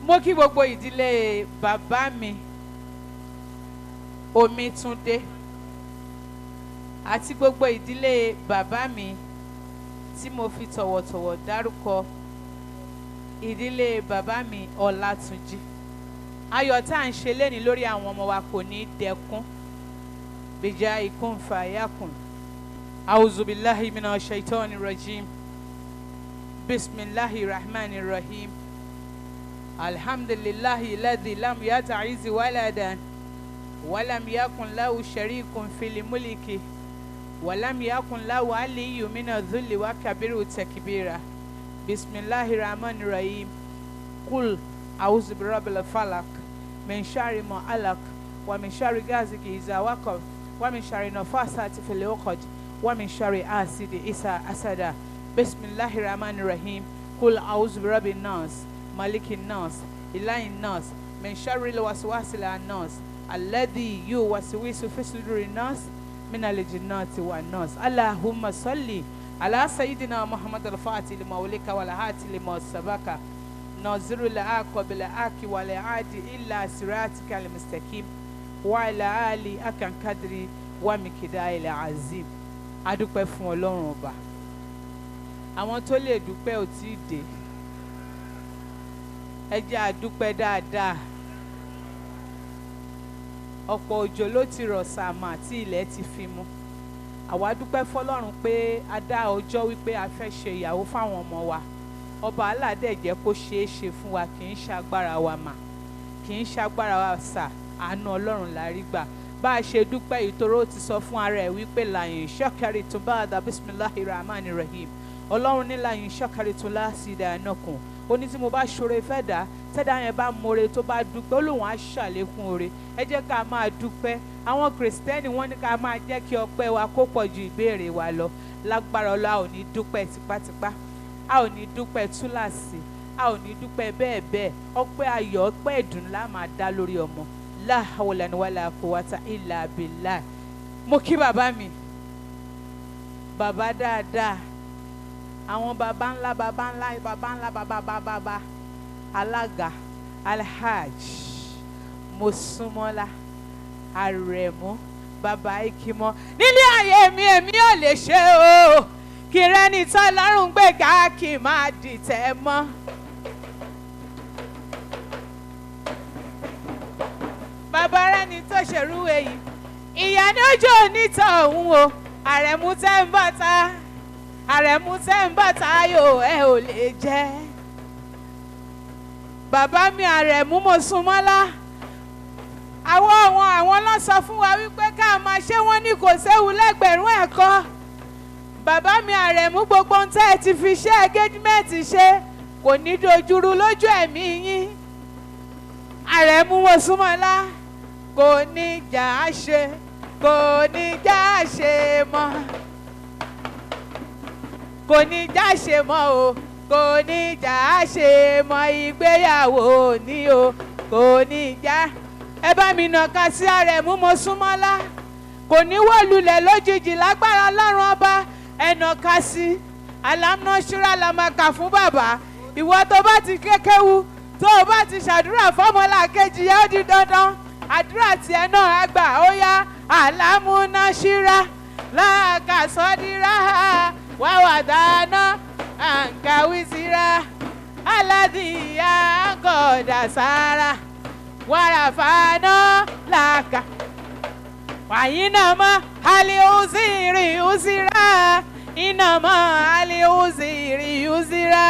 Mo kí gbogbo ìdílé bàbá mi Omítúndé àti gbogbo ìdílé bàbá mi tí mo fi tọ̀wọ̀tọ̀wọ̀ dárúkọ, ìdílé bàbá mi Ọlátúnjí. Ayọ̀ tá à ń ṣe léni lórí àwọn ọmọ wa kò ní í dẹkún. Bìjà ikún fàyàkùn. Auzubillahi mina shaitani rajim. Bismillahi rahmani rahim. Alhamdulillahi ladhi lam yata'izi waladan walam yakun lahu sharikun fil mulki walam yakun lahu aliyyu mina dhulli wa kabiru takbira. Bismillahi rahmani rahim. Qul a'udhu birabbil falaq min sharri ma alaq wa min sharri ghasiqin iza waqab wa min sharri nafasati fil 'uqad wa min sharri hasidi isa asada. Bismillahi rahmani rahim. Qul a'udhu birabbin nas, malikin nas, ilahin nas, min sharri alwaswasil annas alladhi yuwaswisu fi sudurin nas minal jinnati wan nas. Allahumma salli ala sayyidina Muhammad al-Fatih lima ulika wal hati lima sabaka naziru al-aqwa bil haqi wal hadi illa siratika al-mustaqim wa ala ali akan kadri wa mikidai al-azim. Adúpẹ́ fún Ọlọ́run ọba. Àwọn tó lè dúpẹ́ ò tí ì dé. Ẹ jẹ́ a dúpẹ́ dáadáa. Ọ̀pọ̀ òjò ló ti rọ̀ sàmà tí ilẹ̀ ti fi mu. Àwa dúpẹ́ fọlọ́run pé a dá ọjọ́ wípé a fẹ́ ṣe ìyàwó fáwọn ọmọ wa. Ọba Allah dẹ̀ jẹ́ kó ṣeé ṣe fún wa, kì í ṣagbára wa mà, kì í ṣagbára wa sà, àánú Ọlọ́run la rí gbà. Bá a ṣe dúpẹ́ ìtòrò ti sọ fún ara ẹ̀ wípé làyìn ṣọ́kẹ́rì tún bá a dà bisimilahi rahman rahim. Ọlọ́run ní làyìn ṣọ́kẹ́rì tún láṣìdá ẹ̀nàkùn. Ó ní tí mo bá ṣoore fẹ́ dá, tẹ́dá yẹn bá more tó bá dúpẹ́, ó lóun á ṣàlékún oore. Ẹ jẹ́ ká máa dúpẹ́. Àwọn Kìrìsìtẹ́nì wọ́n ní ká máa jẹ́ kí ọpẹ́ wa kó pọ̀ ju ìbéèrè wa lọ. Lágbára Ọlọ́run, a ò ní dúpẹ́ tipátipá, a ò ní dúpẹ́ túláàsì, a ò ní dúpẹ́ bẹ́ẹ̀ bẹ́ẹ̀. Ọpẹ́ ayọ̀, ọpẹ́ ìdùnnú la máa dá lórí ọmọ. La hawla wala quwwata illa billah. Mo kí bàbá mi, bàbá dáadáa, àwọn bàbá ńlá, bàbá ńlá, bàbá ńlá, bàbá bàbá alága Alhaj Mosúnmọ́lá Àrẹ̀mú bàbá Ikimọ. Nílé ayé mi èmi ò lè ṣe o, kí rẹ́ni tán lọ́rùn gbéga kí n máa dìtẹ̀ mọ́. Bàbá rẹ́ni tó ṣerú èyí, ìyá ní ojú onítọ̀ òun o, Àrẹ̀mú tẹ́ ń bọ̀ ta, Àrẹ̀mú tẹ́ ń bọ̀ táyò ẹ ò lè jẹ́. Bàbá mi Àrẹ̀mú Mosúnmọ́lá, àwọn ló sọ fún wa wípé ká máa ṣé wọ́n ní kò séwu lẹ́gbẹ̀rún ẹ̀kọ́. Bàbá mi Àrẹ̀mú, gbogbo ohun tẹ́ ẹ ti fi ṣe engagement ṣe kò ní dojúrú lójú ẹ̀mí yín. Àrẹ̀mú Mosúnmọ́lá kò ní jà á ṣe, kò ní jà á ṣe mọ́, kò ní já ṣe mọ́ o, kò ní já ṣe mọ́, ìgbéyàwó ní o, kò ní já. Ẹ bá mi nàka sí Àrẹ̀mú Mosúnmọ́lá, kò ní wó lulẹ̀ lójijì lágbára Ọlọ́run ọba. Ẹ nàka sí alámúnáṣúra la máa kà fún bàbá. Ìwọ tó bá ti kékéwu, tó o bá ti ṣàdúrà fọ́mọlàkejì yẹn, ó di dandan àdúrà tiẹ̀ náà á gbà. Ó yá, alámúnáṣúra láàkàsọ́dírà wàwàdànà àǹkàwìsíra aládìyà àǹkọ̀dàsára wàràfàánà làkà wàyínàmọ́ aliuziri uzira ìnàmọ́ aliuziri uzira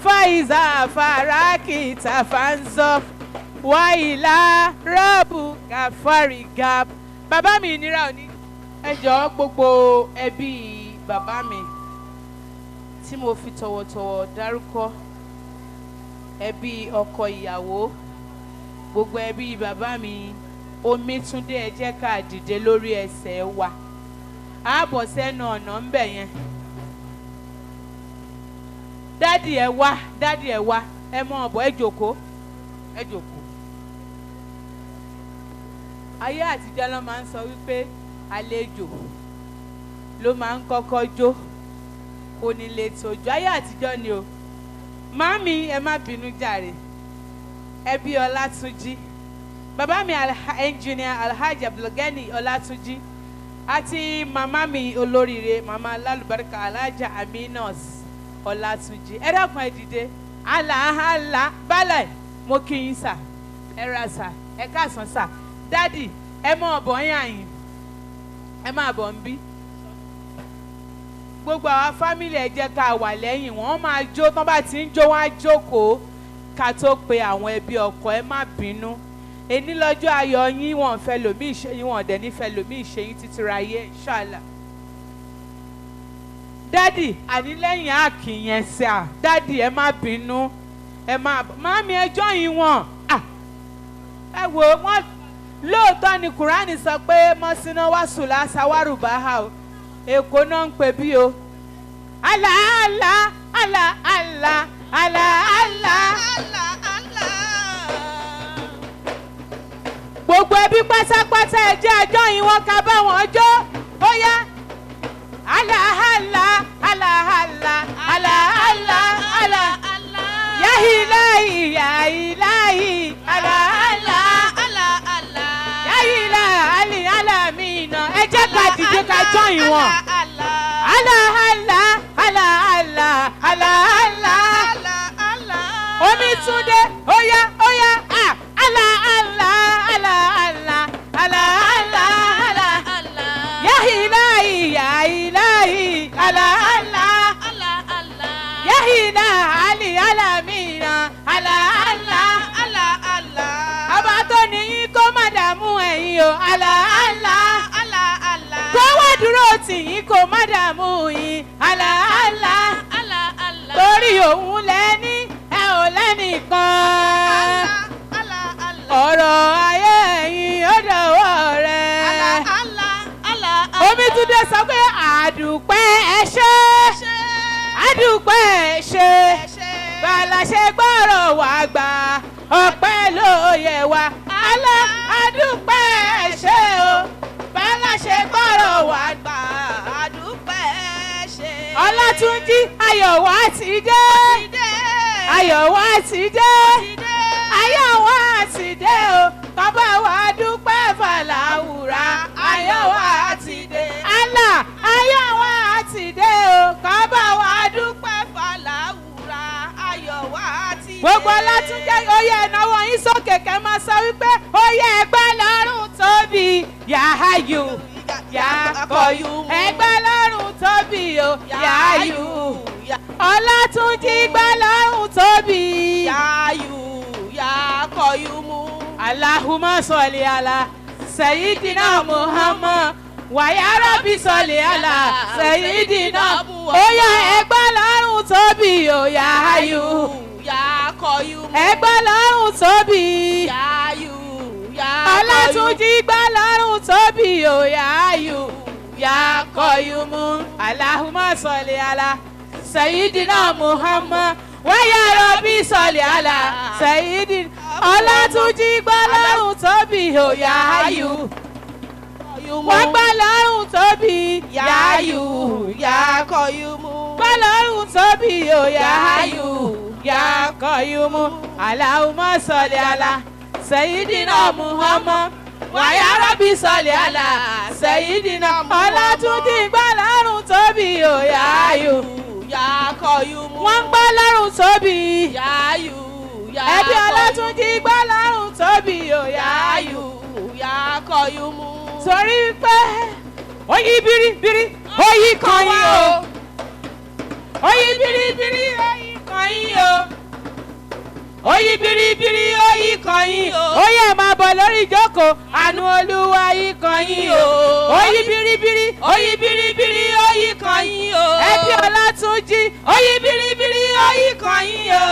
fàìzà fàràkìtà fàǹzọ wàyílà rọ́ọ̀bù kàfàrígàb. Bàbá mi ìnira òní. Ẹ jọ̀ọ́ gbogbo ẹbí bàbá mi tí mo fi tọ̀wọ̀tọ̀wọ̀ dárúkọ, ẹbí ọkọ ìyàwó, gbogbo ẹbí bàbá mi Omítúndé, ẹ jẹ́ ká dìde lórí ẹsẹ̀ wa. Ààbọ̀ sẹ́nu ọ̀nà ń bẹ̀ yẹn. Dádì ẹ wá, dádì ẹ wá, ẹ mọ ọ̀bọ̀, ẹ jòkó, ẹ jòkó. Ayé àtijọ́ ló máa ń sọ wípé àlejò ló máa ń kọ́kọ́ jó kò ní lè tójú. Ayé àtijọ́ ni o. Màámi, ẹ má bínú jàre. Ẹbí Ọlátúnjí, bàbá mi Engineer Alhaji Abdulgani Ọlátúnjí àti màmá mi olóríire, màmá alálùbáríkà, Alhaja Aminos Ọlátúnjí. Ẹ dákun, ẹ dìde. Àlàhàlà balẹ̀, mo kí yín sà, ẹ ra sà, ẹ káàsán sà. Daddy, ẹ mọ ọ̀bọ̀ yín àyìn, ẹ máa bọ̀ ń bí. Gbogbo àwa family, ẹ jẹ́ ká wà lẹ́yìn wọ́n máa jó. Tán bá ti ń jó, wọ́n á jókòó ká tó pe àwọn ẹbí ọkọ. Ẹ má bínú, èní lọ́jọ́ ayọ̀ yín. Wọ́n fẹ́ lòmí ìṣe yín, wọ́n dẹ̀ nífẹ̀ẹ́ lòmí ìṣe yín títí ráyé, inshallah. Daddy, àní lẹ́yìn àkìyẹn sà. Daddy, ẹ má bínú, ẹ má màmí ẹjọ́ yìí wọ̀n. Ẹ wò wọ́n, lóòótọ́ ni Kùránì sọ pé mọ́síná wá sùlá sáwárùbá ha o. Èkó náà ń pè bí o. Àlà àlà àlà àlà àlà àlà. Allah, Allah. Gbogbo ẹbí pátápátá, ẹ jẹ́ àjọ yìí wọ́n ká bá wọn jó. Ó yá, àlà àlà àlà àlà àlà àlà àlà. Allah. Ya ilahi, ya ilahi, àlà àlà. Allah, Allah. Ya ilahi alamina. Ẹ jẹ́ ká dìde ká join wọn. Allah, Àlà àlà àlà àlà àlà àlà. Allah, Allah. Omi Túndé, óyá óyá, à àlà àlà àlà àlà àlà àlà àlà. Allah. Ya ilahi, ya ilahi, àlà àlà. Allah, Allah. Ya ilahi alamina, àlà àlà. Allah, Allah. Ọba tó ní yín kó má dààmú ẹ̀yin o, àlà àlà. Allah, Allah. Kó wá dúró tì yín, kó má dààmú yín, àlà àlà. Allah, Allah. Torí òun lẹ́ni, ẹ ò lẹ́nìkan. Allah, Allah. Ọ̀rọ̀ ayé ẹ̀yin ó dọ̀wọ́ rẹ̀. Allah, Allah, Allah. Omítúndé sọ pé àdùpẹ́ ẹ ṣé, àdùpẹ́ ẹ ṣé, bàlá ṣe gbọ́rọ̀ wá gbà, ọpẹ́ ló yẹ wá. Alá àdùpẹ́ ẹ ṣé o, bàlá ṣe gbọ́rọ̀ wá Gbà àdúpẹ́ ṣe. Ọlátúnjí, ayọ̀ wá ti dé, ayọ̀ wá ti dé, ayọ̀ wá ti dé o. Bàbá wa dúpẹ́ fàlàwùrà, ayọ̀ wá ti dé. Allah, ayọ̀ wá ti dé o, bàbá wa dúpẹ́. Dúpẹ́ fàlàwùrà, ayọ̀ wá ti dé. Gbogbo Ọlátúnjí, ó yẹ ìnáwó yín sókè, kẹ́ máa sọ wípé ó yẹ ẹgbẹ́ lọ́rùn tóbi, yàáyù yàkọ̀yù. Ẹgbẹ́ lọ́rùn tóbi o, yàáyù. Ọlátúnjí, gbẹ́ lọ́rùn tóbi. Yáyù yàkọ̀yùmú. Allahumma salli ala Sayyidina Muhammad wa ya Rabbi salli ala Sayyidina. Ó yá, ẹgbẹ́ lọ́rùn tóbi o, yàáyù. Yàkọ̀yùmú. Ẹgbẹ́ lọ́rùn tóbi. Yáyù yàkọ̀yùmú. Ọlátúnjí, gbẹ́ lọ́rùn tóbi o, yàáyù yàkọ̀yùmú. Allahumma salli ala Sayyidina Muhammad wa ya Rabbi salli ala Sayyidina. Ọlátúnjí, gbẹ́ lọ́rùn tóbi o, yàáyù. Wọ́n gbẹ́ lọ́rùn tóbi, yàáyù Yàkọ̀yùmú. gbẹ́ lọ́rùn tóbi o, yàáyù yàkọ̀yùmú. Allahumma salli ala Sayyidina Muhammad wa ya Rabbi salli ala Sayyidina. Ọlátúnjí, gbẹ́ lọ́rùn tóbi o, yàáyù. Yàkọ̀yùmú. Wọ́n gbẹ́ lọ́rùn tóbi. Yáyù Ẹbí Ọlátúnjí, gbẹ́ lọ́rùn tóbi o, yàáyù. Yáyù yàkọ̀yùmú. Torí pé ó yí biribiri, ó yí kan yín o. Ó yí biribiri, ó yí kan yín o. Ó yí biribiri, ó yí kan yín o. Ó yẹ máa bọ̀ lórí ìjókòó. Àánú Olúwa yí kan yín o. Ó yí biribiri, ó yí biribiri, ó yí kan yín o. Ẹbí Ọlátúnjí, ó yí biribiri, ó yí kan yín o.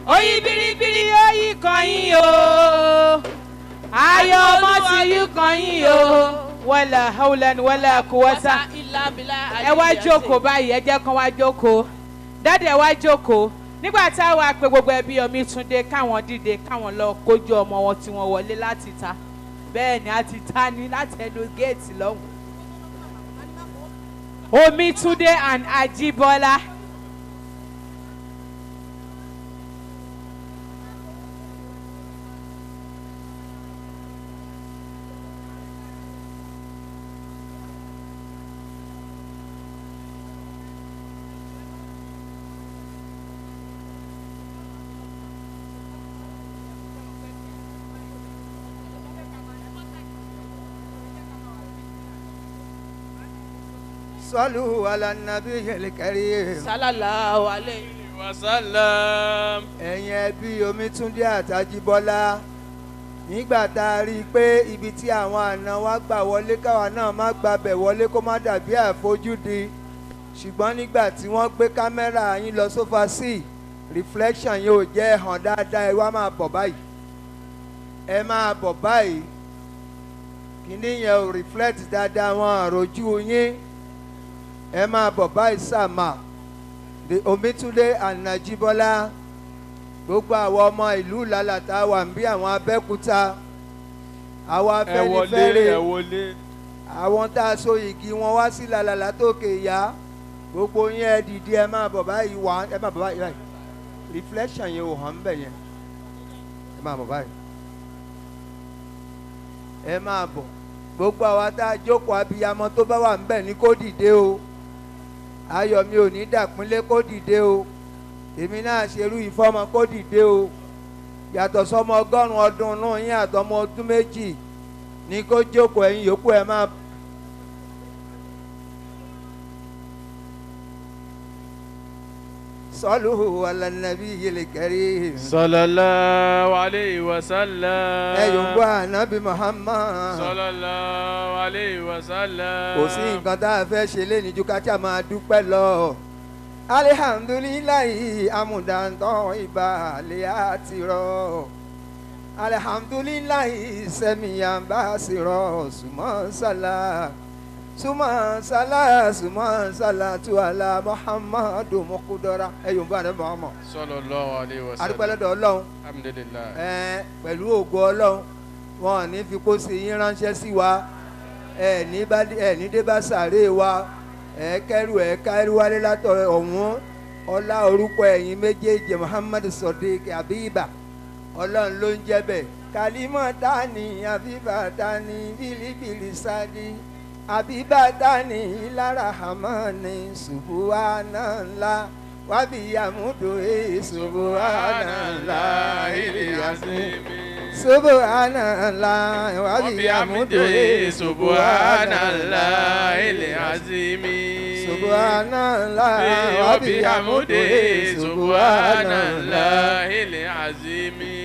Ó yí biribiri, ó yí kan yín o. Ayọ̀ ọmọ ti yí kan yín o. Wala hawlan wala quwwata. Ẹ wá jókòó báyìí, ẹ jẹ́ kán wá jókòó. Daddy, ẹ wá jókòó. Nígbà tá a wá pé gbogbo ẹbí Omítúndé káwọn dìde, káwọn lọ kójú ọmọ wọn tí wọ́n wọlé láti ta. Bẹ́ẹ̀ ni, a ti ta ní láti ẹnu géètì lọ́hùn. Omítúndé and Ajíbọ́lá. Sọ́lù alánàbí yẹlẹkẹrí. Sallallahu alayhi wasallam. Ẹ̀yin ẹbí Omítúndé àtàjíbọ́lá, nígbà tá a rí i pé ibi tí àwọn àna wa gbà wọlé káwa náà má gbabẹ̀ wọlé kó má dàbí àfojúdi, ṣùgbọ́n nígbà tí wọ́n gbé kámẹ́rà yín lọ sófà sí reflection yóò jẹ́ hàn dáadáa. Ẹ wá máa bọ̀ báyìí, ẹ máa bọ̀ báyìí, kíní yẹn ò reflect dáadáa, wọn àròjú yín. Ẹ máa bọ̀ báyìí sàmà. The Omítúndé and Najibola, gbogbo àwọn ọmọ ìlú lálàtà wà ń bí, àwọn Abẹ́òkúta, àwọn Ẹ wọlé. Afẹ́nifẹ́re, Ẹ wọlé. àwọn tá a so igi wọn wá sí làlàlà tókè ìyá, gbogbo yín ẹ dìde, ẹ máa bọ̀ báyìí wá, ẹ máa bọ̀ báyìí báyìí. Reflection yẹn ò hàn bẹ̀ yẹn. Ẹ máa bọ̀ báyìí, ẹ máa bọ̀. Gbogbo àwa tá a jókòó, abiyamọ tó bá wà ń bẹ̀ ní kó dìde o. Ayọ̀ mi ò ní dàpínlẹ̀, kó dìde o. Èmi náà ṣerú ìfọ́mọ, kó dìde o. Yàtọ̀ sọmọ 100 ọdún náà yín àtọmọ ọdún 2 ní kó jókòó, ẹ̀yin yòókù ẹ máa. Sọ́lù alánàbí yìí kẹrí. Sallallahu alayhi wa sallam. Ẹ yòǹbó ànábì Muhammad. Sallallahu alayhi wa sallam. Kò sí nǹkan tá a fẹ́ ṣe léni ju ká tí a máa dúpẹ́ lọ. Alihamdulilayi amúdàntàn ibà lè àti rọ. Alihamdulilayi sẹ́miyàn bá sì rọ sùmọ́ sálà sùmọ́ sálà sùmọ́ sálà tó àlà Muhammadu mokudọ́ra. Ẹ yòǹbó ànábì Muhammad. Sallallahu alayhi wa sallam. Adúpẹ́ lọ́dọ̀ Ọlọ́run. Alhamdulillah. Ẹ pẹ̀lú ògo Ọlọ́run, wọn ò ní fi kó sí yín ránṣẹ́ sí wa, ẹ ní bá ẹ ní dé bá sàárè wa, ẹ kẹrù ẹ kẹrù wálé látọ̀ ọ̀hún. Ọlá orúkọ ẹ̀yin méjèèjì, Muhammad Sodiq Abiba, Ọlọ́run ló ń jẹ́ bẹ́ẹ̀. Kalimọ̀ tani Abiba tani bilibili sadi Abiba tani ilara hamani subuhanallah wàbí yamudu subuhanallah iliyasi subuhanallah wàbí yamudu. Subhanallah ilazimi. Subhanallah wàbí yamudu. Subhanallah ilazimi.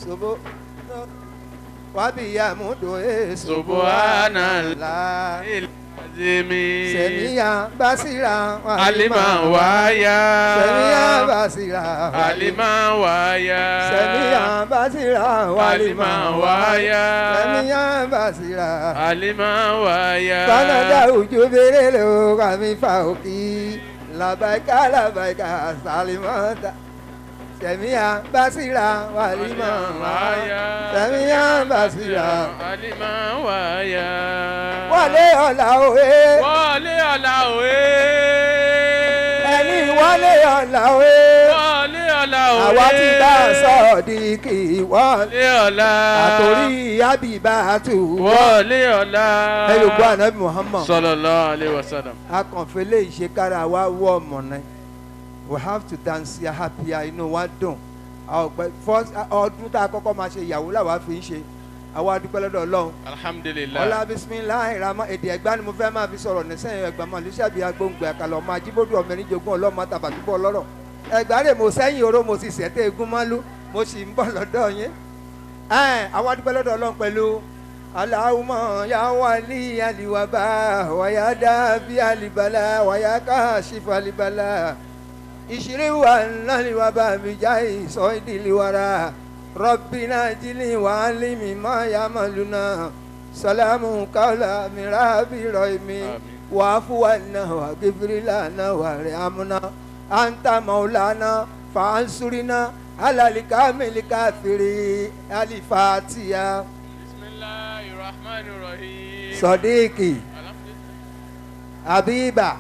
Subu wàbí yamudu. Subhanallah ilazimi. Sẹ̀míyà basira. Alima waya. Sẹ̀míyà basira. Alima waya. Sẹ̀míyà basira. Alima waya. Sẹ̀míyà basira. Alima waya. Fanada ojú bèrè ló wà mí fa òkì. Làbàkà làbàkà sàlìmọ́ta. Sẹ̀míyà basira wàlímọ̀ waya. Sẹ̀míyà basira. Alima waya. Wọlé ọ̀la òwe. Wọlé ọ̀la òwe. Ẹni wọlé ọ̀la òwe. Wọlé ọ̀la òwe. Àwa ti bá a sọ̀rọ̀ di kì í wọlé. Wọlé ọ̀la. Àtòrí àbíbá tù. Wọlé ọ̀la. Ẹ yóò gbọ́ ànábì Muhammad. Sallallahu alaihi wasallam. Akànfẹ́lẹ́ ìṣekára wa wọ́ ọmọ náà. We have to dance here happier, inú wa dùn. A ò pẹ́ first ọdún tá a kọ́kọ́ máa ṣe ìyàwó làwa fi ń ṣe. Àwa dúpẹ́ lọ́dọ̀ Ọlọ́run. Alhamdulillah. Ọlá bisimilahi rahman, èdè Ẹ̀gbá ni mo fẹ́ máa fi sọ̀rọ̀ nísìnyí. Ẹ̀gbá mọ̀ lẹ́sàbí agbóngbò àkàlọ̀ ọmọ ajíbódù ọmọ ẹni jogún ọlọ́mọ tàbàtúbọ̀ ọlọ́rọ̀. Ẹ̀gbá rè mo sẹ́yìn oró, mo sì sẹ́tẹ̀ egun mọ́lú, mo sì ń bọ̀ lọ́dọ̀ yín. Àwa dúpẹ́ lọ́dọ̀ Ọlọ́run pẹ̀lú Allahumma ya wali aliwaba wa ya dafi alibala wa ya kashifa alibala ìṣírí wa ńlá wa mi já ìsọ ìdílé wàrà rọ́bìnà jílì wà límì má yà má lùnà sàlámù kàlà mìíràn bìrọ̀ mi wà fún wa náà wà gífìrìlà náà wà rẹ̀ amúná àǹtà màúlànà fàǹsúrínà alàlìkà mìlíkà fìrí alifatiya. Bismillahir Rahmanir Rahim. Sọdíkì Abiba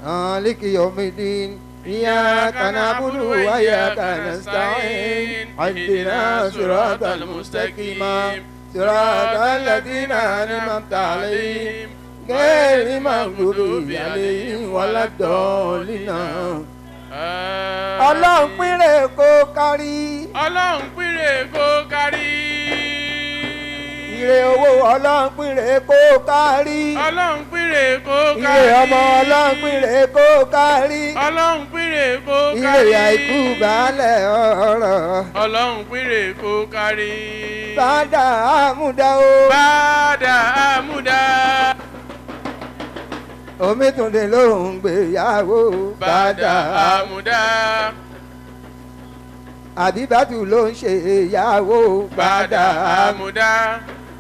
maliki yomidin iyaka na'budu wa iyaka nasta'in ihdina siratal mustaqima siratal ladina an'amta alayhim ghayril maghdubi alayhim waladdallin. Ọlọ́run pínrẹ̀ kó kárí. Ọlọ́run pínrẹ̀ kó kárí. Ire owó Ọlọ́run pínre kó kárí. Ọlọ́run pínre kó kárí. Ire ọmọ Ọlọ́run pínre kó kárí. Ọlọ́run pínre kó kárí. Ire àìkú baálẹ̀ ọ̀rọ̀. Ọlọ́run pínre kó kárí. Bàdà àmúdá o. Bàdà àmúdá. Omítúndé ló ń gbéyàwó. Bàdà àmúdá. Àbíbátù ló ń ṣe ìyàwó. Bàdà àmúdá.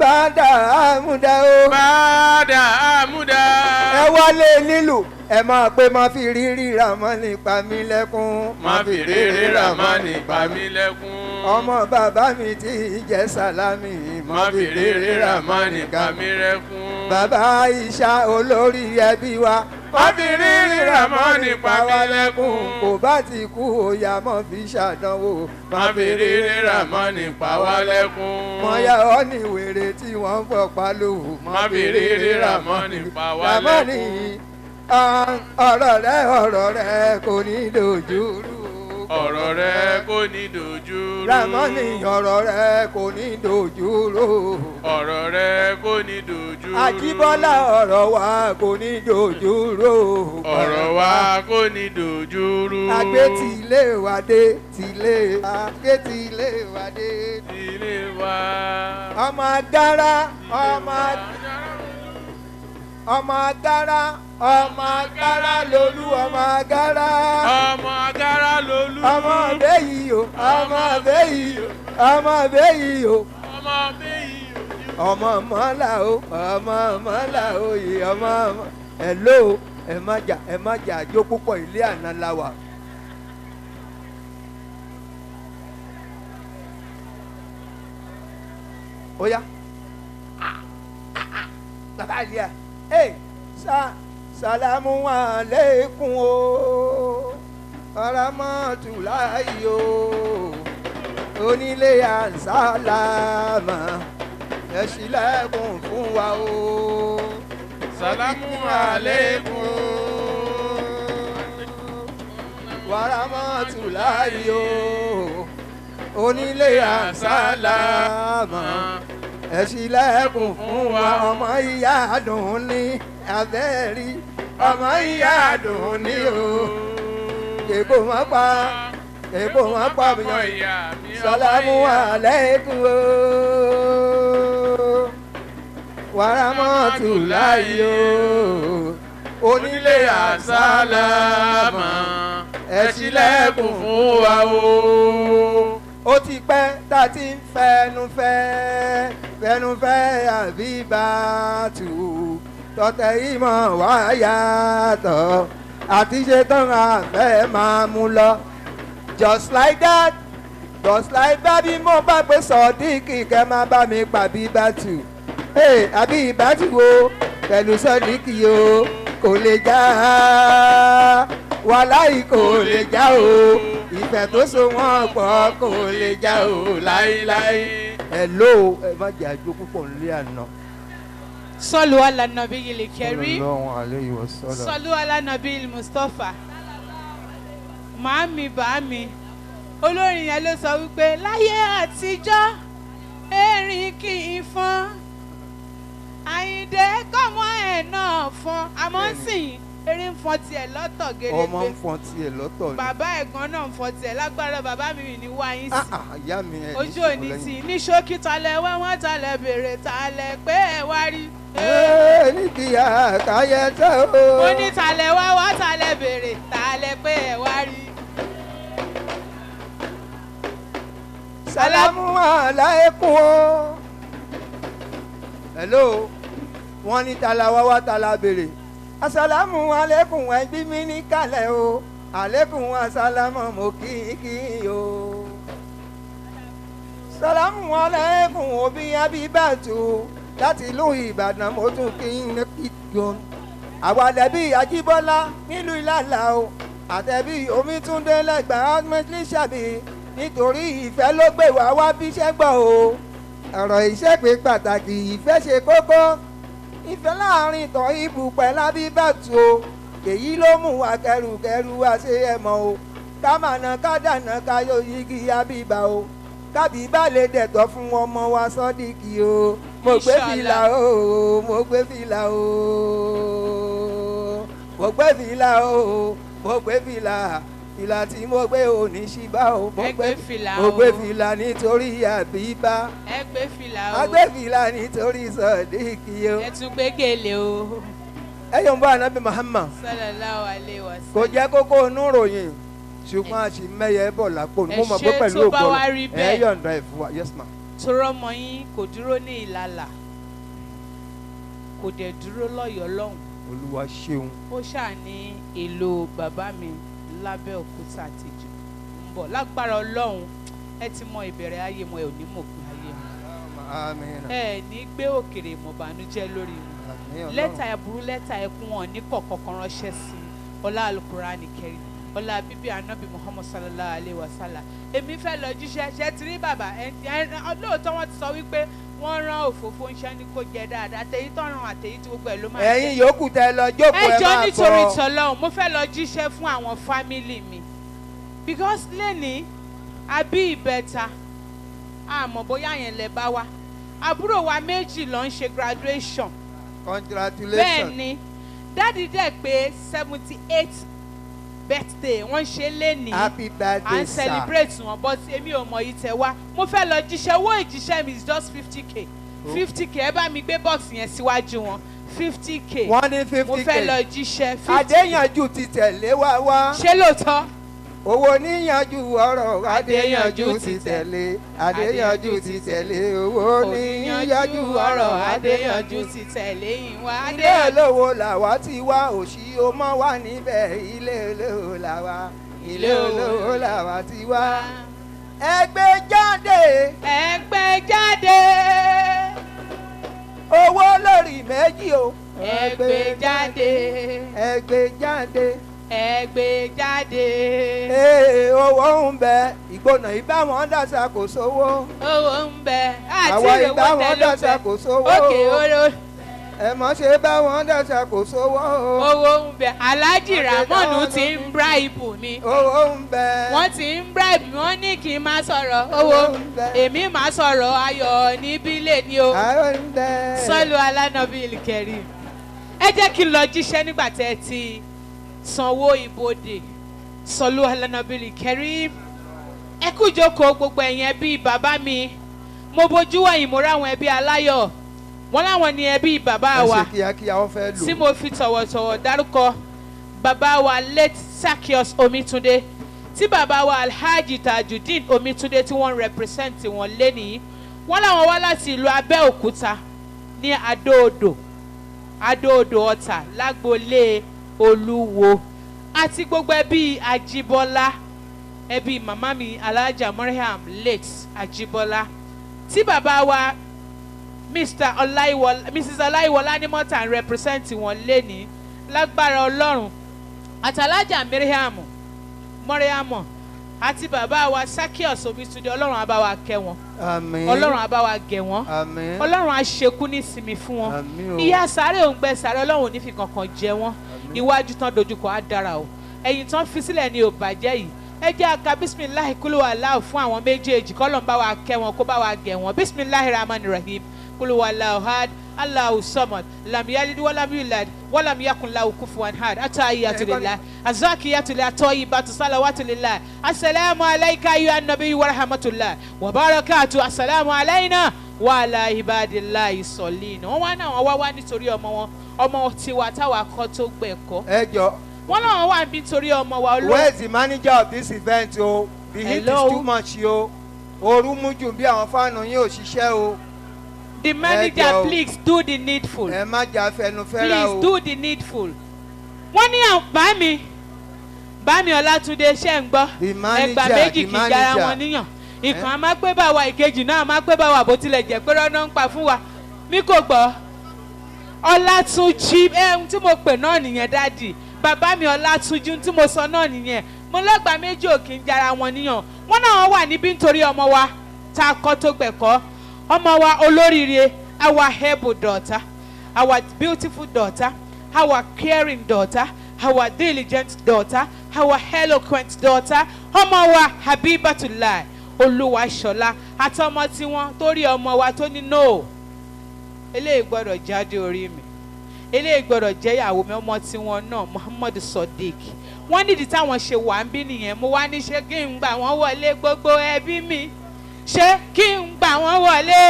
Bàdà àmúdá o. Bàdà àmúdá. Ẹ wálé nílùú ẹ máa pé má fi rírí ra mọ́ nípa mi lẹ́kún. Má fi rírí ra mọ́ nípa mi lẹ́kún. Ọmọ bàbá mi tí í jẹ́ sálámì. Má fi rírí ra mọ́ nípa mi lẹ́kún. Bàbá Ìṣá olórí ẹbí wa. Má fi rírí ra mọ́ nípa mi lẹ́kún. Kò bá ti kú òyà mọ́ fi ṣàdánwò. Má fi rírí ra mọ́ nípa wa lẹ́kún. Mọ̀yá ọ́ ní wèrè tí wọ́n ń fọ̀pá lò. Má fi rírí ra mọ́ nípa wa lẹ́kún. Ọ̀rọ̀ rẹ̀ kò ní dojú rú. Ọ̀rọ̀ rẹ̀ kò ní dojú rú. Ramani ọ̀rọ̀ rẹ̀ kò ní dojú rú. Ọ̀rọ̀ rẹ̀ kò ní dojú rú. Àjíbọ́lá ọ̀rọ̀ wa kò ní dojú rú. Ọ̀rọ̀ wa kò ní dojú rú. Àgbé tilé wa dé tilé. Àgbé tilé wa dé. Tilé wa. Ọmọ agara ọmọ ọmọ agara ọmọ agara lolú ọmọ agara. Ọmọ agara lolú. Ọmọ bẹ́yì o ọmọ bẹ́yì o ọmọ bẹ́yì o. Ọmọ bẹ́yì o. Ọmọ mọ́lá o ọmọ mọ́lá o yìí ọmọ ẹ ló ẹ má jà ẹ má jà jó púpọ̀ ilé àná la wà. Ó yá bàbá àlìyá ẹ sa salamu aleikum o aramọtulayi o onílé ansalama ẹ ṣílẹ̀kùn fún wa o. Salamu aleikum waramọtulayi o onílé ansalama ẹ ṣílẹ̀kùn fún wa. Ọmọ ìyá dùn ní abẹ́rí ọmọ ìyá dùn ní o èkó wọn pa èkó wọn pa mi salamu aleikum o waramọtulayi o onílé àsálámà ẹ ṣílẹ̀kùn fún wa o. Ó ti pẹ́ tá a ti ń fẹnu fẹ́ fẹnu fẹ́ Àbíbátù tọ́tẹ̀ ìmọ̀ wá yàtọ̀ àti ṣetán àfẹ́ máa mú lọ. Just like that just like that bí mo bá pé Sọ̀díkì kẹ́ máa bá mi pa Àbíbátù. Àbíbátù o pẹ̀lú Sọ̀díkì o kò lè já wàláì kò lè já o ìfẹ́ tó so wọ́n pọ̀ kò lè já o láíláí. Ẹ ló ẹ má jẹ́ àjò púpọ̀ nílé àná. Sọlù ala nabiyil karim. Sallallahu alayhi wa sallam. Sọlù ala nabiyil Mustapha. Màámi bàámi olórin yẹn ló sọ wípé láyé àtijọ́ erin kì í fọ́n Àyìndé kọ́mọ ẹ̀ náà fọ́n àmọ́ sìn erin ń fọ́n tiẹ̀ lọ́tọ̀ gẹ́gẹ́ ọmọ ń fọ́n tiẹ̀ lọ́tọ̀ ni bàbá ẹ̀gbọ́n náà ń fọ́n tiẹ̀ lágbára bàbá mi ní wá yín sí ìyá mi ẹ̀ ní ojú òní tì ní ṣókí talẹ̀ wá wọ́n talẹ̀ béèrè talẹ̀ pé ẹ wá rí. ní kíá káyẹ tó o. ó ní talẹ̀ wá wá talẹ̀ béèrè talẹ̀ pé ẹ wá rí. Salamu aláìkún o. Hello wọ́n ní tala wá wá tala béèrè asalamu aleykum ẹbí mi ní kalẹ̀ o aleykum asalamu mo kí kí o. Salamu aleykum òbí Abíbátù láti ìlú Ìbàdàn mo tún kí n kí gan. Àwa lẹ́bí Ajíbọ́lá nílùú Ìlàlà o àtẹ̀bí Omítúndé lẹ́gbàá mẹ́tìlísàbí nítorí ìfẹ́ ló gbé wá wá bíṣẹ́ gbọ́ o. Ọ̀rọ̀ iṣẹ́ pé pàtàkì ìfẹ́ ṣe kókó ìfẹ́ láàrin tọ́ ibù pẹ̀lú Àbíbátù o èyí ló mú wa kẹrùkẹrù wa ṣe ẹ mọ̀ o ká mà ná ká dànà ká yóò yigi Àbíbá o kábíbá lè dẹ̀tọ̀ fún ọmọ wa Sọ́díkì o Mo gbé Inshallah. fìlà o, mo gbé fìlà o, mo gbé fìlà o, mo gbé fìlà. Fìlà tí mo gbé ò ní ṣíbá o. Mo Ẹ gbé fìlà mo gbé o. fìlà nítorí àbíbá. Ẹ gbé fìlà o. A gbé fìlà nítorí sọ̀díkì o. Ẹ tún gbé gèlè o. Ẹ yóò ń bá Anabi Muhammad. Sallallahu alaihi wasallam. Kò jẹ́ kókó inú ròyìn, ṣùgbọ́n a sì mẹ́yẹ bọ̀ lápò ní. Ẹ Mo mọ̀ pé ṣé pẹ̀lú tó bá ògo wá rí ẹ bẹ́ẹ̀. yọ̀ǹda ẹ̀ fún wa. Yes, ma. Torọ́ ọmọ yín kò dúró ní Ìlàlà, kò dẹ̀ dúró lọ́yọ̀ọ́ lọ́hùn. Olúwa ṣeun. Ó ṣáà ní èlò bàbá mi lábẹ́òkúta àtijọ́ ń bọ̀ lágbára Ọlọ́run. Ẹ ti mọ ìbẹ̀rẹ̀ ayé wọn, ẹ ò ní mọ̀pin ayé wọn. Àmín. Ẹ ní gbé òkèrè mọ̀bànújẹ́ lórí wọn. Àmín Ọlọ́run. Lẹ́tà ẹ̀bùrú, lẹ́tà ẹkún wọn ní kọ̀ọ̀kan kan ránṣẹ́ sí i. Ọlá Alukurani kẹrin, ọlá bíbí Anabi Muhammad sallallahu alayhi wa sallam. Èmi fẹ́ lọ jíṣẹ́. Ṣe ti rí bàbá ẹ ẹ? Lóòótọ́ wọ́n ti sọ wípé wọ́n rán òfófó ń ṣẹ́ ní kó jẹ dáadáa, àtẹ̀yí tọ̀run àtẹ̀yí tí gbogbo ẹ̀ ló máa jẹ. Ẹ̀yin yòókù tẹ lọ jókòó, Ẹ ẹ jọ máa nítorí bọ̀. tọlọ́hún, mo fẹ́ lọ jíṣẹ́ fún àwọn family mi because lẹ́ni àbí ìbẹta, àmọ́ bóyá yẹn lẹ bá wa. Àbúrò wa méjì ló ń ṣe graduation. Congratulations. Bẹ́ẹ̀ ni, daddy dẹ̀ pé 78 birthday wọ́n ṣe lénìí. Happy À birthday, ń sir. celebrate wọn, but èmi ò mọ̀ yìí tẹ̀ wá. Mo fẹ́ lọ jíṣẹ́. Owó ìjíṣẹ́ mi is just 50K, 50K. Ẹ bá mi gbé box yẹn síwájú wọn, 50K. Wọ́n ní Mo 50K. fẹ́ lọ jíṣẹ́ 50K. Adéyanjú ti tẹ̀lé wa wá. Ṣé lóòótọ́? Owó níyanjú ọ̀rọ̀, Adéyanjú ti tẹ̀lé, Adéyanjú ti tẹ̀lé, owó níyanjú ọ̀rọ̀, Adéyanjú ti tẹ̀lé yín wá. Ilé olówó làwa ti wá, òṣì ó mọ́ wà níbẹ̀. Ilé olówó làwa, ilé olówó làwa ti wá. Ẹgbẹ́ jáde. Ẹgbẹ́ jáde. Owó lórí méjì o. Ẹgbẹ́ jáde. Ẹgbẹ́ jáde. Ẹgbẹ́ jáde. Ee, owó ń bẹ, ìgbónà ìbá wọn dàṣà kò sówó. Owó ń bẹ àti Àwa ìrèwọ́ ìbá wọn tẹ ló dàṣà bẹ kò sówó. Òkè oró. Ẹ mọ̀ ṣe bá wọn dàṣà kò sówó. Owó ń bẹ. Alhaji Ramonu Àti ti ń bribe mi. Owó ń bẹ. Wọ́n ti ń bribe mi, wọ́n ní kí n má sọ̀rọ̀ owó. Owó ń bẹ. Èmi má sọ̀rọ̀ ayọ̀ níbí lè ní o. Àwọn ń bẹ. Sọ́lù alánàbí ìlìkẹ̀rì, ẹ jẹ́ kí n lọ jíṣẹ́ nígbà tẹ́ ẹ ti sanwó ibodè. Sọ́lù alánàbí ìlìkẹ̀rì, ẹ kú ìjókòó gbogbo ẹ̀yin ẹbí bàbá mi. Mo bojú wẹ̀yìn, mo ráwọn ẹbí aláyọ̀, wọ́n láwọn ni ẹbí bàbá Ẹ wa ṣe kíákíá, wọ́n fẹ́ lò. tí mo fi tọ̀wọ̀tọ̀wọ̀ dárúkọ bàbá wa late Sakios Omitunde, tí bàbá wa Alhaji Tajudeen Omitunde tí wọ́n ń represent wọn lénìí. Wọ́n láwọn wá láti ìlú Abẹ́òkúta ní Adó-Odò, Adó-Odò Ọ̀tà, lágboolé Olúwo, àti gbogbo ẹbí Ajíbọ́lá, ẹbí màmá mi Alhaja Mariam late Ajíbọ́lá, tí bàbá wa Mr Ọláìwọlá, Mrs Ọláìwọlá ní mọ́tà ń represent wọn lénìí. Lágbára Ọlọ́run, àtàlájà Mariam Mọ́ríàmọ̀ àti bàbá wa Sakios Omitunde, Ọlọ́run á bá wa kẹ́ wọn. Àmín. Ọlọ́run á bá wa gẹ̀ wọ́n. Àmín. Ọlọ́run á ṣekú ní ìsinmi fún wọn. Àmín o. Ìyà sáré òǹgbẹ sáré, Ọlọ́run ò ní fi kankan jẹ wọ́n. Iwájú tán dojúkọ á dára o, ẹ̀yìn tán fi sílẹ̀ ní ò bàjẹ́ yìí. Ẹ jẹ́ aka bisimilahi kúlù aláwọ̀ fún àwọn méjèèjì, kọ́lọ́n bá wa kẹ́ wọn, kó bá wa gẹ̀ wọ́n. Bisimilahi rahman rahim, kúlù aláwọ̀ had Allahu samad, lam yalid walam yulad walam yakun lahu kufuwan ahad. Atahiyatulillah, azakiyatulillah, toyibatu salawatulillah. Assalamu alayka ayyuhan nabiyyu wa rahmatullah wa barakatuh. Assalamu alayna wa ala ibadillahi sọlíìnà. Wọ́n wá náà, wọ́n wá wá nítorí ọmọ wọn, ọmọ tiwa táwa kọ́ tó gbẹ̀kọ́. Ẹ jọ. Wọ́n náà wà nítorí ọmọ wa olóòtú. Where is the manager of this event o? The heat Hello? is too much o. Ooru mú jù, bí àwọn fáànù yín ò ṣiṣẹ́ o. The manager, Ẹ jọ̀ọ́. please do the needful. Ẹ má jà fẹnufẹ́ra Please o. do the needful. Wọ́n ní àwọn bá mi, bá mi Ọlátúndé, ṣe ń gbọ́? The manager, Ẹgbà méjì the kì í jara manager. wọn níyàn. Ìkan a máa pé bá wa, ìkejì náà a máa pé bá wa, bó tilẹ̀ jẹ́ pé rọ́nà ń pa fún wa. Mi kò gbọ́. Ọlátúnjí, ẹ ohun tí mo pè náà nìyẹn. Daddy, bàbá mi Ọlátúnjí, ohun tí mo sọ náà nìyẹn. Mo lọ́gbàá méjì ò kì í jara wọn níyàn. Wọ́n náà wà níbí nítorí ọmọ wa tá a kọ́ tó gbẹ̀kọ́, ọmọ wa olóríire, our able daughter, our beautiful daughter, our caring daughter, our diligent daughter, our eloquent daughter, ọmọ wa Habibatullah Olúwaṣọlá, àtọmọ tiwọn, torí ọmọ wa tó ní no. Eléyìí gbọ́dọ̀ jáde orí mi, eléyìí gbọ́dọ̀ jẹ́ ìyàwó mi. Ọmọ tiwọn náà, Muhammad Sodiq, wọ́n nídìí táwọn ṣe wà ń bí nìyẹn. Mo wá ní ṣé kí n gbà wọ́n wọlé gbogbo ẹbí mi, ṣé kí n gbà wọ́n wọlé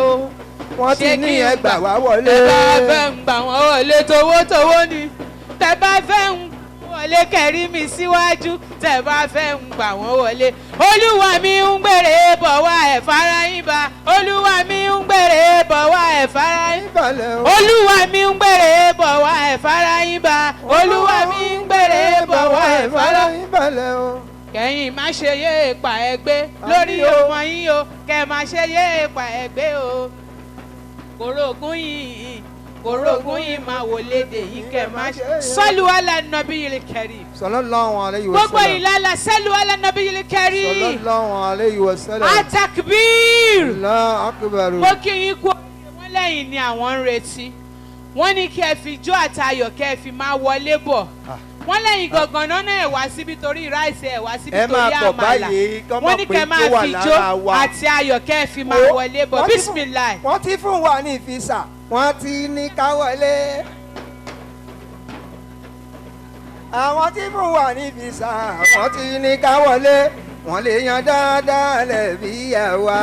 o? Wọ́n ti Ṣé ní kí n ẹ gbà wá wọlé. Tẹ bá fẹ́ ń gbà wọ́n wọlé towótowó ni, tẹ bá fẹ́ ń wọlé kẹrí mi síwájú, tẹ bá fẹ́ ń gbà wọ́n wọlé. Olúwa mi ń gbèrè bọ̀ wá, ẹ̀ fara yín ba. Olúwa mi ń gbèrè bọ̀ wá, ẹ̀ fara yín Balẹ̀ o. Olúwa mi ń gbèrè bọ̀ wá, ẹ̀ fara yín ba. Olúwa mi ń gbèrè bọ̀ wá, ẹ̀ fara yín balẹ̀ o. Kẹ́yìn má ṣe yé pa ẹgbẹ́ lórí Àmín o. ọmọ yín o, kẹ́ má ṣe yé pa ẹgbẹ́ o. Kòrógùn yìí, kòrógùn yìí máa wò léde yìí, kẹ́ má ṣe. Sọ́lù ala nabiyil karim. Sallallahu alayhi wa Gbogbo sallam. ìlàlà, sọ́lù ala nabiyil karim. Sallallahu alayhi wa sallam. Atakbir. Allahu akbar. Mo kí yín kú oríire. Wọ́n lẹ́yìn ni àwọn ń retí. Wọ́n ní kí ẹ fi jó àtayọ̀ kẹ́ ẹ fi máa wọlé bọ̀. Wọ́n lẹ́yìn gangan náà ẹ̀ wá síbi torí ráìsì, ẹ̀ wá síbi Ẹ máa torí bọ̀ àmàlà. báyìí, kọ́ Wọ́n mọ̀ ní pé kẹ́ ẹ máa tó wà fi jó lára wa. àti ayọ̀ kẹ́ ẹ fi máa Wo, wọlé bọ̀. wọ́n ti fún- Bísímìláì. Wọ́n ti fún wa ní fisa, wọ́n ti ní ká wọlé. Àwọn tí fún wa ní fisa, wọ́n ti ní ká wọlé. Wọ́n lè yan dáadáa lẹ́bí àwa.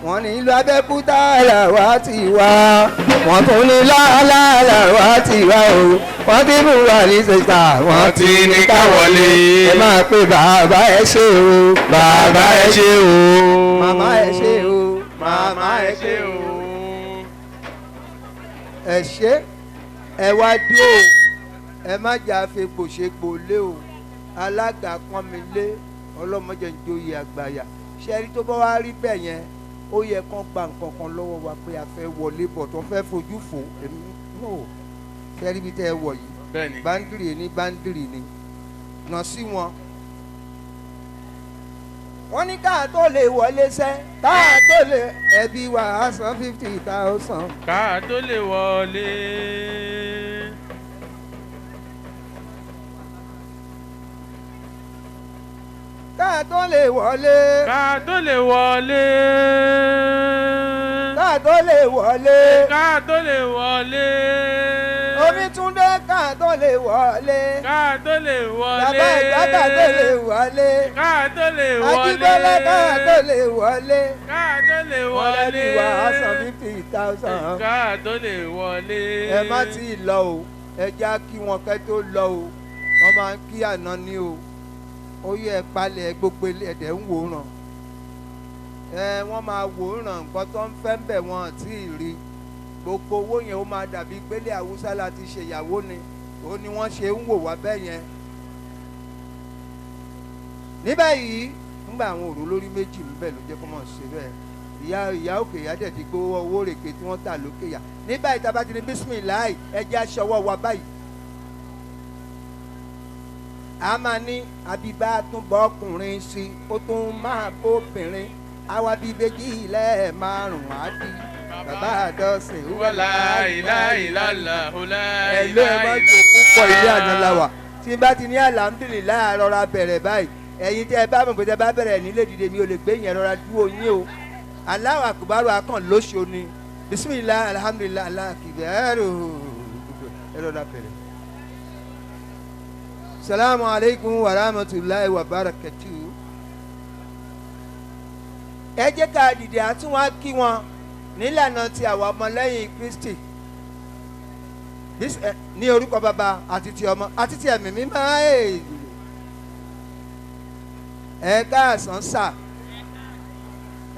Wọ́n ní ìlú Abẹ́òkúta làwa ti wá. Wọ́n tún ní làálàá làwa ti wá o. Wọ́n ti fún wa ní fisa, wọ́n ti ní ká wọlé. Ẹ máa pe bàbá ẹ ṣé o. Bàbá ẹ ṣé o. Màmá ẹ ṣé o. Màmá ẹ ṣé o. Ẹ ṣé, ẹ wá dúró o, ẹ má jà fegbòṣegbò lé o. Alága pọ́n mi lé, ọlọ́mọdé ń joyè àgbàyà. Ṣẹ́rí tó bá wá rí bẹ́ẹ̀ yẹn, ó yẹ kán gba nǹkan kan lọ́wọ́ wa pé a fẹ́ wọlé bọ̀ tó fẹ́ fojú fò èmi no. Ṣẹ́rí bí tẹ́ ẹ wọ̀ yìí? Bẹ́ẹ̀ni. Báńdìrì ní báńdìrì ni nà sí wọn. Wọ́n ní káà tó lè wọlé sẹ́, káà tó lè ẹbí wa á san 50,000. Ká tó lè wọlé. Káà tó lè wọlé. Ká tó lè wọlé. Káà tó lè wọlé. Ká tó lè wọlé. Omítúndé, káà tó lè wọlé. Ká tó lè wọlé. Bàbá ìgbà, káà tó lè wọlé. Ká tó lè wọlé. Ajíbọ́lá, káà tó lè wọlé. Ká tó lè Wọ́n wọlé. lẹ́bi wà á san 50,000. Ká tó lè wọlé. Ẹ má tí ì lọ o, ẹ já kí wọn kẹ́ tó lọ o. Wọ́n máa ń kí àná ní o. Ó yẹ ẹ palẹ̀ gbogbo ẹ̀dẹ̀ ń wòran. Ẹ wọ́n máa wòran nǹkan tó ń fẹ́ ń bẹ̀ wọ́n tí ì rí. Gbogbo owó yẹn, ó máa dàbí gbélé Haúsá láti ṣèyàwó ni. Ó ní wọ́n ṣe ń wò wá bẹ́ẹ̀ yẹn. Ní báyìí, ńgbà àwọn òró lórí méjì ń bẹ̀ ló jẹ́ kó mọ̀ ṣe bẹ́ẹ̀. Ìyá òkè ìyá dẹ̀ ti gbowó owó rèké tí wọ́n tà lókè yá. Ní báyìí, tá a bá ti ní bísímìláì, ẹ jẹ́ aṣọwọ́ wa báyìí. A máa ní àbíbá tún bọ́ ọkùnrin sí i, ó tún máa bóbìnrin. Àwa bíi méjì ilẹ̀ márùn-ún á di bàbá àdọ́sìn. Wala ilaha illallah, la Ẹ ló ẹ má ilaha jò púpọ̀, ilé àná la illallah. wà. Tí n bá ti ní alhamdulillah, rọra bẹ̀rẹ̀ báyìí. Ẹ̀yin tẹ́ ẹ bá mọ̀ pé tẹ́ bá bẹ̀rẹ̀ nílé dìde, mi ò lè gbé yẹn, rọra dúró yín o. Allahu akbar akàn lóṣù ni bisimilah alhamdulillah Allahu akbar, ẹ rọra bẹ̀rẹ̀. Salamu alaykum wa rahmatulahi wa barakatuh. Ẹ jẹ́ ká dìde, àtúnwá kí wọn nílànà ti àwọn ọmọlẹ́yìn Kristi. Ní orúkọ bàbá àti ti ọmọ àti ti ẹ̀mí mímọ́. Ẹ káàsán sà,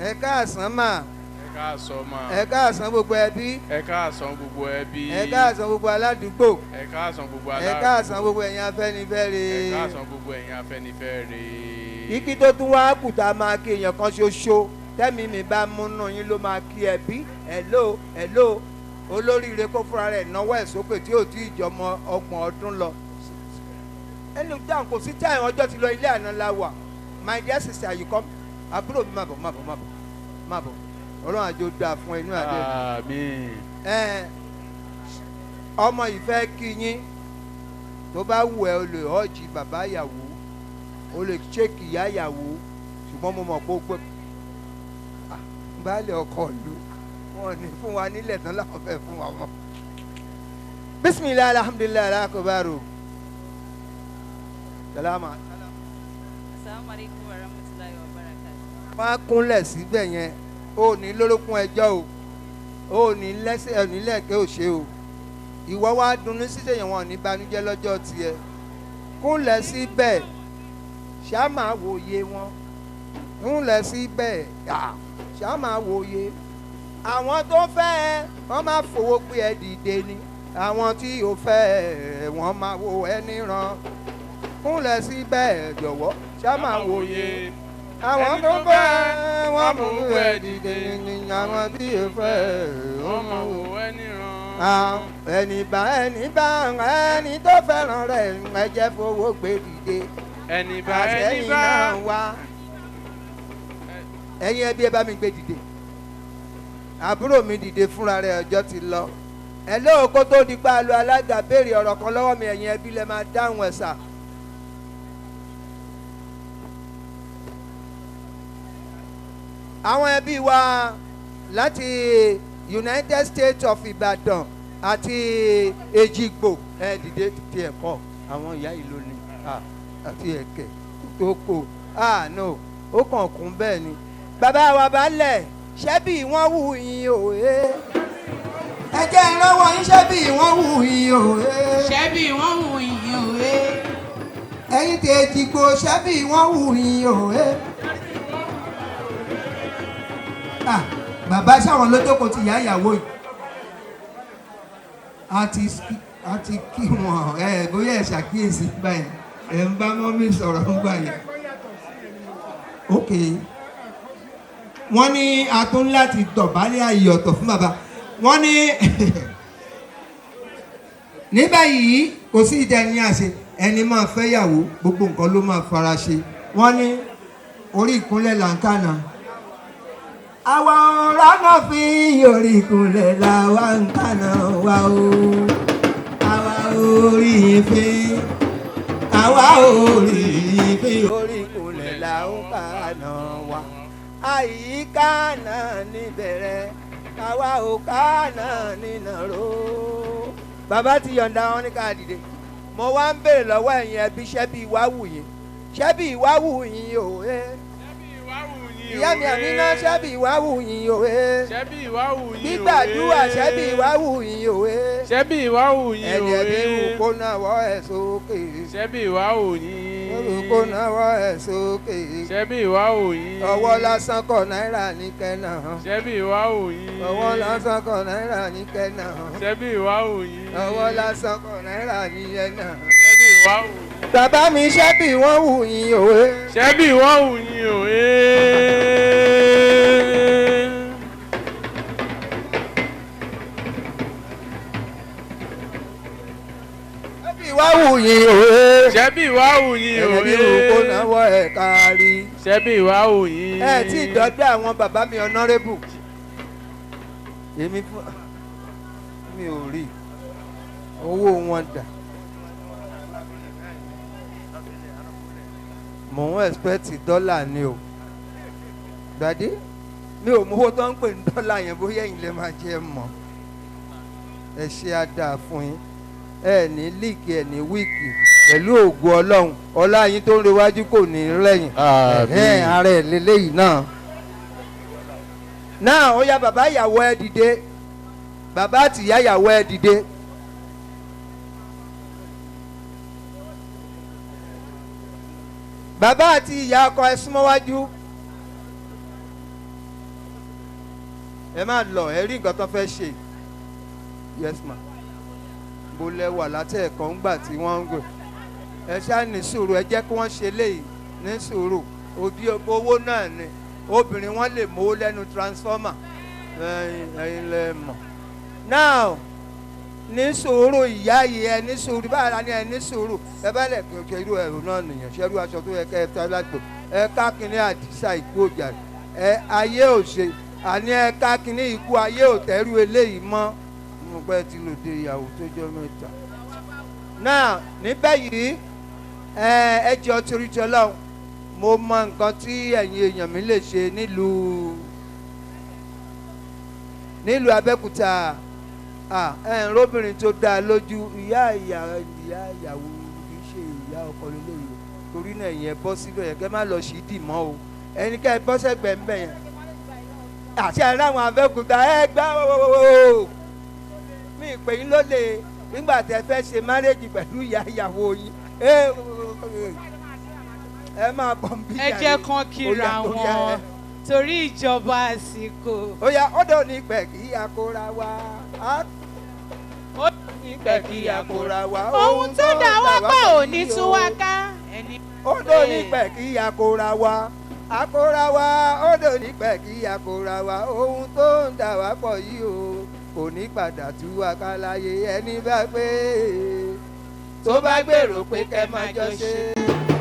ẹ káàsán mà. Ẹ káàsán mà. Ẹ káàsán gbogbo ẹbí. Ẹ káàsán gbogbo ẹbí. Ẹ káàsán gbogbo aládùúgbò. Ẹ káàsán gbogbo Ẹ aládùúgbò. káàsán gbogbo ẹ̀yin Afẹ́nifẹ́re. Ẹ káàsán gbogbo ẹ̀yin Afẹ́nifẹ́re. Kíkí tó tún wá kùtà, máa kí èèyàn kan ṣoṣo tẹ́mi mi bá múnú yín ló máa kí ẹbí. Hello, hello, olóríire kó fúnra rẹ̀ náwó ẹ̀ sókè tí ò tí ì jọmọ 30 ọdún lọ. Ẹnu dáhùn, kò sí táyà, ọjọ́ ti lọ, ilé àná la wà. My dear sister, you come. Àbúrò mi, má bọ̀, má bọ̀, má bọ̀, má bọ̀. Ọlọ́run àjò dáa fún ẹ inú àdé. Àmín. Ẹ ọmọ ìfẹ́ kí yín, tó bá wù ẹ́, o lè họ́ọ̀jì bàbá ìyàwó, o lè ṣéèkì ìyá ìyàwó, ṣùgbọ́n mo mọ̀ pé ó gbé. Ah, baálé ọkọ ìlú. Wọn ò ní fún wa nílẹ̀ tán láwọn fẹ́ fún wa mọ́. Bisimilahi, alhamdulilayi, alakobaru salama. Assalamu alaikum warahmatullahi wabarakatuh. Wọ́n á kúnlẹ̀ síbẹ̀ yẹn. Ó ní lórókún ẹjọ́ o, ó ní lẹ́sẹ̀ ò ní lẹ́ẹ̀kẹ́ ò ṣe o. Ìwọ wá dunnú sísè yẹn, wọn ò ní banújẹ́ lọ́jọ́ tiẹ̀. Kúnlẹ̀ síbẹ̀, ṣá máa wòye wọn. Kúnlẹ̀ síbẹ̀, ṣá máa wòye àwọn tó fẹ́ ẹ. Wọ́n máa fowó pé ẹ dìde ni. Àwọn tí ò fẹ́ ẹ, wọ́n máa wo ẹ níran. Kúnlẹ̀ síbẹ̀, jọ̀wọ́, ṣá máa wòye àwọn tó fẹ́ ẹ. Wọ́n mú ẹ dìde ni. Àwọn tí ò fẹ́ ẹ, Wọ́n wọ́n máa máa wò wò ẹ́ níran. ẹni bá ẹni bá ẹni tó fẹ́ràn rẹ̀, ẹ jẹ́ fowó gbé dìde. Ẹni bá ẹni Àṣẹyìn bá. náà wá. Ẹ̀yin ẹbí, ẹ bá mi gbé dìde. Àbúrò mi, dìde fúnra rẹ̀, ọjọ́ ti lọ. Ẹ lóò kó tó di pa lu alága béèrè ọ̀rọ̀ kan lọ́wọ́ mi. Ẹ̀yin ẹbí lẹ máa dáhùn ẹ̀ sà. Àwọn ẹbí wa láti United States of Ibadan àti Èjìgbò, ẹ dìde. Ti ẹ̀kọ́ àwọn ìyá yìí lónìí àti ẹ̀kẹ́ tó kò no, ó kàn kún bẹ́ẹ̀ ni. Bàbá wa balẹ̀, ṣẹ́bí wọ́n wù yín o ẹ́. Ẹ jẹ́ ìrànwọ́ yín. Ṣẹ́bí wọ́n wù yín o ẹ́. Ṣebí wọ́n wù yín o ẹ́. Ẹ̀yin tí Èjìgbò, ṣẹ́bí wọ́n wù yín o ẹ́. Ah, bàbá, sáwọn ló jókòó ti ìyá ìyàwó yìí. A ti kí wọn ẹ. Bóyá ẹ ṣàkíyèsí báyìí, ẹ ń bá mọ́mí sọ̀rọ̀ ń gbà yẹn. Ok, wọ́n ní a tún láti dọ̀bálẹ̀ ayé ọ̀tọ̀ fún bàbá. Wọ́n ní ní báyìí kò sí ìdẹni àṣẹ ẹni máa fẹ́yàwó, gbogbo nǹkan ló máa fara ṣe. Wọ́n ní orí ìkúnlẹ̀ là ń kànà. Àwa ọ̀rá náà fi orí ìkúnlẹ̀ làwa ń kànà wa o. Àwa orí ìfín, àwa orí ìfín, orí ìkúnlẹ̀ là ń kànà wa. Àyíká náà níbẹ̀rẹ̀, àwa ò ká náà nínàró. Bàbá ti yọ̀ǹda wọn ní ká dìde. Mo wá ń béèrè lọ́wọ́ ẹ̀yin ẹbí, ṣẹ́bí ìwá wù yín? Ṣẹ́bí ìwá wù yín o ẹ́? Ṣebí ìwà wù yín Ìyá mi o, Àmínà, ẹ́. ṣẹ́bí ìwá wù yín o ẹ́? Ṣebí ìwà wù yín o, Gbígbàdúrà, ẹ́. ṣẹ́bí ìwá wù yín o ẹ́? Ṣebí ìwà wù yín Ẹni o, ẹbí wù ẹ́. kó náwó ẹ̀ sókè. Ṣebí ìwà wù yín. Kó náwó ẹ̀ sókè. Ṣebí ìwà wù yín. Ọwọ́ lásán kọ náírà ní kẹ́nà. Ṣebí ìwà wù yín. Ọwọ́ lásán kọ náírà ní kẹ́nà. Ṣebí ìwà wù yín. Ọwọ́ lásán kọ náírà ní yẹnà. Ṣebí ìwà wù yín. Bàbá mi, ṣẹ́bí wọ́n wù yín o ẹ́? Ṣebí ìwà wù yín o, ẹ́. Ṣẹ́bí ìwá wù yín o ẹ́? Ṣebí ìwà wù yín o, Ẹni bí wù kó ẹ́. náwó ẹ̀ kárí. Ṣebí ìwà wù yín. Ẹ tí ì dọ́dọ̀ àwọn bàbá mi honourable. Èmi fún mi ò rí owó wọn dà. Mò ń expect dọ́là ni o, gbàdé mi ò mówó tó ń pè ní dọ́là yẹn. Bóyá ẹ̀yin lè máa jẹ́ mọ̀. Ẹ ṣe á dáa fún yín. Ẹ ní líìkì, ẹ ní wíìkì, pẹ̀lú ògo Ọlọ́run. Ọlá yín tó ń rewájú kò ní rẹ̀yìn. Àmín. Ẹ̀hẹ́n, ara ẹ̀ lélẹ́yìí náà. Náà ó yá, bàbá ìyàwó, ẹ dìde. Bàbá àti ìyá ìyàwó, ẹ dìde. Bàbá àti ìyá ọkọ, ẹ súnmọ́ wájú. Ẹ má lọ, ẹ rí nǹkan tó fẹ́ ṣe. Yes ma, bó lẹ wà látẹ̀ẹ̀kan ńgbà tí wọ́n ń gò. Ẹ ṣáà ní sùúrù, ẹ jẹ́ kí wọ́n ṣe léyìí ní sùúrù. Òbí owó náà ni obìnrin wọn lè mówó lẹ́nu transformer. Ẹ̀yin ẹ̀yin lẹ mọ̀. Now, ní sùúrù, ìyá yìí, ẹ ní sùúrù. Báyìí la ní ẹ ní sùúrù. Ẹ bá lẹ̀ kí irú ẹ̀rù náà nìyẹn ṣẹ́rú aṣọ tó yẹ kẹ́ ẹ fẹ́ lágbo. Ẹ ká kínní àdìsá ìkú òjà ẹ ayé ò ṣe àní. Ẹ ká kínní ikú ayé ò tẹ́rù eléyìí mọ́. Mo pẹ́ ti lòdì ìyàwó tó jọ mẹ́ta náà níbẹ̀ yìí. Ẹ jẹ́ torí ti Ọlọ́run, mo mọ nǹkan tí ẹ̀yin èèyàn mi lè ṣe nílùú. Nílùú Abẹ́òkúta, ẹ̀ ń róbìnrin tó dáa lójú ìyá ìyá ìyá ìyàwó, kì í ṣe ìyá ọkọ lélẹ́yìí o. Torí náà ìyẹn bọ́ síbẹ̀ yẹn, kẹ́ má lọ sí dì mọ́ o. Ẹni kẹ́ ẹ bọ́ sẹ́gbẹ̀ẹ́ ń bẹ̀ yẹn. Àti ẹ̀ ráwọn Abẹ́òkúta ẹ gbá ooo, mi ìpè yín ló lè nígbà tẹ fẹ́ ṣe márèjì pẹ̀lú ìyá ìyàwó yín. Ẹ máa bọ̀ ń bí Ẹ jàre. jẹ́ kán kíra Ó yá, ó yá, wọn ẹ. torí ìjọba àsìkò. Ó yá, ọ̀dọ̀ ní pẹ̀ kí akóra wa. Á Ó ní pẹ̀ kí akóra wa. Ohun tó dá wá pọ̀ ò ní tú wá ká. Ẹni Odò ní pẹ̀ kí akóra wa. Akóra wa, odò ní pẹ̀ kí akóra wa. Ohun tó ń dà wá pọ̀ yìí o, kò ní padà tú wa ká láyé. Ẹni bá gbé tó bá gbèrò pé kẹ́ máa jọ ṣe.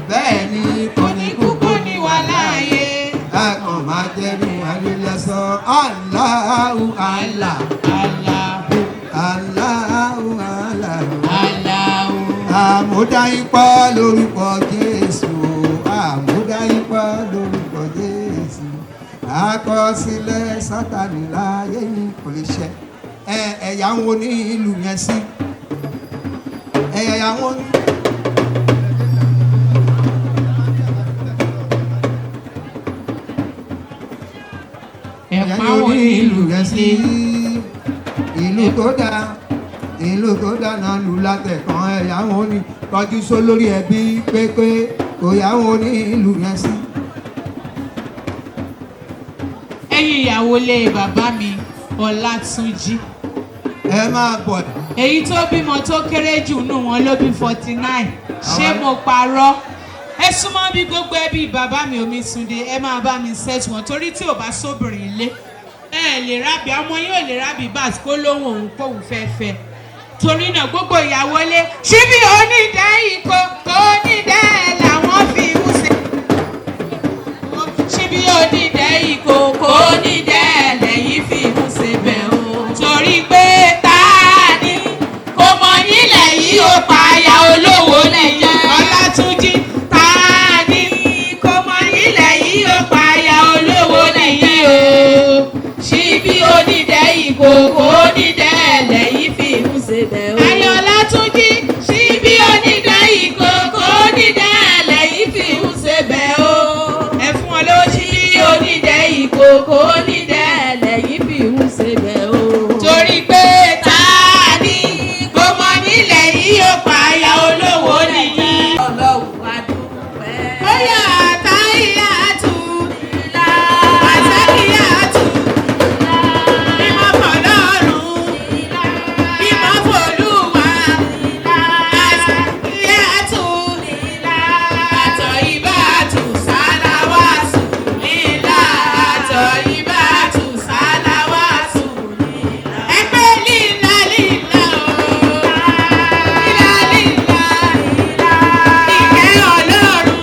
Bẹ́ẹ̀ ni kò ní kúkú ní wà láàyè. A kàn máa jẹ́nu ayé lásán. Allahu Allah. Allahu. Allahu Allah. Allahu. Àmúdá ipá lórúkọ Jésù. Àmúdá ipá lórúkọ Jésù. Àkọsílẹ̀ Sátánì láyé yìí kò lè ṣẹ. Ẹ ẹ̀yà ń wo ní ìlú yẹn sí. Ẹ̀yà ń wo ní. Ẹ̀pá Ẹ̀yà wọn ní ní ìlú yẹn sí. Ìlú tó dáa, ìlú tó dáná lù látẹ̀kàn. Ẹ̀yà wọn ní kọjú só lórí ẹbí pépé kò yá wọn ní ìlú yẹn sí. Ẹ̀yin ìyàwó lé bàbá mi Ọlátúnjí. Ẹ máa bọ̀. Èyí tó bímọ tó kéré jù nù wọn ló bí 49. Ṣé mo parọ́? Ẹ súnmọ́ bí gbogbo ẹbí bàbá mi Omítúndé, ẹ máa bá mi set wọn torí tí ò bá sóbìnrin ilé. Ẹ lè rábì, ọmọ yóò lè rábì bá kó lóhùn òun kóhùn fẹ́ fẹ́. Torí náà gbogbo ìyàwó lé ṣíbí onídàá ìkó onídàá làwọn fi ń ṣe. Ṣíbí onídàá ìkókó onídàá lẹ́yìn fi ń ṣe bẹ̀ o. Torí pé ta ni kò mọ̀ nílẹ̀ yìí ó payà olówó lẹ́yìn. Ọlátúnjí, ta ni kò mọ̀ nílẹ̀ yìí ó payà olówó lẹ́yìn o. Ṣíbí onídẹ́ ìkòkò onídẹ́ lẹ́yìn fi ń ṣe bẹ̀ o. Ayọ̀ Ọlátúnjí, Ṣíbí onídẹ́ ìkòkò onídẹ́ lẹ́yìn fi ń ṣe bẹ̀ o. Ẹ fún wọn lówó ṣíbí. Ṣíbí onídẹ́ ìkòkò onídẹ́ lẹ́yìn fi ń ṣe bẹ̀ o. Torí pé ta Ta ni kò mọ̀ nílẹ̀ yìí ó payà olówó nìyí. Ọlọ́run wá dúpẹ́. Bóyá àtàyàtú, àtàkìyàtú, bímọ fọlọ́run, bímọ fọlúwa, àtàkìyàtú, àtọ̀yìnbàtú sálàwàsù lílà, àtọ̀yìnbàtú sálàwàsù lílà. Ẹgbẹ́ lílà lílà o, lílà lílà, ìkẹ́ Ọlọ́run.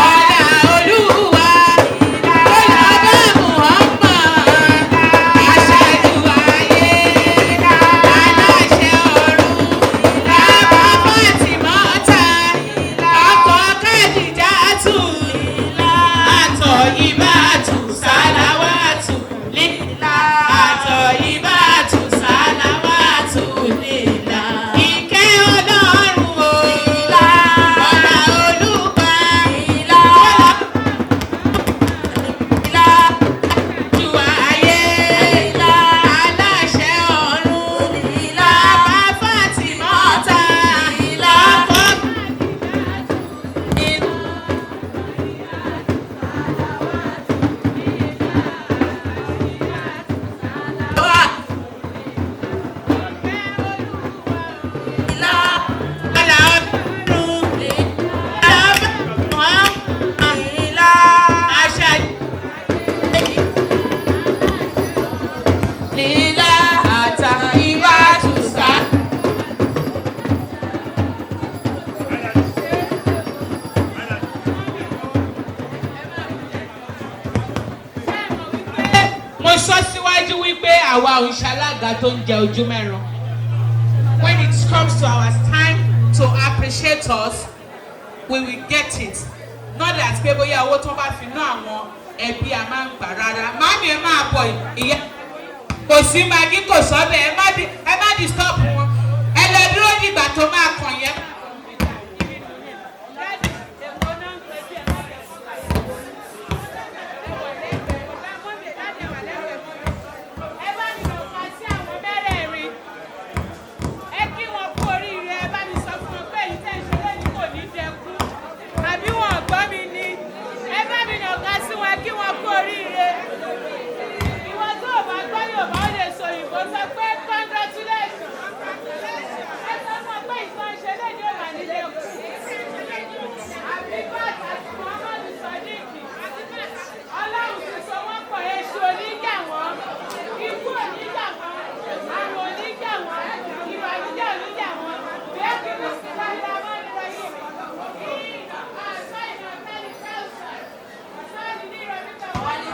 Ọlá Olúwa, ọlá bá Muhammad, aṣáájú ayé, aláṣẹ ọ̀run, bàbá Fátímọ́tà, ọkọ Kádìjátù, àtọ̀yìnbàtù sálàwàtù lílà, àtọ̀yìnbàtù sálàwàtù lílà. Ìkẹ́ Ọlọ́run o, ọlá Olúwa, ọlá ju ayé, aláṣẹ ọ̀run, bàbá Fátímọ́tà, ọkọ. Ọlá Ọlọ́run, bàbá Muhammad, aṣáájú. Lílá àtàyíbàtú sá. Mo sọ síwájú wípé àwa ò ń ṣalága tó ń jẹ ojú mẹ́ran. When it comes to our time to appreciate us, we will get it. Not that pé bóyá owó tó bá fi ná àwọn ẹbí a máa ń gbà rárá. Màámi, ẹ máa bọ̀, ìyá. Kò sí magi, kò sọ́bẹ̀. Ẹ má disturb wọn. Ẹ lọ dúró dìgbà tó máa kàn yẹn. Ẹ bá mi lọ pa sí àwọn mẹ́rẹ̀ẹ̀rin. Ẹ kí wọn kú oríire. Ẹ bá mi sọ fún wọn pé èyí tẹ́ ń ṣe lónìí kò ní dẹkú. Àbí wọn ò gbọ́ mi ni? Ẹ bá mi nàka sí wọn, kí wọn kú oríire. Ìwọ tó o bá gbọ́ Yorùbá, ó lè sọ òyìnbó, sọ pé congratulations. Ẹ sọ fún wọn pé ìtàn ṣe lónìí ò mà ní dẹkú. Àbíbát àti Muhammadu Sadiq, Ọlọ́run ti sọ wọ́n pọ̀. Èṣù oníjà wọn, ikú oníjà wọn, àrùn oníjà wọn, ìbànújẹ́ oníjà wọn. Bẹ́ẹ̀ kí ló sì láyé amánirayé ìnà àṣà ìnà tẹ́lẹ̀ fẹ́ẹ̀sì sáàlì ní ìrọ̀lẹ́ta wọ́n ní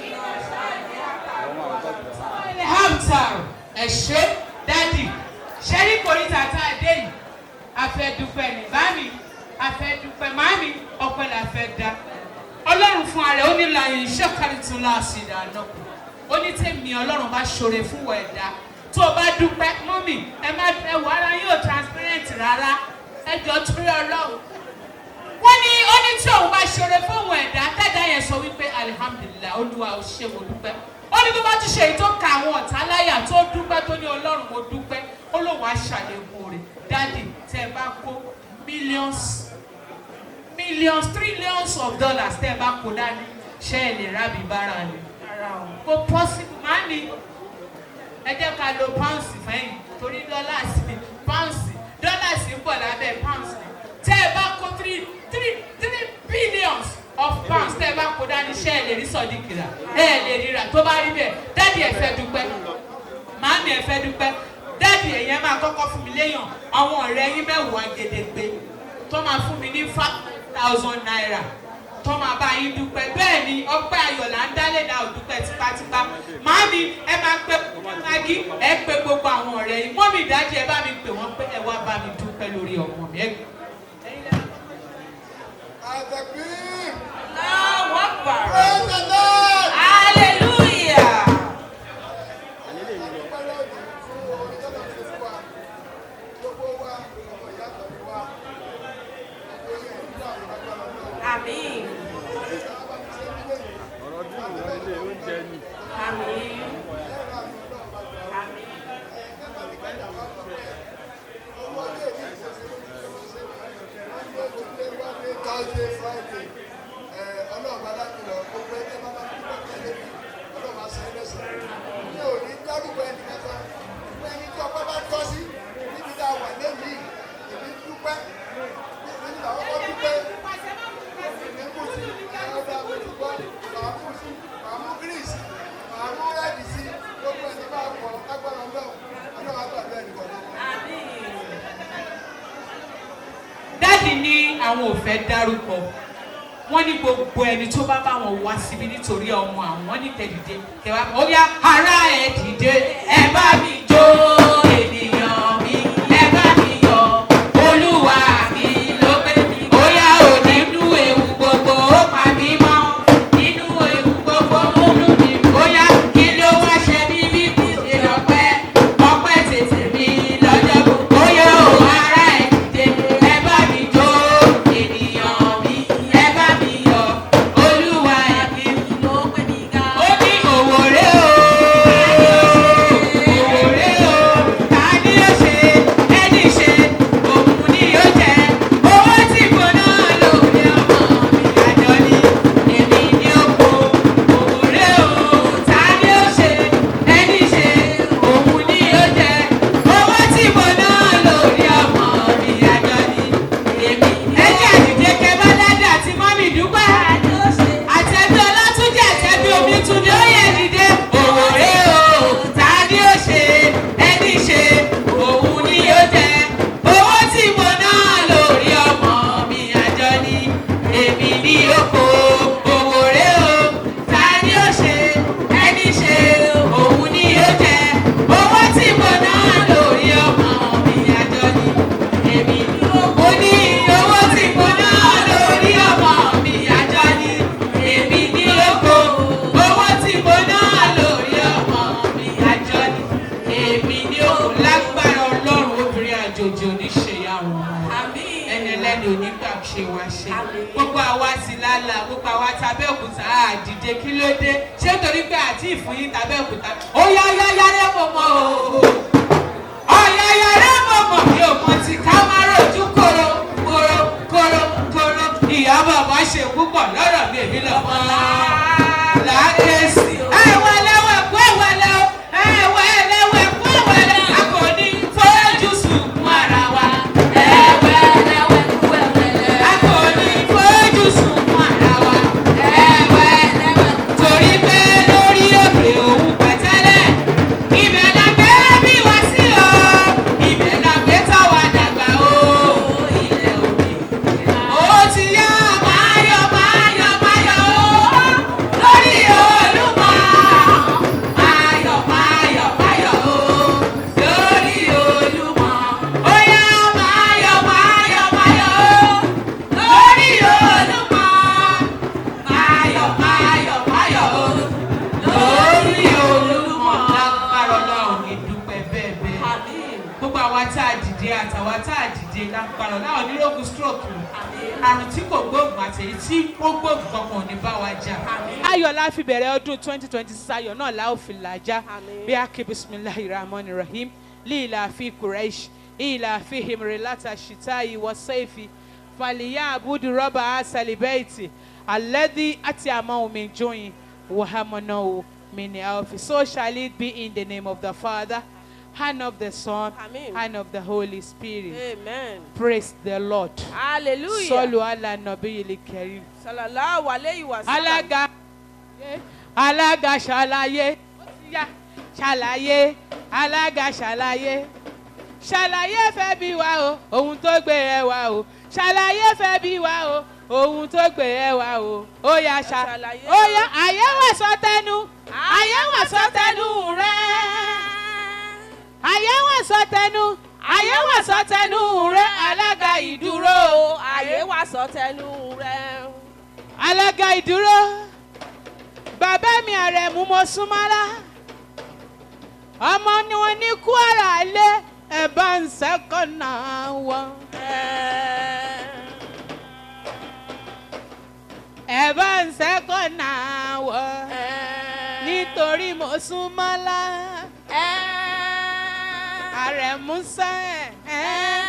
ìnà sáàlì àkàrà. Hamsar, ẹ ṣé daddy. Ṣẹ́rí kòríta tá a dé yìí, a fẹ́ dúpẹ́ ní bámi, a fẹ́ dúpẹ́ màmí, ọpẹ́ la fẹ́ dá Ọlọ́run fún ara ẹ̀. Ó ní láyé iṣẹ́ kárí tún láàṣì ìdáná. Ó ní tèmi Ọlọ́run bá ṣoore fún wọ ẹ̀dá tó o bá dúpẹ́. Mummy, ẹ má ẹ wọ ara yóò transparent rárá. Ẹ jọ, torí Ọlọ́run. Wọ́n ní ó ní tí òun bá ṣoore fún òun ẹ̀dá, tẹ́dá yẹn sọ wípé alihamudulilayi, Olúwa, ò ṣe, mo dúpẹ́. Ó ní tó bá tún ṣe èyí tó ka àwọn ọ̀tá láyà, tó dúpẹ́, tó ní Ọlọ́run, mo dúpẹ́, ó lóun á ṣàlékún rẹ̀. Daddy, tẹ́ ẹ bá kó millions, millions, trillions of dollars, tẹ́ ẹ bá kó dání, ṣé ẹ lè rábì bára ni? Kò possible. Màámi, ẹ jẹ́ ká lo pounds fẹ́yìn torí dollars, pounds, dollars ń bọ̀ lábẹ́ pounds ni. Tẹ́ ẹ bá kó 3 3 3 billions of pounds, tẹ́ ẹ bá kó dání, ṣé ẹ lè rí Sodiq rà? Ẹ lè ríra. Tó bá rí bẹ́ẹ̀, daddy, ẹ fẹ́ dúpẹ́, màámi, ẹ fẹ́ dúpẹ́, daddy, ẹ̀yẹn máa kọ́kọ́ fún mi léèyàn, àwọn ọ̀rẹ́ yín 10 gédégbé tó máa fún mi ní ₦5,000 tó máa bá yín dúpẹ́. Bẹ́ẹ̀ ni, ọpẹ́ ayọ̀ là ń dálé dá òdúpẹ́ tipátipá. Màámi, ẹ máa pe magi, ẹ pe gbogbo àwọn ọ̀rẹ́ yín. Mummy, ìdájí, ẹ bá mi pè wọ́n pé ẹ wá bá mi dúpẹ́ lórí ọmọ mi. Àtẹ̀bí. Allahu Akbar. Praise the Lord. Hallelujah. Adúpẹ́ lónìí fún orin tó lọ́ọ́ ṣe fún wa. Gbogbo wa, ọmọ ìyá kan ni wa. Gbogbo yẹn ìlú àwọn agbára náà. Àmín. Ọ̀rọ̀ dùn wọ́n ilé oúnjẹ ni. Àmín. Àmín. Thursday, Friday, ọlọ́ọ̀bá láti lọ gbogbo ẹgbẹ́ bá bá dúpẹ́ tẹ̀lé mi, ọlọ́ọ̀bá sọ ẹ́ lẹ́sẹ̀. Mi ò ní dárúkọ ẹnì kankan, ṣùgbọ́n ẹni tí ọpẹ́ bá tọ́ sí níbi tá a wà lẹ́yìn, èmi dúpẹ́. Èmi ní àwọn ọkọ dúpẹ́. Èmi kù sí ẹ̀rọ mo ti gbọ́, màá mú sí, màá mú grease, màá mú red sí, gbogbo ẹni bá pọ̀ lágbára Ọlọ́run, Ọlọ́run á gbàdúrà ẹnì kọ̀ọ̀kan. Daddy ní àwọn ò fẹ́ dárúkọ. Wọ́n ní gbogbo ẹni tó bá bá wọn wá síbi nítorí ọmọ àwọn ní kẹ́dìdé kẹwàá. Ó yá, ará, ẹ dìde, ẹ bá mi jó. Ènìyàn mi, ẹ bá mi yọ̀. Olúwa mi ló gbé mi. Ó yá ò, nínú ewu gbogbo ó pa mí mọ́, nínú ewu gbogbo ó mú mi. Ó yá, kí ló wá ṣe mí bí kò ṣe lọ́pẹ́? Ọpẹ́ tètè mi lọ́jọ́ gbogbo. Ó yá ò, ará, ẹ dìde, ẹ bá mi jó. Ènìyàn mi, ẹ bá mi yọ̀. Olúwa mi ló gbé mi ga. Ó ní òwò rẹ o, òwò rẹ o, ta ni ó ṣe? Ẹni ṣe òun ni yóò jẹ. Owó tí mo ná lórí ọmọ mi, àjọ ni èmi ní oko. Òwò rẹ o, ta ni ó ṣe? Ẹni ṣe òun ni yóò jẹ. Owó tí mo ná lórí ọmọ mi, àjọ ni èmi. Ẹ jẹ́ àdìdé kẹ bá daddy àti mummy dúpẹ́. Àtẹ̀bí Ọlátúnjì, àtẹ̀bí Omítúndé, ó yẹ dìde. Òwò rẹ o, ta ni ó ṣe? Ẹni ṣe òun ni yóò jẹ. Owó tí mo ná lórí ọmọ mi, àjọ ni èmi ní oko. Òwò rẹ o, ta ni ó ṣe? Ẹni ṣe òun ni yóò jẹ. Owó tí mo ná lórí ọmọ mi, àjọ ni èmi ní oko. Ní owó tí mo ná lórí ọmọ mi, àjọ ni èmi ní oko. Owó tí mo ná lórí ọmọ mi. gbà ṣe wá ṣe. Gbogbo àwa sì lálà, gbogbo àwa tàbẹ́òkúta àdìde, kí ló dé? Ṣé torí pé àti ìfúnyín tàbẹ́òkúta? Ó yá yá yá rẹ́ mọ̀ mọ́ o. Ọ̀yàyà rẹ̀ mọ̀mọ̀ mi ò mọ̀ tí ká má rojú koro koro koro koro. Ìyá bàbá ṣe púpọ̀ lọ́rọ̀ mi, èmi lọ́mọ lákèsí. Ẹ̀wẹ̀ lẹ́wẹ̀ kú ẹ̀wẹ̀ lẹ́wọ̀, ẹ̀wẹ̀ lẹ́wẹ̀ kú ẹ̀wẹ̀ lẹ́wọ̀. A kò ní fojú sunkún ara wa. Ẹ̀wẹ̀ lẹ́wẹ̀ kú ẹ̀wẹ̀ lẹ́wọ̀. A kò ní fojú sunkún ara wa. Ẹ̀wẹ̀ lẹ́wẹ̀. Torí pé lórí òkè òun pẹ̀tẹ́lẹ̀, ibẹ̀ la gbé bí wá sí o, ibẹ̀ la gbé táwa dàgbà o. Ilẹ̀ òbí. Ó ti yá, máyọ̀ máyọ̀ máyọ̀ o, lórí Olúmọ. Máyọ̀ máyọ̀ máyọ̀ o, lórí Olúmọ. Ó yá, máyọ̀ máyọ̀ máyọ̀ o, lórí Olúmọ. Máyọ̀ máyọ̀ máyọ̀ o, lórí Olúmọ. Lágbára Ọlọ́run, ìdúpẹ́ bẹ́ẹ̀ bẹ́ẹ̀. Gbogbo àwa tá a dìde àtàwa tá a dìde, lágbára láwọn onírògùn stroke, àrùn tí kò gbóògùn àti èyí tí ó gbóògùn kankan ò ní bá wa jà. Ayọ̀ la fi bẹ̀rẹ̀ ọdún 2026, ayọ̀ náà la ó fi làjá. Bí a kì bisimilahi rahman rahim líìlà fi Quraish ìlà fi himrilata shita ìwọ sẹ́ẹ̀fì fàlìyà abudu rọ́bà asalibeiti alẹ́dí àti àmọ́ omi joyin wàhámọ́nà o mini alfi. So shall it be in the name of the Father and of the Son Amen. and of the Holy Spirit. Amen. Praise the Lord. Hallelujah. Sọlù ala nabiyil karim. Sallallahu alayhi wa sallam. Alága, alága ṣàlàyé, ó ti yá, ṣàlàyé, alága ṣàlàyé, ṣàlàyé fẹ́ bí wa o, ohun tó gbé ẹ wá o, ṣàlàyé fẹ́ bí wa o, ohun tó gbé ẹ wá o, ó yá ṣá, Ṣàlàyé. ó yá, àyè wà sọ tẹnu, àyè wà sọ tẹnu rẹ, àyè wà sọ tẹnu, àyè wà sọ tẹnu rẹ, alága ìdúró. Ayé wa sọ tẹnu rẹ. Alága ìdúró, bàbá mi Àrẹ̀mú mo súnmọ́lá, ọmọ ni wọn ní Kwara lé ẹ̀ bá ń sẹ́kọ̀nà wọn. Ẹ̀ bá ń sẹ́kọ̀nà wọn nítorí mo súnmọ́lá, Àrẹ̀mú sẹ́ ẹ̀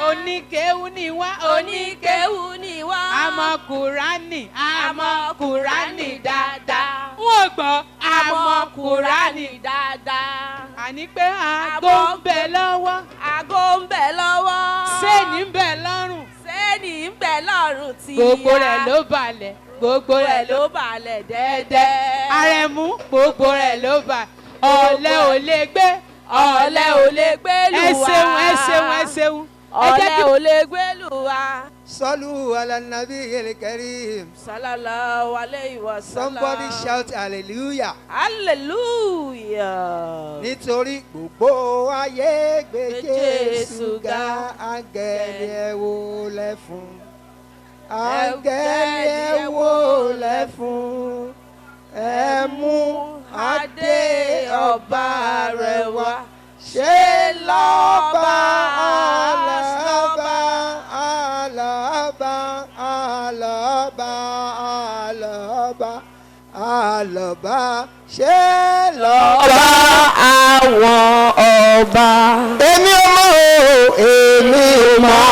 oníkéwú ni wá, oníkéwú Oníkéwú ni wá. Àmọ́ Kùránì, àmọ́ Kùránì dáadáa. Wọ́n gbọ́, àmọ́ Kùránì dáadáa. Àní pé aago ń bẹ lọ́wọ́. Aago ń bẹ lọ́wọ́. Séènì ń bẹ lọ́rùn. Séènì ń bẹ lọ́rùn tí Gbogbo rẹ̀ ló balẹ̀, gbogbo rẹ̀ rẹ̀ ló ló balẹ̀ dẹ́dẹ́. Àrẹ̀mú, gbogbo rẹ̀ ló bà, ọ̀lẹ ò lè gbé, Ọ̀lẹ ò lè gbé lù Ẹ wá. ṣeun, ẹ ṣeun, ẹ ṣeun. Ẹ jẹ́ Ọ̀lẹ kí ò lè gbé lù wá. Sọlù ala nabiyil karim. Sallallahu alayhi wa sallam. Somebody shout hallelujah. Hallelujah. Nítorí gbogbo ayé gbé Gbé Jésù Jésù ga, ga. áńgẹ́lì ẹ wólẹ̀ fún. Áńgẹ́lì ẹ wólẹ̀ fún. Ẹ mú adé ọba rẹ̀ wá. Ṣé lọ́ba àlọ́ba àlọ́ba àlọ́ba àlọ́ba àlọ́ba, ṣé lọ́ba àwọn ọba. Èmi ò mọ̀ o, èmi ò mọ̀.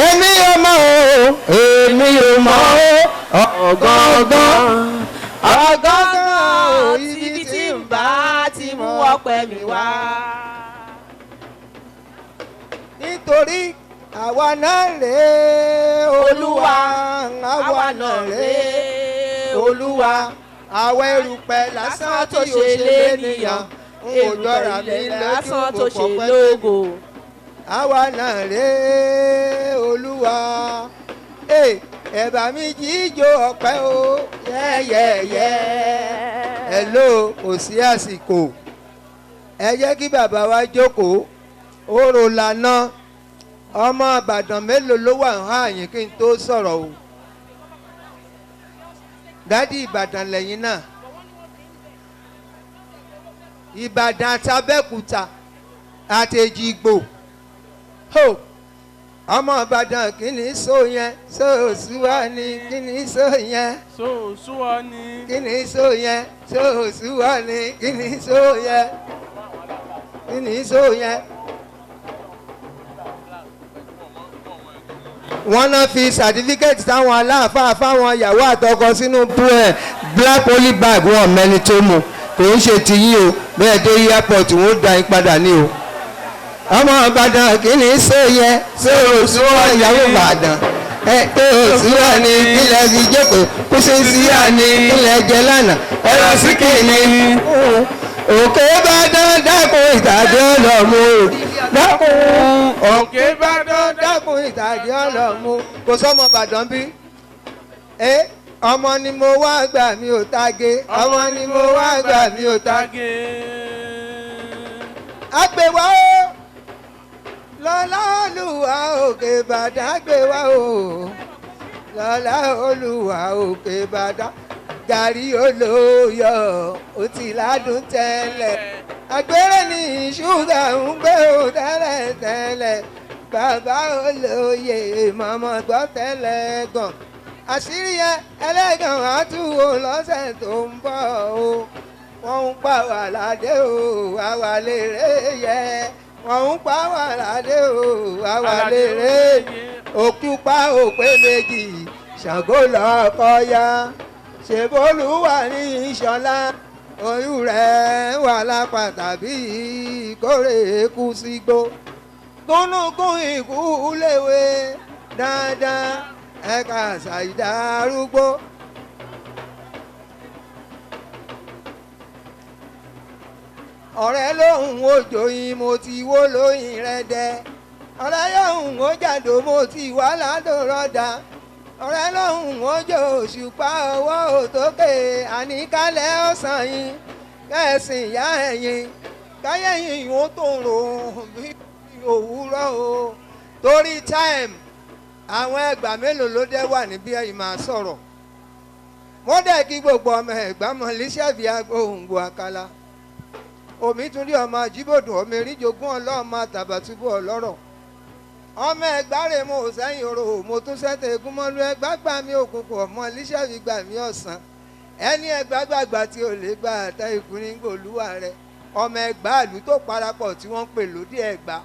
Èmi ò mọ̀ o, èmi ò mọ̀ o. Ọ̀gángan ọ̀gángan o, ibi tí ń bá ti mú ọpẹ́ mi wá. Nítorí àwa náà rèé Olúwa, àwa náà rèé Olúwa, àwa erùpẹ̀ lásán tí ó ṣe lénìyàn, n kò jọra mi lójú lásán tó kò ṣe pẹ́. lógo. Àwa náà rèé Olúwa. Ẹ ẹ bá mi jíjó ọpẹ́ o, yẹ́yẹ́yẹ́. Hello, kò sí àsìkò, ẹ jẹ́ kí bàbá wa jókòó. Orò lànà ọmọ Ìbàdàn mélòó ló wà ń hàn yín kí n tó sọ̀rọ̀ o? Daddy, Ìbàdàn lẹ́yìn náà, Ìbàdàn àti Abẹ́òkúta àti Èjìgbò ho. Ọmọ Ìbàdàn kí ni sọ yẹn? Sóòsùwà ni kí ni sọ yẹn? Sóòsùwà ni. Kí ni sọ yẹn? Sóòsùwà ni kí ni sọ yẹn? Kí ni sọ yẹn? Wọ́n náà fi sàtífíkẹ́tì táwọn aláàfáà fáwọn ìyàwó àtọkọ sínú black poly bag wọn mẹ́ni tó mú kò ń ṣe tiyín o bẹ́ẹ̀ dé airport wọ́n dá yín padà ní o. Ọmọ Ìbàdàn kì ní ṣe yẹn ṣé òṣùwọ̀n ìyàwó Ìbàdàn ẹ tó òṣùwọ̀n ni kílẹ̀ fi jókòó kó ṣe ń síyà ni kílẹ̀ jẹ lánàá ẹ̀rọ síkì ni. Òkè Ìbàdàn dákun ìtàgé ọlọ́mú dákun Òkè Ìbàdàn dákun ìtàgé ọlọ́mú kò sọ́mọ Ìbàdàn bí. Ọmọ ni mo wá gbà mí ò tage ọmọ ni mo wá gbà mí ò tage. Àgbèwá o lọ́lá Olúwa Òkè Ìbàdàn àgbèwá o lọ́lá Olúwa Òkè Ìbàdàn gàrí olóyọ̀ ó ti ládùn tẹ́lẹ̀ àgbèrè ní ṣúgà ń gbé o tẹ́lẹ̀ tẹ́lẹ̀ bàbá olóyè mọ̀mọ́ gbọ́ tẹ́lẹ̀ gan àṣírí yẹn ẹlẹ́gàn àtúwò lọ́sẹ̀ tó ń bọ̀ o wọ́n ń pa wà ládé o àwa lè rè yẹ wọ́n ń pa wà ládé o àwa lè rè òkú pa òpè méjì Ṣàngó lọ́kọ́ ya ṣèbólúwà ní ìṣọ̀lá oyún rẹ̀ wà lápá tàbí kórè kú sígbó gúnúgún ìkú léwe dáadáa ẹ̀ka àṣà ìdárúgbó. Ọ̀rẹ́ lóhùn òjò yìí mo ti wó lóyìn rẹ̀ dẹ ọ̀rẹ́ lóhùn ó jàdó mo ti wà ládòrọ̀dà ọ̀rẹ́ lóhùn òjò òṣùpá ọwọ́ òtókè àníkálẹ̀ ọ̀sán yìí kẹ́sìn ìyá ẹ̀yìn káyẹ̀yìn ó tó rò bí òwúrọ̀ o torí time àwọn ẹgbàá mélòó ló dé wà níbí ẹ̀yìn máa sọ̀rọ̀ wọ́n dẹ̀ kí gbogbo ọmọ ẹ̀gbá mọ̀ lẹ́sẹ̀bí agbóhùngbò àkàlà omi tún rí ọmọ àjíbòdùn ọmọ eríjogún ọlọ́ọ̀mọ àtàbàtúbú ọlọ́rọ̀ ọmọ ẹ̀gbá rè mo sẹ́yìn orò mo tún sẹ́tẹ̀ egun mọ́lú ẹgbá gbà mí òkùnkùn ọmọ lẹ́sẹ̀bí gbà mí ọ̀sán ẹni ẹgbá gbàgbà tí ò lè gbà àtẹ ìkùnrin gbòlúwà rẹ ọmọ ẹgbá ìlú tó parapọ̀ tí wọ́n ń pè lódì ẹgbá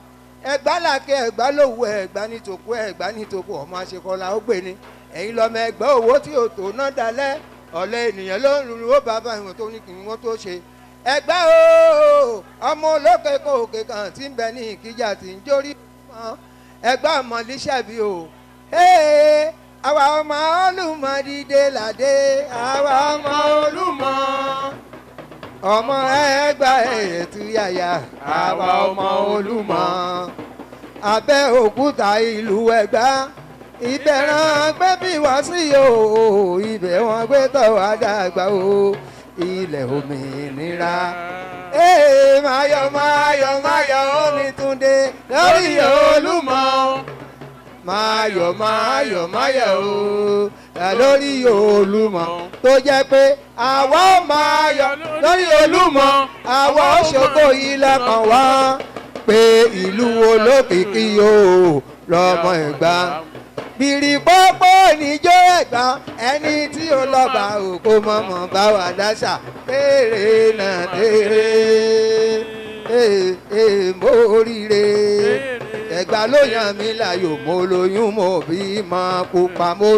ẹgbá làkè ẹgbá lòwú ẹgbá nítòkú ẹgbá nítòkú ọmọ àṣekọlá ó gbé ni ẹ̀yin lọ́mọ ẹgbẹ́ owó tí ò tó ná dalẹ̀ ọ̀lẹ ènìyàn ló ń rúru ó bàbá ìwọ̀n tó ní kí wọ́n tó ṣe ẹgbẹ́ o ọmọ olókè kò òkè kan tí ń bẹ ní ìkíjà tí ń jórí mọ́ ẹgbẹ́ ọmọ lísàbí o àwa ọmọ Olúmọ dìde làdé àwa ọmọ Olúmọ ọmọ ẹgbà ètú yàyà àwa ọmọ Olúmọ Abẹ́òkúta ìlú Ẹ̀gbá ibẹ̀ ràn gbé bí wá sí o ibẹ̀ wọn gbé tọ̀ wá dàgbà o ilẹ̀ òmìnira. Ee máyọ̀ máyọ̀ máyọ̀ Onítúndé lórí Olúmọ. Máyọ̀ máyọ̀ máyọ̀ o lórí Olúmọ tó jẹ́ pé àwa máyọ̀ lórí Olúmọ àwa òṣogbo ilẹ̀ kan wá pé ìlú olókìkí o lọ́mọ Ẹ̀gbá bìrìpọ́pọ́ níjó Ẹ̀gbá ẹni tí ó lọ́ba òkú mọ̀mọ́ bá wà dáṣà tèrè náà tèrè mo ríre Ẹ̀gbá ló yàn mí láyò mo lóyún mo bí mọ pupa mo.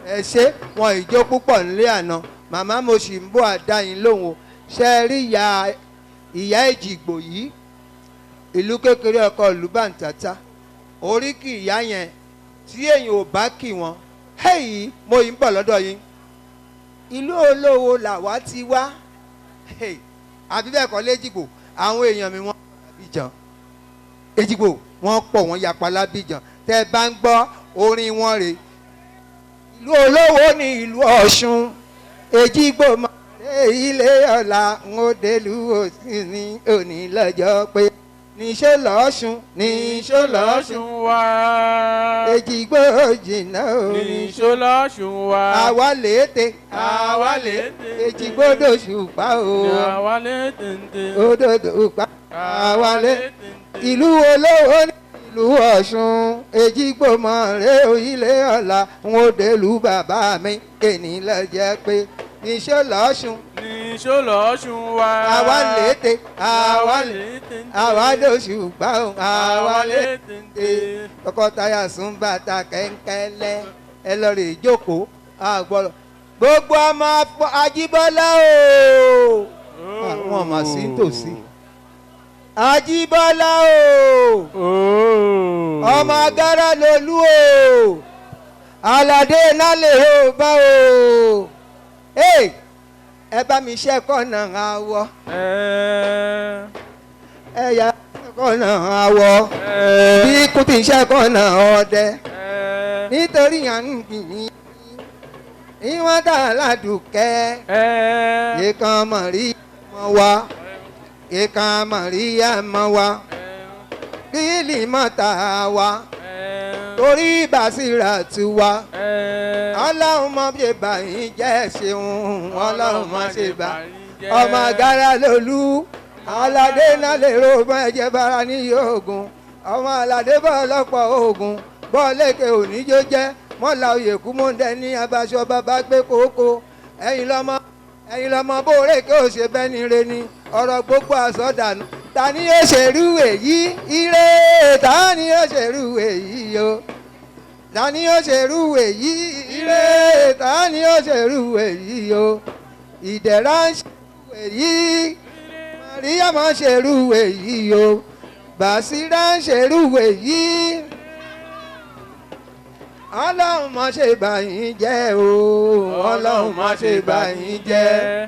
Ẹ ṣe wọn ìjó púpọ̀ nílé àná màmá mo sì ń bọ́ àdáyìn lóhùn ṣe rí ìyá Èjìgbò yìí ìlú kékeré ọkọ ìlú bàǹtàtà oríkì ìyá yẹn tí èyàn ò bá kì wọ́n hey mo yìí ń bọ̀ lọ́dọ̀ yín ìlú olówó làwa ti wá àbí bẹ́ẹ̀ kọ́ lẹ́jìgbò àwọn èèyàn mi wọ́n lábìjàn Èjìgbò wọ́n pọ̀ wọ́n yapa lábìjàn tẹ́ ẹ bá ń gbọ́ orin wọn rè ìlú olówó ní ìlú Ọ̀ṣun Èjìgbò máa dé ilé ọ̀la ń ó délùú òsì ní òní lọ́jọ́ pé níṣó lọ́ṣun níṣó lọ́ṣun wá. Èjìgbò jìnnà o níṣó lọ́ṣun wá. Àwa lété àwa lété Èjìgbò dòṣùpá o àwa lété òdòdòpá àwa lété ìlú olówó ní ìlú Lu Ọ̀ṣun Èjìgbò mọ̀ rẹ òyìnlẹ̀ ọ̀la ń ó délùú bàbá mi èní lọ jẹ́ pé níṣẹ́ lọ́ṣun. Níṣó lọ́ṣun wa. Àwa létè àwa àwa lóṣù gbà ó àwa létè. Tọkọtaya sùn bàtà kẹ́ńkẹ́lẹ́ ẹ lọ rè jókòó àgbọ̀rọ̀ gbogbo ọmọ Ajíbọ́lá o àwọn ọmọ sí nítòsí Ajíbọ́lá o ọmọ agara lolú o aládé nálè o bá o ẹ bá mi ṣe kọ́nà àwọ̀ ẹ yà kọ́nà àwọ̀ bí kò tí ń ṣe kọ́nà ọdẹ nítorí à ń gbìn ìwọ́n dà ládùúkẹ́ ìkan mọ̀rí mọ́ wa ìkan mọ̀ríyá mọ́ wa kílì mọ́ta wa torí ìbásíra tiwa ọlọ́run mọ̀ ṣe bá yín jẹ́ ṣeun ọlọ́run mọ̀ ṣe bá ọmọ agara lolú aládé náà lè ro ọmọ ẹ̀jẹ̀ bara ní ogun ọmọ aládé bọ́ ọlọ́pọ̀ ogun bọ́ọ̀lẹ́kẹ̀ òníjó jẹ́ mọ́lá oyèkú mọ́ndé ní abaṣọ bàbá gbé kókó ẹ̀yin lọ́mọ bóore kí ó ṣe bẹ́ẹ̀ ni re ni ọ̀rọ̀ gbogbo àsọdànù ta ni yóò ṣerú èyí ire ta ni yóò ṣerú èyí o ta ni yóò ṣerú èyí ire ta ni yóò ṣerú èyí o ìdẹ̀ra ń ṣerú èyí Màríyá máa ń ṣerú èyí o Bàṣírá ń ṣerú èyí ọlọ́run má ṣe bà yín jẹ́ o ọlọ́run má ṣe bà yín jẹ́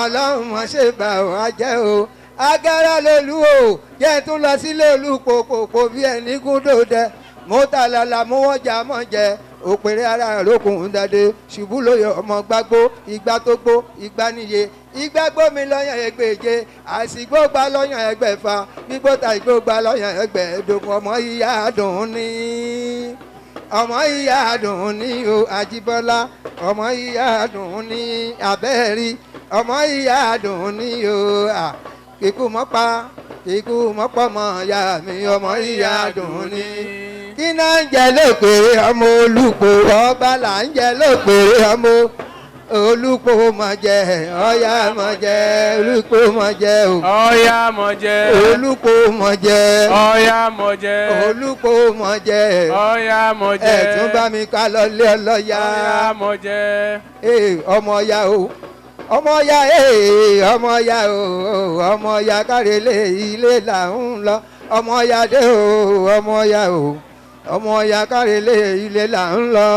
ọlọ́run má ṣe bà wá jẹ́ o agara lolú o jẹ́ tún lọ sílé olú pòpòpò bí ẹni gúndòdẹ mọ́tàlálà mọ́wọ́jà mọ́ jẹ òpèrè ara rókun dàdé ṣubú lóye ọmọ gbágbó ìgbà tó gbó ìgbà níye ìgbà gbómi lọ́yàn ẹgbẹ̀je àsìgbó gba lọ́yàn ẹgbẹ̀fà gbígbó ta ìgbó gba lọ́yàn ẹgbẹ̀ẹ́dógún ọmọ ìyá dùn ní ọmọ ìyá dùn ní o Àjíbọ́lá ọmọ ìyá dùn ní abẹ́rí ọmọ ìyá dùn ní o kíkú mọ́pa kíkú mọ́pọ̀ mọ́ ya mi ọmọ ìyá dùn ní. Kí náà ń jẹ lópèrè ọmọ Olúpo ọba là ń jẹ lópèrè ọmọ Olúpo mọ̀ jẹ ọ̀yá mọ̀ jẹ Olúpo mọ̀ jẹ o. Ọ̀yá mọ̀ jẹ. Olúpo mọ̀ jẹ. Ọ̀yá mọ̀ jẹ. Olúpo mọ̀ jẹ. Ọ̀yá mọ̀ jẹ. Ẹ tún bá mi ká lọ lé ọlọ́yà. Ọ̀yá mọ̀ jẹ. Ee ọmọ ya o ọmọ ya ee ọmọ ya o ọmọ ya kárẹ́lẹ̀ ilé là ń lọ ọmọ ya dé o ọmọ ya o ọmọ ya kárẹ́lẹ̀ ilé là ń lọ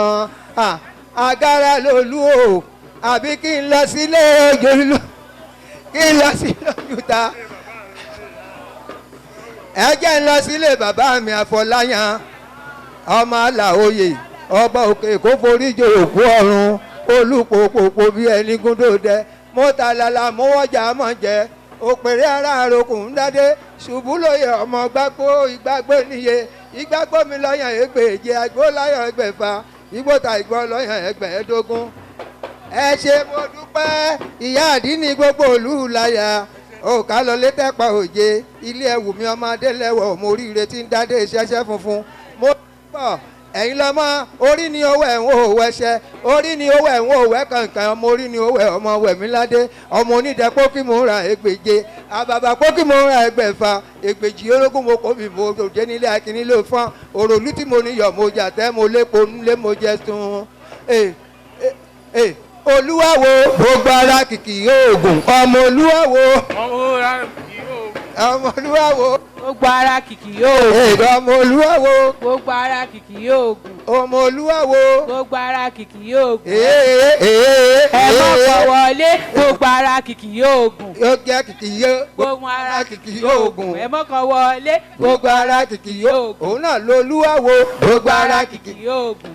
agara lolú o àbí kí n lọ sílé ojúlú kí n lọ sílé ojúta ẹ jẹ́ n lọ sílé bàbá mi Àfọláyàn ọmọ Àlàoyè ọba òkè kó foríjì òkú ọ̀run olùpòpòpò bí ẹni gúndòdẹ mọ́tàlálà mọ́wọ́jà mọ́ jẹ òpèrè ara àròkùn ń dádé ṣubú lóye ọmọ gbàgbó ìgbàgbó níye ìgbàgbó mi lọ́yàn ẹgbẹ̀je àgbó láyàn ẹgbẹ̀fà ìgbóta ìgbọ́ lọ́yàn ẹgbẹ̀ẹ́dógún. Ẹ ṣe mo dúpẹ́ ìyá àdínní gbogbo òlú láyà òkà lọ létẹ́pà òye ilé ẹ̀wù mi ọmọ adélẹ́wọ̀ mo ríire tí ń dádé ṣẹ́ṣẹ́ funfun mo pọ̀ ẹ̀yin lọ́mọ orí ni owó ẹ̀wọ̀n òwò ẹ̀ṣẹ̀ orí ni owó ẹ̀wọ̀n òwò ẹ̀kànkàn ọmọ orí ni owó ẹ̀ ọmọ wẹ̀míládé ọmọ onídẹ pókí mò ń ra ẹgbẹ̀je àbàbà pókí mò ń ra ẹgbẹ̀fà ẹgbẹ̀jì ológun mo kò bí mo òde nílé akíní ló fọ́n òròlú tí mo níyọ̀ mo jà tẹ́ mo lépo nílé mo jẹ tún olúwawo gbogbo ara kìkì oògùn ọmọ olúwawo ọmọ olúwawo gbogbo ara kìkì yóò gùn. ọmọ olúwawo. Gbogbo ara kìkì yóò gùn. Ọmọ olúwawo. Gbogbo ara kìkì yóò gùn. Ẹ má kọ̀ wọlé gbogbo ara kìkì yóò gùn. Yóò jẹ́ kìkì yóò. Gbogbo ara kìkì yóò gùn. Ẹ má kọ̀ wọlé. Gbogbo ara kìkì yóò gùn. Òun náà lolúwawo. Gbogbo ara kìkì yóò gùn.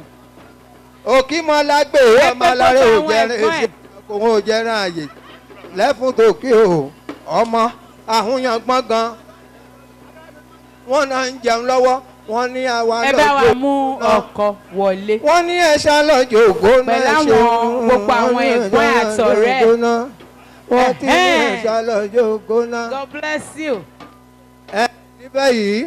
Òkìmọ́lágbè ọmọ alárè òjẹrán èsì òun òjẹrán àyè lẹ́fún tòkí o ọmọ àhúnyàn gbọ̀ngàn wọ́n náà ń jẹun lọ́wọ́ wọ́n ní àwa ẹ bá wa mú ọkọ wọlé. Wọ́n ní ẹ̀ṣá lọ́jọ́ ògo náà pẹ̀lú àwọn gbogbo àwọn ẹ̀gbọ́n àtọ̀rẹ́. Wọ́n ti ní ẹ̀ṣá lọ́jọ́ ògo náà. God bless you. Ẹ níbẹ̀ yìí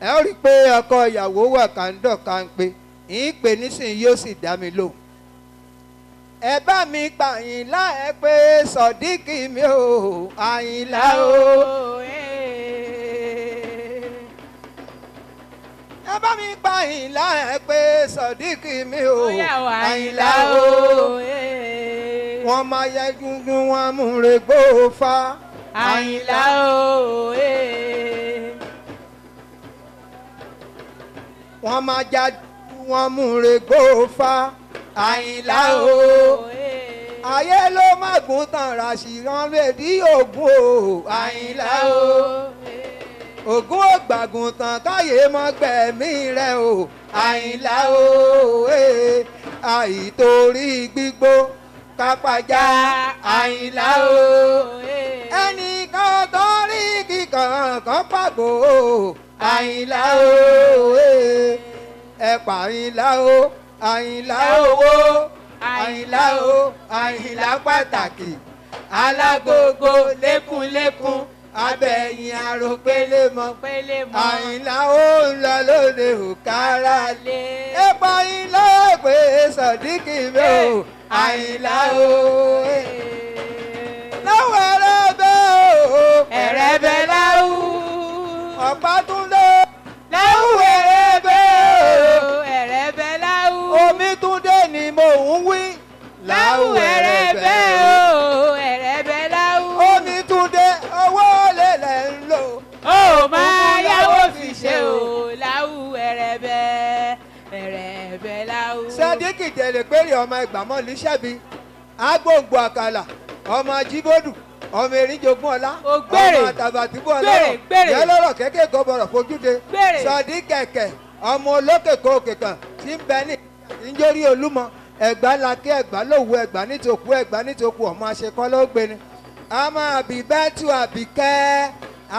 Ẹ ó rí i pé ọkọ ìyàwó wà kàńdọ̀ kàńpé ń pè nísìnyí yóò sì dá mi lóhùn. Ẹ bá mi pa Àyìnlá, ẹ pé Sọ̀díkì mi o, Àyìnlá o. Ẹ bá mi pa Àyìnlá, ẹ pé Sọ̀díkì mi o, Àyìnlá o. Wọ́n máa yẹ gungun wọn múre gbófa. Àyìnlá o. Wọ́n máa já wọn múre gbófa. Àyìnlá o. Ayé ló má gùn tán ràṣìrán lè dí ògùn o. Àyìnlá o. Ògùn ògbàgùn tán káyé mọ́ gbẹ̀mí rẹ̀ o. Àyìnlá o. Àìtorí gbígbó kápájá. Àyìnlá o. Ẹnìkan tó rí kíkan kan pàgbó o. Àyìnlá o. Ẹ pa Àyìnlá o. Àyìnlá owó. Àyìnlá o. Àyìnlá pàtàkì alágogo lékúnlékún abẹ́yìn àròpélé mọ́. Pélé mọ́. Àyìnlá ó ń lọ lóde òkàrà lé. Ẹ pa Àyìnlá pé Sọ̀díkì mi o. Àyìnlá o. Lọ́wọ́ ẹrẹ́bẹ́ o. Ẹ̀rẹ̀bẹ̀ láwù. Ọ̀pátúndé. Láwù ẹrẹ́bẹ́ o. Ẹ̀rẹ̀bẹ̀ láwù. Omítúndé ni mò ń wí. Láwù ẹ̀rẹ̀bẹ̀ o. Ẹ̀rẹ̀bẹ̀ láwù. Omítúndé owó lélẹ̀ ń lò. Ó máa yáwó fi ṣe o. Láwù ẹ̀rẹ̀bẹ̀. Ẹ̀rẹ̀bẹ̀ láwù. Sadiq tẹ̀lé péré ọmọ ìgbàmọ́ lìṣẹ́bi agbóǹgbò àkàlà ọmọ ajíbódù ọmọ erinjogún ọlá Ògbèrè. ọmọ àtàbàtúbú Gbèrè, ọlọ́rọ̀ gbèrè. yẹlọ́rọ̀ kékèké bọ̀rọ̀ fojúde. Gbèrè. Sadiq kẹ̀kẹ́ ọmọ olókè kòkè kan tí ń bẹ ní ìjórí Olúmọ Ẹ̀gbá lakẹ́ Ẹ̀gbá lòwú Ẹ̀gbá nítòkú Ẹ̀gbá nítòkú ọmọ àṣekọ́ ló gbé ni. Ọmọ àbíbẹ́tù àbíkẹ́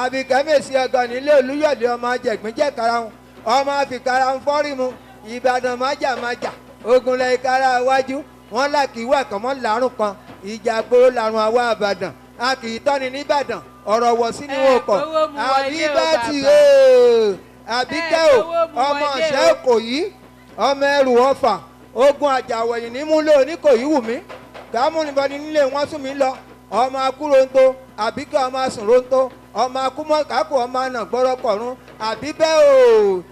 àbíkẹ́ mèsì ọgọ́ nílé Olúyọ̀lé ọmọ ajẹ̀gbínjẹ̀ karahun ọmọ àfikàrà ń fọ́rí mu Ìbàdàn májàmájà ogunlẹ̀ ìkara iwájú wọn là kì í wà kàn mọ́ làárùn kan ìjà gbòòrò làrùn àwa Àbàdàn a kì í tọ́ni nìbàdàn ọ̀rọ̀ wọ̀ sí ni Ẹ wọn kọ̀. gbowó mu wọlé o, Àbíbẹ́tù bàbá. àbíkẹ́ Ẹ o gbowó mu ọmọ wọlé ọ̀sẹ̀ o. kò yí ọmọ ẹrù ọfà ogun àjàwẹ̀yìn ní múlẹ̀ oníkòyí wù mí gàmúnibọ́ni nílé wọn sún mi lọ ọmọ akúronto àbíkẹ́ ọmọ asùnronto ọmọ akúmọ̀kákò ọmọ àna gbọ́rọ̀kọ̀rún àbíbẹ́ o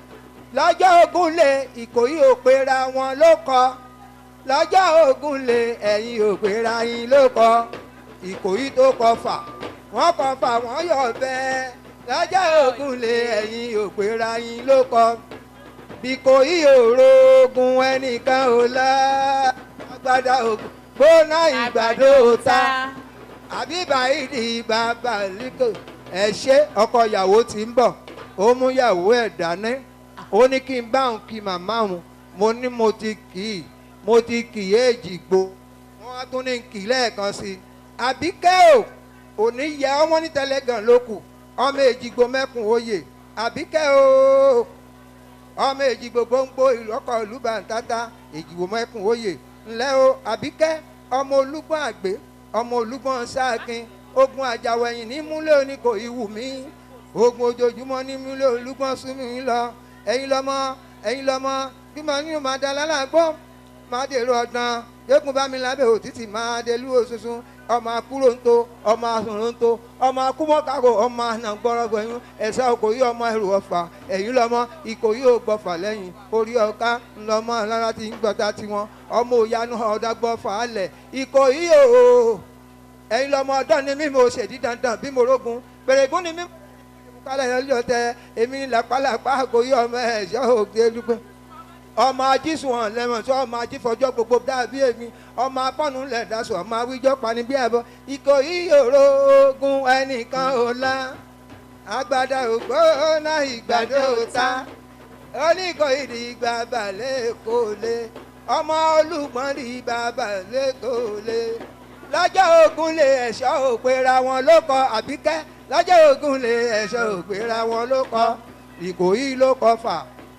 lọ́jọ́ ogun lè Ìkòyí òpera wọn ló kọ lọ́jọ́ ogun lè ẹ̀yìn òpera yín ló kọ Ìkòyí tó kọ fà wọ́n kọ fà wọ́n yọ̀ bẹ́ẹ̀ lọ́jọ́ ogun lè ẹ̀yìn òpera yín ló kọ Ìkòyí òrogun ẹnìkan ò lá agbada ogun gbóná ìgbàdo ta àbíbá ìdí bàbá líkò. Ẹ ṣe ọkọ ìyàwó tí ń bọ̀ ó mú ìyàwó ẹ̀ dání ó ní kí n bá òun kí màmá òun mo ní mo ti kì í mo ti kì í èjìgbò wọ́n á tún ní kì í lẹ́ẹ̀kan sí i. Àbíkẹ́ o òní yẹ ọmọ ní tẹlẹgàn ló kù ọmọ èjìgbò mẹ́kùn oyè. Àbíkẹ́ o ọmọ èjìgbò gbòǹgbò ìlọ́kọ̀ ìlú bàǹtátá èjìgbò mẹ́kùn oyè ńlẹ́ o. Àbíkẹ́ ọmọ olúgbọ́n àgbẹ̀ ọmọ olúgbọ́n sáàkin ogun àjàwẹ̀yìn ní múlẹ̀ òní kò ìwù mí ogun ojoojúmọ́ ní múlẹ̀ olúgbọ́n sún mi lọ ẹ̀yin lọ́mọ ẹ̀yin lọ́mọ bí mo ní máa da lálàgbọ́ máa dèrò ọ̀dàn yókùn bá mi lábẹ́ òtítì máa delú òṣùṣùn ọmọ akúròǹtò ọmọ asùnròǹtò ọmọ akúmọ̀kákò ọmọ ànàgbọ́rọ̀gbọ̀ ẹ̀yìn ẹ̀sà Ìkòyí ọmọ ẹrù ọ̀fà ẹ̀yìn lọ́mọ Ìkòyí ò gbọ́fà lẹ́yìn orí ọ̀ká ńlọmọ alára ti ń gbọ́ta tiwọn ọmọ òyanu ọ̀dàgbọ́fà alẹ̀ Ìkòyí o ẹ̀yin lọ́mọ ọ̀dọ́ ni mí mo ṣèdí dandan bí mo rógun pèrègún ni mí kálẹ̀ yẹn lọ tẹ èmi ní làpálàpá Ìkòyí ọmọ ẹ̀ṣọ́ òde dúpẹ́ ọmọ ajísùn hàn lẹ́mọ̀ tí ọmọ ajífọjọ́ gbogbo dàbí èmi ọmọ apọ́nù lẹ̀ dasọ ọmọ awíjọ́ pani bí ẹbọ Ìkòyí òrogun ẹnìkan ò la agbada ògbóná ìgbàdo ta oníkòyí di bàbá lẹ́kọ̀ọ́lé ọmọ olùgbọ́n di bàbá lẹ́kọ̀ọ́lé lọ́jọ́ ogun lè ẹ̀ṣọ́ òpera wọn ló kọ. Àbíkẹ́ lọ́jọ́ ogun lè ẹ̀ṣọ́ òpera wọn ló kọ Ìkòyí ló kọ fà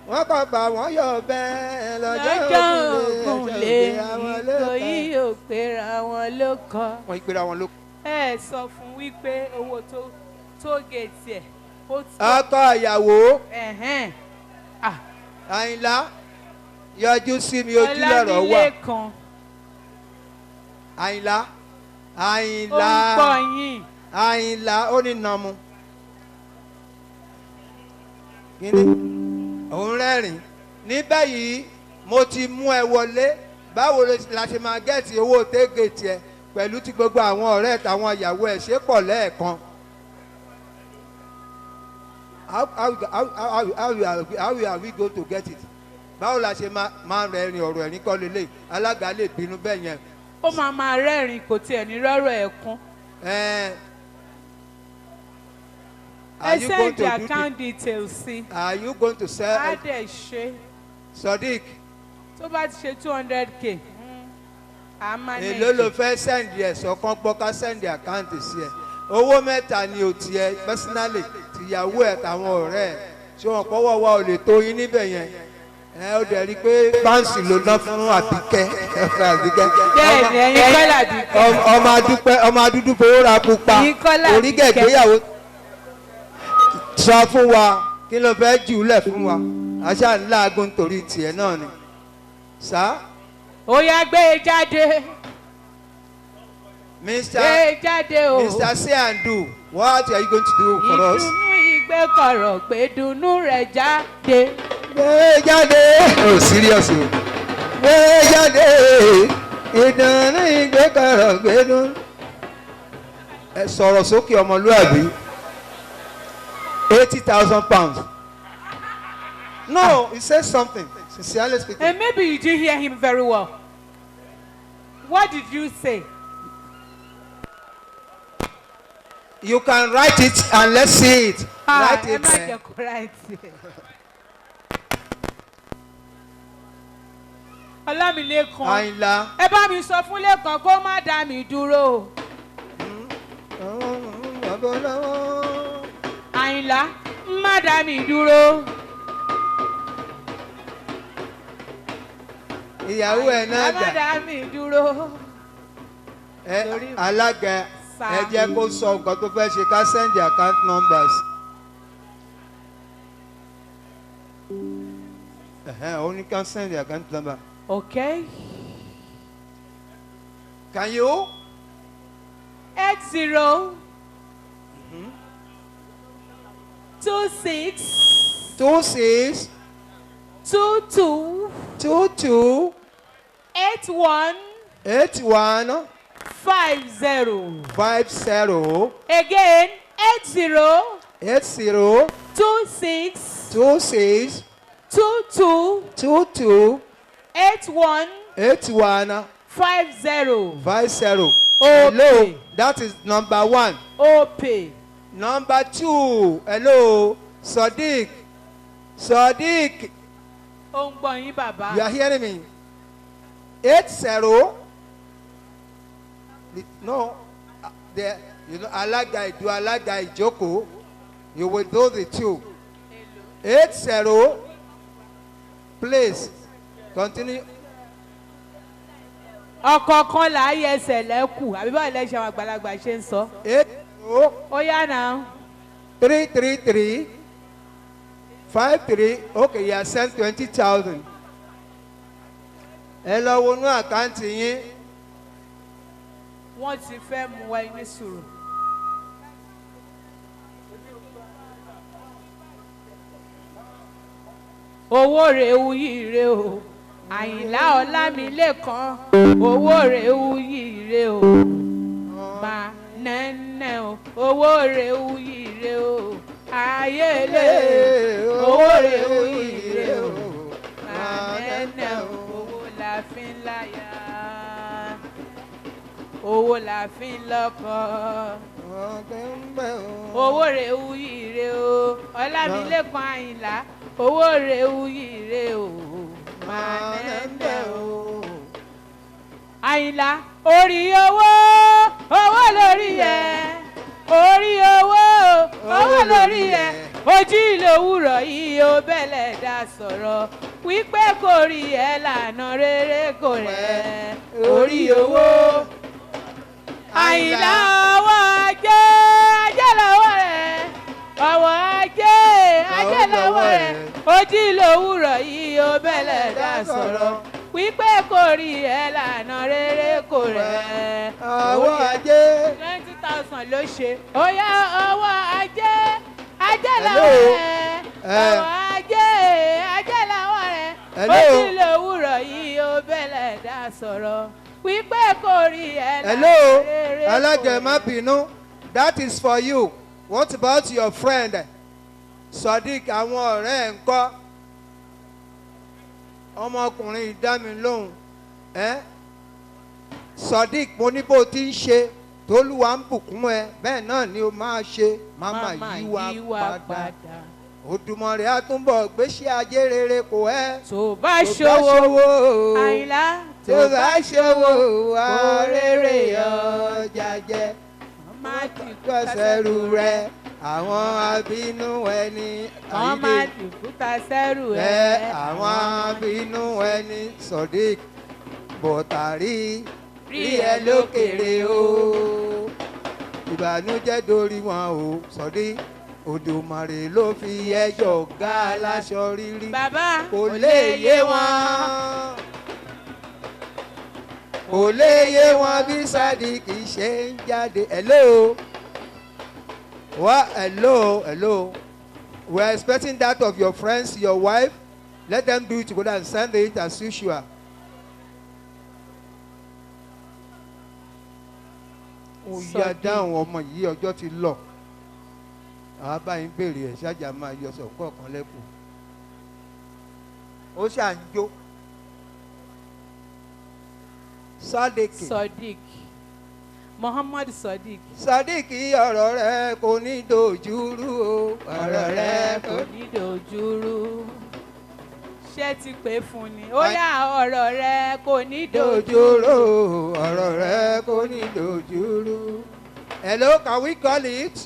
wọ́n kọ fà wọ́n yọ bẹ́ẹ̀ lọ́jọ́ Lọ́jọ́ ogun ogun lè lè ẹ̀ṣọ́ òpera wọn ló kọ. Ìkòyí òpera wọn ló kọ. Wọ́n ìpera wọn ló kọ. Ẹ sọ fún wípé owó tó géètì ẹ̀ Ó ti Ọkọ ìyàwó. Ẹ̀hẹ́n. Ah, Àyìnlá, yọjú sí mi, ojú lọ̀rọ̀ wà. Ọlámilékan. Àyìnlá. Ó ń Àyìnlá. gbọ́ yín. Àyìnlá, ó ní nàmú. Kíni òun rẹ́rìn ní báyìí? Mo ti mú ẹ wọlé. Báwo la ṣe máa get owó tẹ́gẹ̀tì ẹ pẹ̀lú tí gbogbo àwọn ọ̀rẹ́ tàwọn ìyàwó ẹ̀ ṣe pọ̀ lẹ́ẹ̀kan? How are we going to get it? Báwo la ṣe máa rẹ́rìn? Ọ̀rọ̀ ẹ̀rín kọ́ lélẹ̀, alága lè bínú bẹ́ẹ̀ yẹn. Ó máa máa rẹ́rìn, kò tiẹ̀ ní rọ́rọ̀ ẹ̀kún. Are Ẹ you going send to the do account details sí. Are you going to sell? Á dẹ̀ ṣe. Sodiq. Tó bá ti ṣe 200K, á manage. Èló ló fẹ́ send ẹ̀? Sọ̀kan gbọ́ ká send account sí ẹ. Owó mẹ́ta ni ò tiẹ̀ personally, tìyàwó ẹ̀, tàwọn ọ̀rẹ́ ẹ̀. Ṣé wọn pọ́wọ́ wa ò lè tó yín níbẹ̀ yẹn? Ẹ ó dẹ̀ rí i pé báǹsì ló ná fún Àbíkẹ́. Àbíkẹ́. Bẹ́ẹ̀ ni, ẹ̀yin kọ́ làbíkẹ́. Ọmọ adúpẹ́, ọmọ adúdú fowó ra pupa. Ẹ̀yin kọ́ làbíkẹ́. Orígẹ̀ ìgbéyàwó, sọ fún wa kí ló fẹ́ jù ú lẹ̀ fún wa. Àṣà ńlá agun torí tiẹ̀ náà ni sá. Ó yá, gbé e jáde. Mr. Gbé e jáde o. Mr. Say and Do, what are you going to do for us? Ìdùnnú ìgbẹ́kọ̀rọ̀, gbé dùnnú rẹ̀ jáde. Gbé jáde. Oh, serious o. Gbé jáde. Ìdùnnú ìgbẹ́kọ̀rọ̀ gbẹ́dùn. Ẹ sọ̀rọ̀ sókè, ọmọlúwàbí. £80,000. No, he said something. Sincerely speaking. And maybe you didn't hear him very well. What did you say? You can write it and let's see it. Ah, Write ẹ it. má jẹ́ kó write it. Ọlámilékan. Àyìnlá. Ẹ bá mi sọ fún Lẹ́kan kó má dá mi dúró. Àyìnlá, má dá mi dúró. Ìyàwó ẹ̀ náà Àyìnlá, má dà. dá mi dúró. Ẹ alága, Sá. ẹ jẹ́ kó sọ nǹkan tó fẹ́ ṣe, ká send the account numbers. Ẹ̀hẹ́n, ó ní ká send the account number. Okay. Can you? 80 26 26. 22 22. 81 81. 50. 50. Again, 80 80. 26 26. 22 22. 81 81. 50. 50. Okay. Hello, that is number one. Opay. Number two, hello, Sodiq. Sodiq, Ó ń gbọ́ yín, bàbá. you are hearing me? 80. No, the alága ìdú, alága ìjókòó, you will do the two. 80, please continue. Ọ̀kọ̀ọ̀kan là á yẹ ẹsẹ̀ lẹ́kù, àbí báwo lẹ ṣe àwọn àgbàlagbà ṣe ń sọ? 80. Ó yá náà. 333 53. Okay, you have sent 20,000. Ẹ lọ wọnú account yín. Wọ́n ti fẹ́ mú wa ní sùúrù. Owó rẹ̀ wuyì rẹ̀ o, Àyìnlá Ọlámilékan, owó rẹ̀ wuyì rẹ̀ o, máa nẹ́nẹ́ o, owó rẹ̀ wuyì rẹ̀ o, ayélé, owó rẹ̀ wuyì rẹ̀ o, máa nẹ́nẹ́ o, owó la fi ń láyà, owó la fi ń lọ́kọ, owó rẹ̀ wuyì rẹ̀ o, Ọlámilékan Àyìnlá, owó rẹ̀ wuyì rẹ̀ o, máa nẹ́nẹ́ o. Àyìnlá, orí owó, owó lórí ẹ, orí owó, owó lórí ẹ, ojú ìlòwúrọ̀ yìí ó bẹ̀lẹ̀ dá sọ̀rọ̀ wípé kò rí ẹ lànà rere kò rẹ̀ orí owó. Àyìnlá, ọwọ́ ajé, ajé lọ́wọ́ rẹ̀, ọwọ́. lọ́wọ́ rẹ̀. Ojí lòwúrọ̀ yìí ó bẹ̀lẹ̀ dá sọ̀rọ̀ wípé kò rí ẹ lànà rere kò rẹ̀. Ọwọ́ ajé. 20,000 ló ṣe. Ó yá, ọwọ́ ajé, ajé Hello. lọ́wọ́ rẹ̀. Eh. Ọwọ́ ajé, ajé lọ́wọ́ rẹ̀. Hello. Ojí lòwúrọ̀ yìí ó bẹ̀lẹ̀ dá sọ̀rọ̀ wípé kò rí ẹ lànà Hello. rere kò Alájẹ, rẹ̀. má bínú. That is for you. What about your friend Sadiq? Àwọn ọ̀rẹ́ ẹ̀ ń kọ́? Ọmọkùnrin dá mi lóhùn ẹ́. Sadiq, mo ní bó ti ń ṣe tólúwa ń bùkún ẹ, bẹ́ẹ̀ náà ni o máa ṣe, má má yíwa padà. Òdùmọ̀rẹ́ á túnbọ̀ gbéṣẹ́ ajé rere kò ẹ́. Tó bá Tó bá ṣòwò, ṣòwò, Àyìnlá, tó bá ṣòwò, àrèrè ọjà jẹ. Má dìkú Kọsẹ̀rù rẹ àwọn abínú ẹni. Wọ́n má dìkúta sẹ́rù rẹ ẹ̀. Àwọn abínú ẹni. Sodiq, bọ̀tàrí rí ẹ lókèrè o, ìbànújẹ́ dorí wọn o. Sodiq, Òdùmarè ló fi ẹjọ́ gá aláṣọ rírí. Bàbá. Kò lè yé wọn, kò lè yé wọn bí Sadiq ṣe ń jáde. Hello wa, hello, hello. We are expecting that of your friends, your wife. Let them do it together and send it as usual. Ó yá. Sadiq. Dáhùn ọmọ yìí, ọjọ́ ti lọ. Àwọn báyìí ń béèrè ẹ̀ ṣáàjà máa yọ sọ̀kọ̀ kan lẹ́kọ̀ọ́. Ó ṣà ń jó Sadiq. Sodiq Muhammad Sodiq. Sadiq, ọ̀rọ̀ rẹ kò ní dojúrú o, ọ̀rọ̀ rẹ kò Kò ní dojúrú. Ṣé ti pè fún ni? Ó yá, ọ̀rọ̀ rẹ kò ní dojúrú. Dojúrú, ọ̀rọ̀ rẹ kò ní dojúrú. Hello, can we call it?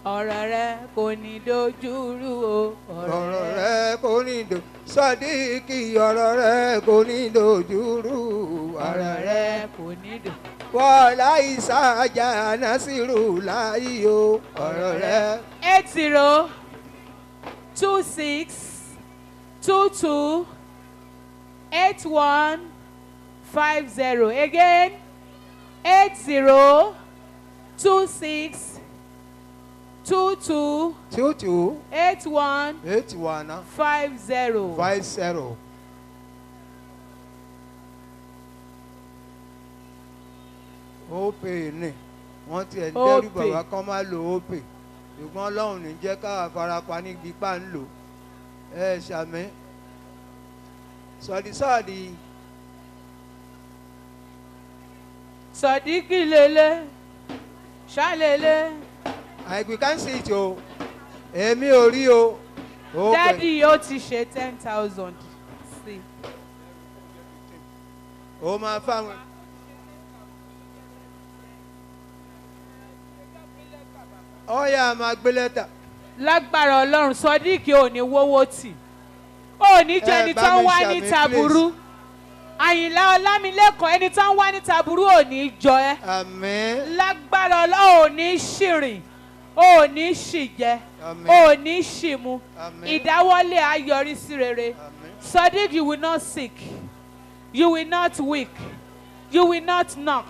Ọ̀rọ̀ rẹ kò ní dojúrú o. Ọ̀rọ̀ rẹ kò ní do Sadiq, ọ̀rọ̀ rẹ kò ní dojúrú, ọ̀rọ̀ Ọ̀rọ̀ rẹ. rẹ kò ní do. Wọ́lá ìsájà násìrù láyé o, ọ̀rọ̀ rẹ. 8026228150. Again, 802622 22 81 81 50. 50. Opay ni wọ́n tiẹ̀ ń dẹ́rù Opay. bàbá kan máa lo Opay, ṣùgbọ́n Ọlọ́run ní jẹ́ káwa farapa níbi pa ń lò ẹ. Ṣàmì sọ̀dísọ̀dí. Sọdíkì lélẹ̀ ṣálélẹ̀. I we can see it o, èmi ò rí o. Opay. Daddy, ó ti ṣe 10,000 sí. Ó máa fáwọn. Ọ̀ya máa gbé lẹ́tà. Lágbára Ọlọ́run, Sọdíkì ò ní wówó tì, ò ní jẹ́ Ẹ ẹni bá tó ń mi wá ṣàmì, ní taburú. Àyìnlá Ọlámilékan, ẹni tó ń wá ní taburú ò ní jọ ẹ́. Àmín. Lágbára Ọlọ́run, ò ní ṣìrìn, ò ní ṣìjẹ, Àmín. ò ní ṣìmu. Àmín. Ìdáwọ́lé á yọrí sí rere. Àmín. Sodiq, you will not sick, you will not weak, you will not knock,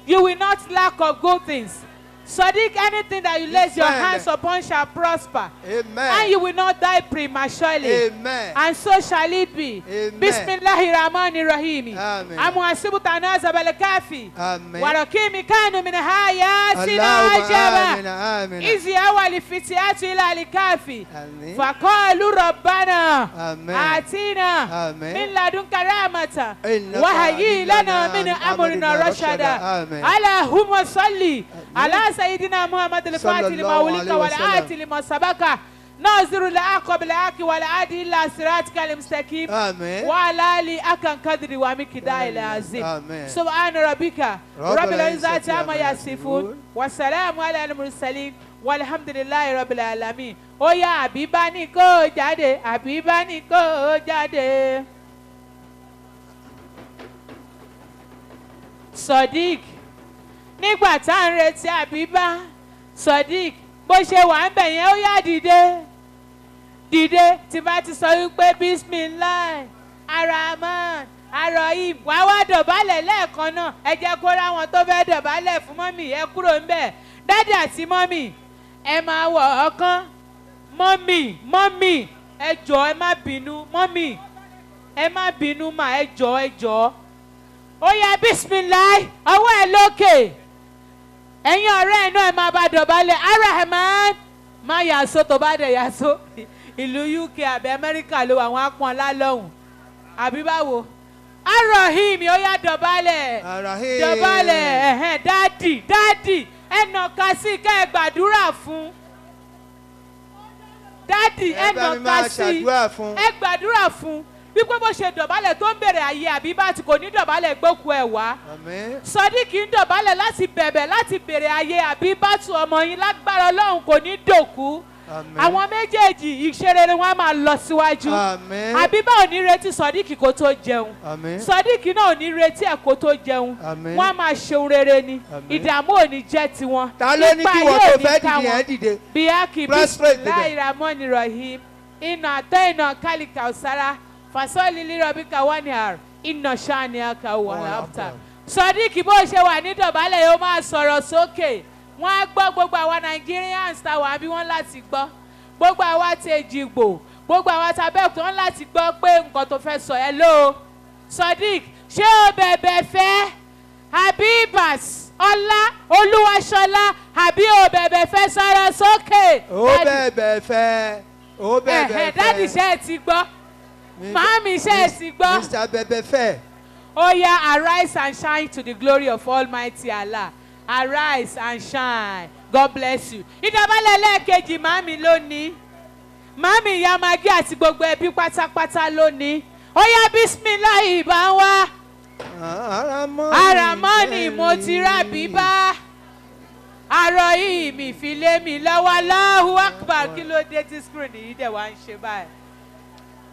you will not lack of good things. Sodiq, anything that you lay your Amen. Hands upon shall prosper. Amen. And you will not die prematurely. Amen. And so shall it be. Amen. Bismillahir Rahmanir Rahim. Amen. Amu asibuta nazab al-kafi. Amen. Warakimi kanu min hayatina Allahumma ajaba. amin, amin. Izi awali fitiatu ila al-kafi. Amin. Faqalu rabbana. Amen. Atina. Amen. Min ladunka rahmata. Innaka Wahayyi lana min amrina rashada. Amen. Allahumma salli ala sayyidina Muhammad al-Fatih lima Sallallahu ulika alaihi wal wasallam. ati lima sabaka. ناظر العقب العاق والعادي إلى صراطك المستقيم. Amen. وعلى آله أكن قدري ومقداره العظيم. Amen. سبحان ربك رب رب العزة العزة عما عما يصفون يصفون. والسلام على المرسلين والحمد لله رب العالمين. Ó yá, Àbíbá ní kó jáde, Àbíbá ní kó jáde. Sodiq, nígbà tá à ń retí Àbíbá, Sodiq, bó ṣe wà ń bẹ̀ yẹn, ó yá, dìde. Dìde, tí bá ti sọ wípé bismillah arahman arahim, wàá wá dọ̀bálẹ̀ lẹ́ẹ̀kan náà. Ẹ jẹ́ kó ráwọn tó fẹ́ dọ̀bálẹ̀ fún mummy. Ẹ kúrò ńbẹ̀. Daddy àti mummy, ẹ máa wọ̀ ọ̀kan. Mummy, mummy, ẹ jọ̀ọ́, ẹ má bínú. Mummy, ẹ má bínú mà, ẹ jọ̀ọ́, ẹ jọ̀ọ́. Ó yá, bismillah, ọwọ́ ẹ lókè. Ẹ̀yin ọ̀rẹ́ ẹ̀ náà, ẹ máa bá dọ̀bálẹ̀. Arahman, má yàsó, tó bá dẹ̀ yàsó, ìlú UK àbí Amẹ́ríkà ló wà, wọ́n á pọ́n lálọ́hùn àbí báwo? Arahim, ó yá, dọ̀bálẹ̀. Arahim. Dọ̀bálẹ̀. Ẹ̀hẹ́n, daddy, daddy, ẹ nàka sí kẹ́ ẹ gbàdúrà fún daddy. Ẹ Ẹ bá mi nàka máa sí ṣàdúrà fún. Ẹ gbàdúrà fún wípé bó ṣe dọ̀bálẹ̀ tó ń bèrè àyè Àbíbátù, kò ní dọ̀bálẹ̀ gbókù ẹ̀ wá. Àmín. Sodiq ń dọ̀bálẹ̀ láti bẹ̀bẹ̀, láti bèrè ayé Àbíbátù ọmọ yín. Lágbára Ọlọ́run, kò ní dòkú. Àmín. Àwọn méjèèjì, ìṣerere wọn á máa lọ síwájú. Àmín. Àbíbá ò ní retí Sodiq kó tó jẹun. Àmín. Sodiq náà ò ní retí ẹ̀ kó tó jẹun. Àmín. Wọ́n á máa ṣeun rere ni. Àmín. Ìdààmú ò ní jẹ́ tiwọn. Ta ló ní Ipa kí wọ́n yóò tó ní fẹ́ ká dìde wọn. yẹn dìde? Bíákì. Prostrate. Bisimilahi rahman rahim, iná àtọ́ iná kálíkà ọ̀sára fasọ́ọ̀lì lírọ̀bíkà wánìhàr iná ṣáàní àkà wà láfta. Sodiq, bó ṣe wà ní dọ̀bálẹ̀ yóò máa sọ̀rọ̀ sókè, wọ́n á gbọ́. Gbogbo àwa Nigerians ta wà bí wọ́n láti gbọ́, gbogbo àwa ti Èjìgbò, gbogbo àwa tàbẹ́òkúta, wọ́n láti gbọ́ pé nǹkan tó fẹ́ sọ ẹ ló. Sodiq, ṣé o bẹ̀bẹ̀ fẹ́ Habibas Ọlá Olúwaṣọlá, àbí o bẹ̀bẹ̀ fẹ́? Sọ̀rọ̀ sókè. Ó bẹ̀bẹ̀ fẹ́, ó bẹ̀bẹ̀ Ẹ̀hẹ̀, fẹ́. Daddy, ṣe é ti gbọ́? Màámi, ṣe é ti gbọ́? Mr. Bẹ̀bẹ̀ fẹ́. Ó yá, arise and shine to the glory of Almighty Allah. Arise and shine. God bless you. Ìdọ̀bálẹ̀ lẹ́ẹ̀kejì, màámi lónìí, màámi ìyá Magi àti gbogbo ẹbí pátápátá lónìí. Ó yá, bisimilahi bá ń wá. Aramọ́ni mo ti rà bíbá àrò yìí mi fi lé mi lọ́wọ́. Allahu Akbar. Kí ló dé tí screen yìí dẹ̀ wá ń ṣe báyìí?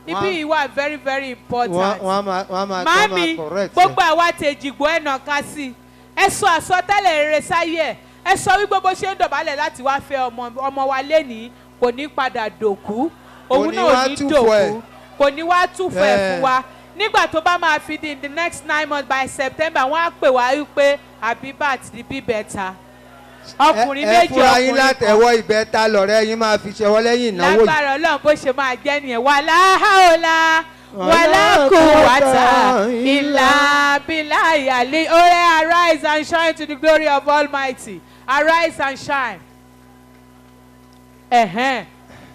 Ibi yìí wà very very important. Wọ́n á máa Màámi, correct ẹ̀. gbogbo àwa tèjìgbò, ẹ̀ nà ká sí i. Ẹ sọ àsọtẹ́lẹ̀ rere sáyé ẹ̀. Ẹ sọ wípé bó ṣe ń dọ̀bálẹ̀ láti wá fẹ́ ọmọ wa lénìí, kò ní padà dòkú. Òun ní náà ò wá ní túfọ̀ dòkú ẹ̀. Kò ní wá túfọ̀ ẹ̀ fún Ẹ̀. wa. Nígbà tó bá máa fi di in the next 9 months, by September, wọ́n á pè wá wípé Abibat di bíbẹ̀ta ọkùnrin Ẹ méjì, fúnra yín ọkùnrin kan. látẹ̀wọ́ ìbẹ́ta lọ̀rẹ́ yín máa fi ṣẹwọ́ lẹ́yìn ìnáwó yìí. Lágbára Ọlọ́run, bó ṣe máa jẹ́ nìyẹn. Wàlá haola wàlá kúwàtà ìlà bílà ìyàlẹ́. Ore, arise and shine to the glory of Almighty. Arise and shine. Ẹ̀hẹ́n.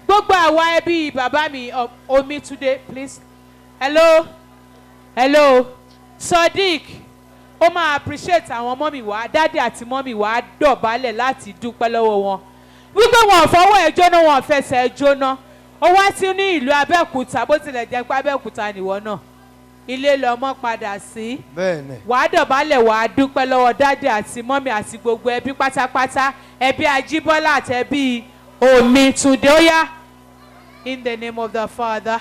Gbogbo àwa ẹbí bàbá mi, Omitunde, please. Hello, hello. Sodiq ó máa appreciate àwọn mummy wá. Daddy àti mummy wá dọ̀bálẹ̀ láti dúpẹ́ lọ́wọ́ wọn wípé wọn ò fọwọ́ ẹ̀ jóná, wọn ò fẹsẹ̀ ẹ̀ jóná. Ó wá sí ní ìlú Abẹ́òkúta, bó tilẹ̀ jẹ́ pé Abẹ́òkúta nìwọ náà, ilé lọ́mọ padà sí. Bẹ́ẹ̀ni. Wàá dọ̀bálẹ̀, wàá dúpẹ́ lọ́wọ́ daddy àti mummy àti gbogbo ẹbí pátápátá, ẹbí Ajíbọ́lá àti ẹbí Omítúndé. Ó yá, in the name of the Father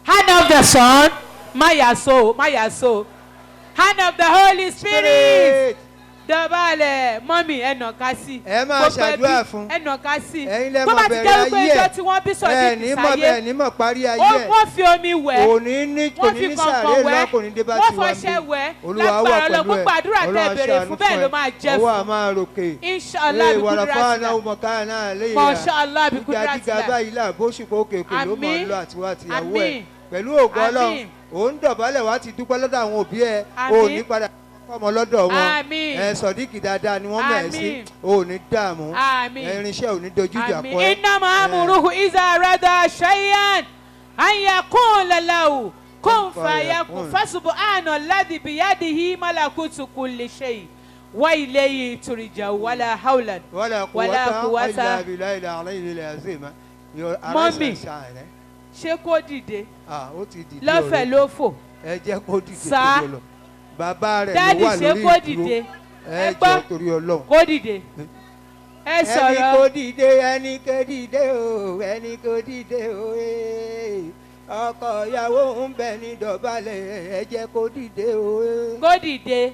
and of the Son, má yà so, má yà so, and of the Holy Spirit. Dọ̀bálẹ̀, mummy, ẹ nàka sí. Ẹ máa Gbogbo ẹbí, ṣàdúrà fún. ẹ nàka sí. Ẹ̀yin lẹ Tó mọ̀ bá ti bẹ̀rẹ̀ jẹ́ wípé ayé ìjọ ẹ̀. tí wọ́n bí Ẹ Sodiq ní mọ̀ sáyé, bẹ́ẹ̀ ní mọ̀ parí ayé ẹ̀. wọ́n fi omi wẹ̀, Kò ní ní kò wọ́n ní fi ní kọ̀ǹkọ̀ sàárè wẹ̀, lọ, kò ní dé bá wọ́n tiwa fọṣẹ ń bí. wẹ̀. Olúwa wà Lágbára Ọlọ́run, pẹ̀lú ẹ. gbogbo àdúrà tẹ́ Ọlọ́run béèrè ṣàánú fún, bẹ́ẹ̀ ló ẹ. máa jẹ́ Ọwọ́ fún. a máa ròkè. Inshallah, Ee, bí wàràfà kúdúrà náà sílẹ̀. mọ̀ ká náà léyìí. Mashallah, bí Gíga kúdúrà gíga sílẹ̀. báyìí là bó ṣùpọ̀ òkè òkè ló mọ̀ Àmín. lọ àtiwá àtìyàwó ẹ̀. Àmín. Pẹ̀lú ògo Ọlọ́run, Àmín. òun dọ̀bálẹ̀ wá ti dúpẹ́ lọ́dọ̀ àwọn òbí ẹ̀. Àmín. Ò ní padà fọmọ lọ́dọ̀ wọn. Àmín. Ẹ Sọ̀díkì dáadáa ni wọ́n mẹ̀ ẹ́ sí. Àmín. Ò ní dààmú. Àmín. Ẹ, irinṣẹ́ ò ní dojú ìjà Àmín. kọ ẹ́. Innama amruhu iza arada shay'an an yakuna lahu kun fayakun, fasubhana alladhi biyadihi malakutu kulli shay wa ilayhi turja'un, wala hawla wala wala quwwata quwwata. illa billahi al-aliyyil azim. Your Mummy. arise and shine. Eh? Ṣé kó dìde? Ah, ó ti dìde Lọ́fẹ̀ẹ́ already. ló fò. Ẹ jẹ́ kó dìde Sá. torí Ọlọ́run. Bàbá rẹ̀ Daddy, ló wà ṣé lórí kó ìdúró. dìde? Ẹ Ẹ gbọ́. jọ̀ọ́, torí Ọlọ́run. Kó dìde, ẹ Ẹni sọ̀rọ̀. kó dìde, ẹni kó dìde o, ẹni kó dìde o, ee. Ọkọ ìyàwó ń bẹ ní dọ̀bálẹ̀, ẹ jẹ́ kó dìde o, ee. Kó dìde.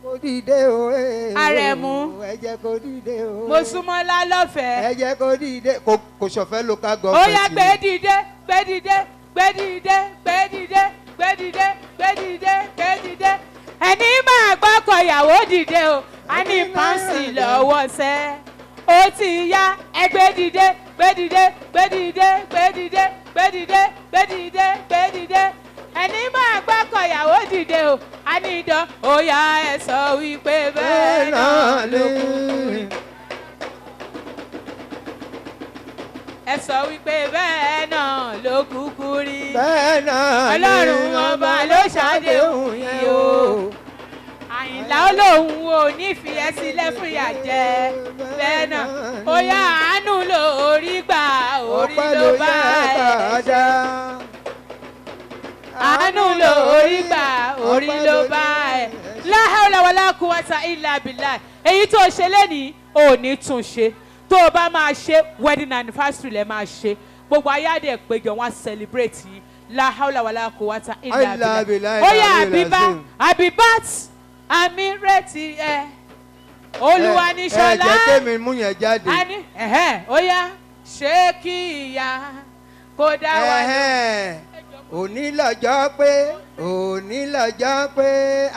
Kó Kó dìde o. Ee, o. Àrẹ̀mú. Ẹ jẹ́ kó dìde o. Mosúnmọ́lá lọ́fẹ̀ẹ́. Ẹ jẹ́ kó dìde. Kò sọ̀fẹ́ local Ó government. yá, gbé dìde, gbé dìde, gbé dìde, gbé dìde, gbé dìde, gbé dìde, gbé dìde. Ẹni máa gbọ́kọ̀ ìyàwó dìde o, a ní pọ́ǹsì lọ́wọ́ sẹ́. Ó ti yá, ẹ gbé dìde, gbé dìde, gbé dìde, gbé dìde, gbé dìde, gbé dìde, gbé dìde. Ẹni máa gbọ́kọ̀ ìyàwó dìde o, a ní ìdán. Ó yá, ẹ sọ wípé bẹ́ẹ̀ náà ló kú rí. Ẹ sọ wípé bẹ́ẹ̀ náà ló kúkú rí. Bẹ́ẹ̀ náà ni. Ọlọ́run ọba ló ṣàdéhùn yìí o. Àyìnlá olóhùn ò ní fi ẹ́ sílẹ̀ fún ìyà jẹ. Bẹ́ẹ̀ náà, ó yá, àánú lórí gbà, orí Ọpẹ́ ló bá yẹ ẹ ká ṣe. dá. Àánú lórí gbà, orí ló bá ẹ. La hawla wala quwwata illa billah. Èyí tó ṣe lẹ́nìí ò ní tún ṣe. Tó o bá máa ṣe wedding anniversary lẹ́ máa ṣe. Gbogbo ayé àdè péjọ wọn celebrate yìí. La hawla wala quwwata illa Illa billah. billahi Ó yá, al-aliyyil Àbíbá azim. Abibat, àmì retí ẹ. Olúwa ní Ẹ ṣọlá. jẹ́ kémi mú yẹn jáde. A ní ẹ̀hẹ́n, ó yá, ṣé kí ìyá kó dá wa lóhùn. Ẹ̀hẹ́n. Òní lọ́jọ́ pé, òní lọ́jọ́ pé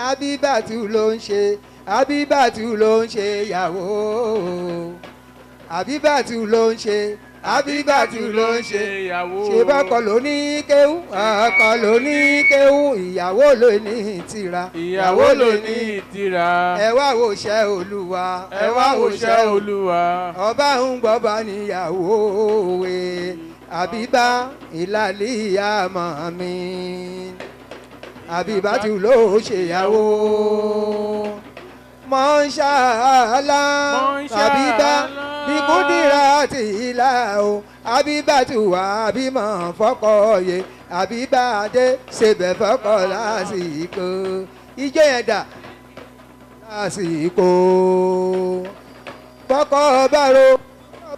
Abíbàtú ló ń ṣe, Abíbàtú ló ń ṣe ìyàwó. Abíbàtú ló ń ṣe, Abíbàtú ló ń ṣe. Ìyàwó. Ṣe bọ́kọ ló ní kéwú, ọkọ ló ní kéwú, ìyàwó ló ní tìra. Ìyàwó ló ní ìtìrà. Ẹ wá wo iṣẹ́ Olúwa, Ẹ wá wòṣẹ́ Olúwa. Ọba ń gbọ́ba níyàwó we Àbíbá ìlàlíyà mọ̀ mi. Àbíbá tù ló ṣèyàwó. Mọ̀ṣálá. Mọ̀ṣálá. Àbíbá bíkúndìrà ti ìlà o. Àbíbá tù wá bímọ fọkọ yẹ. Àbíbá adé ṣebẹ̀ fọkọ lásìkò. Ijó yẹn dà lásìkò. Bọ́kọ bá ro.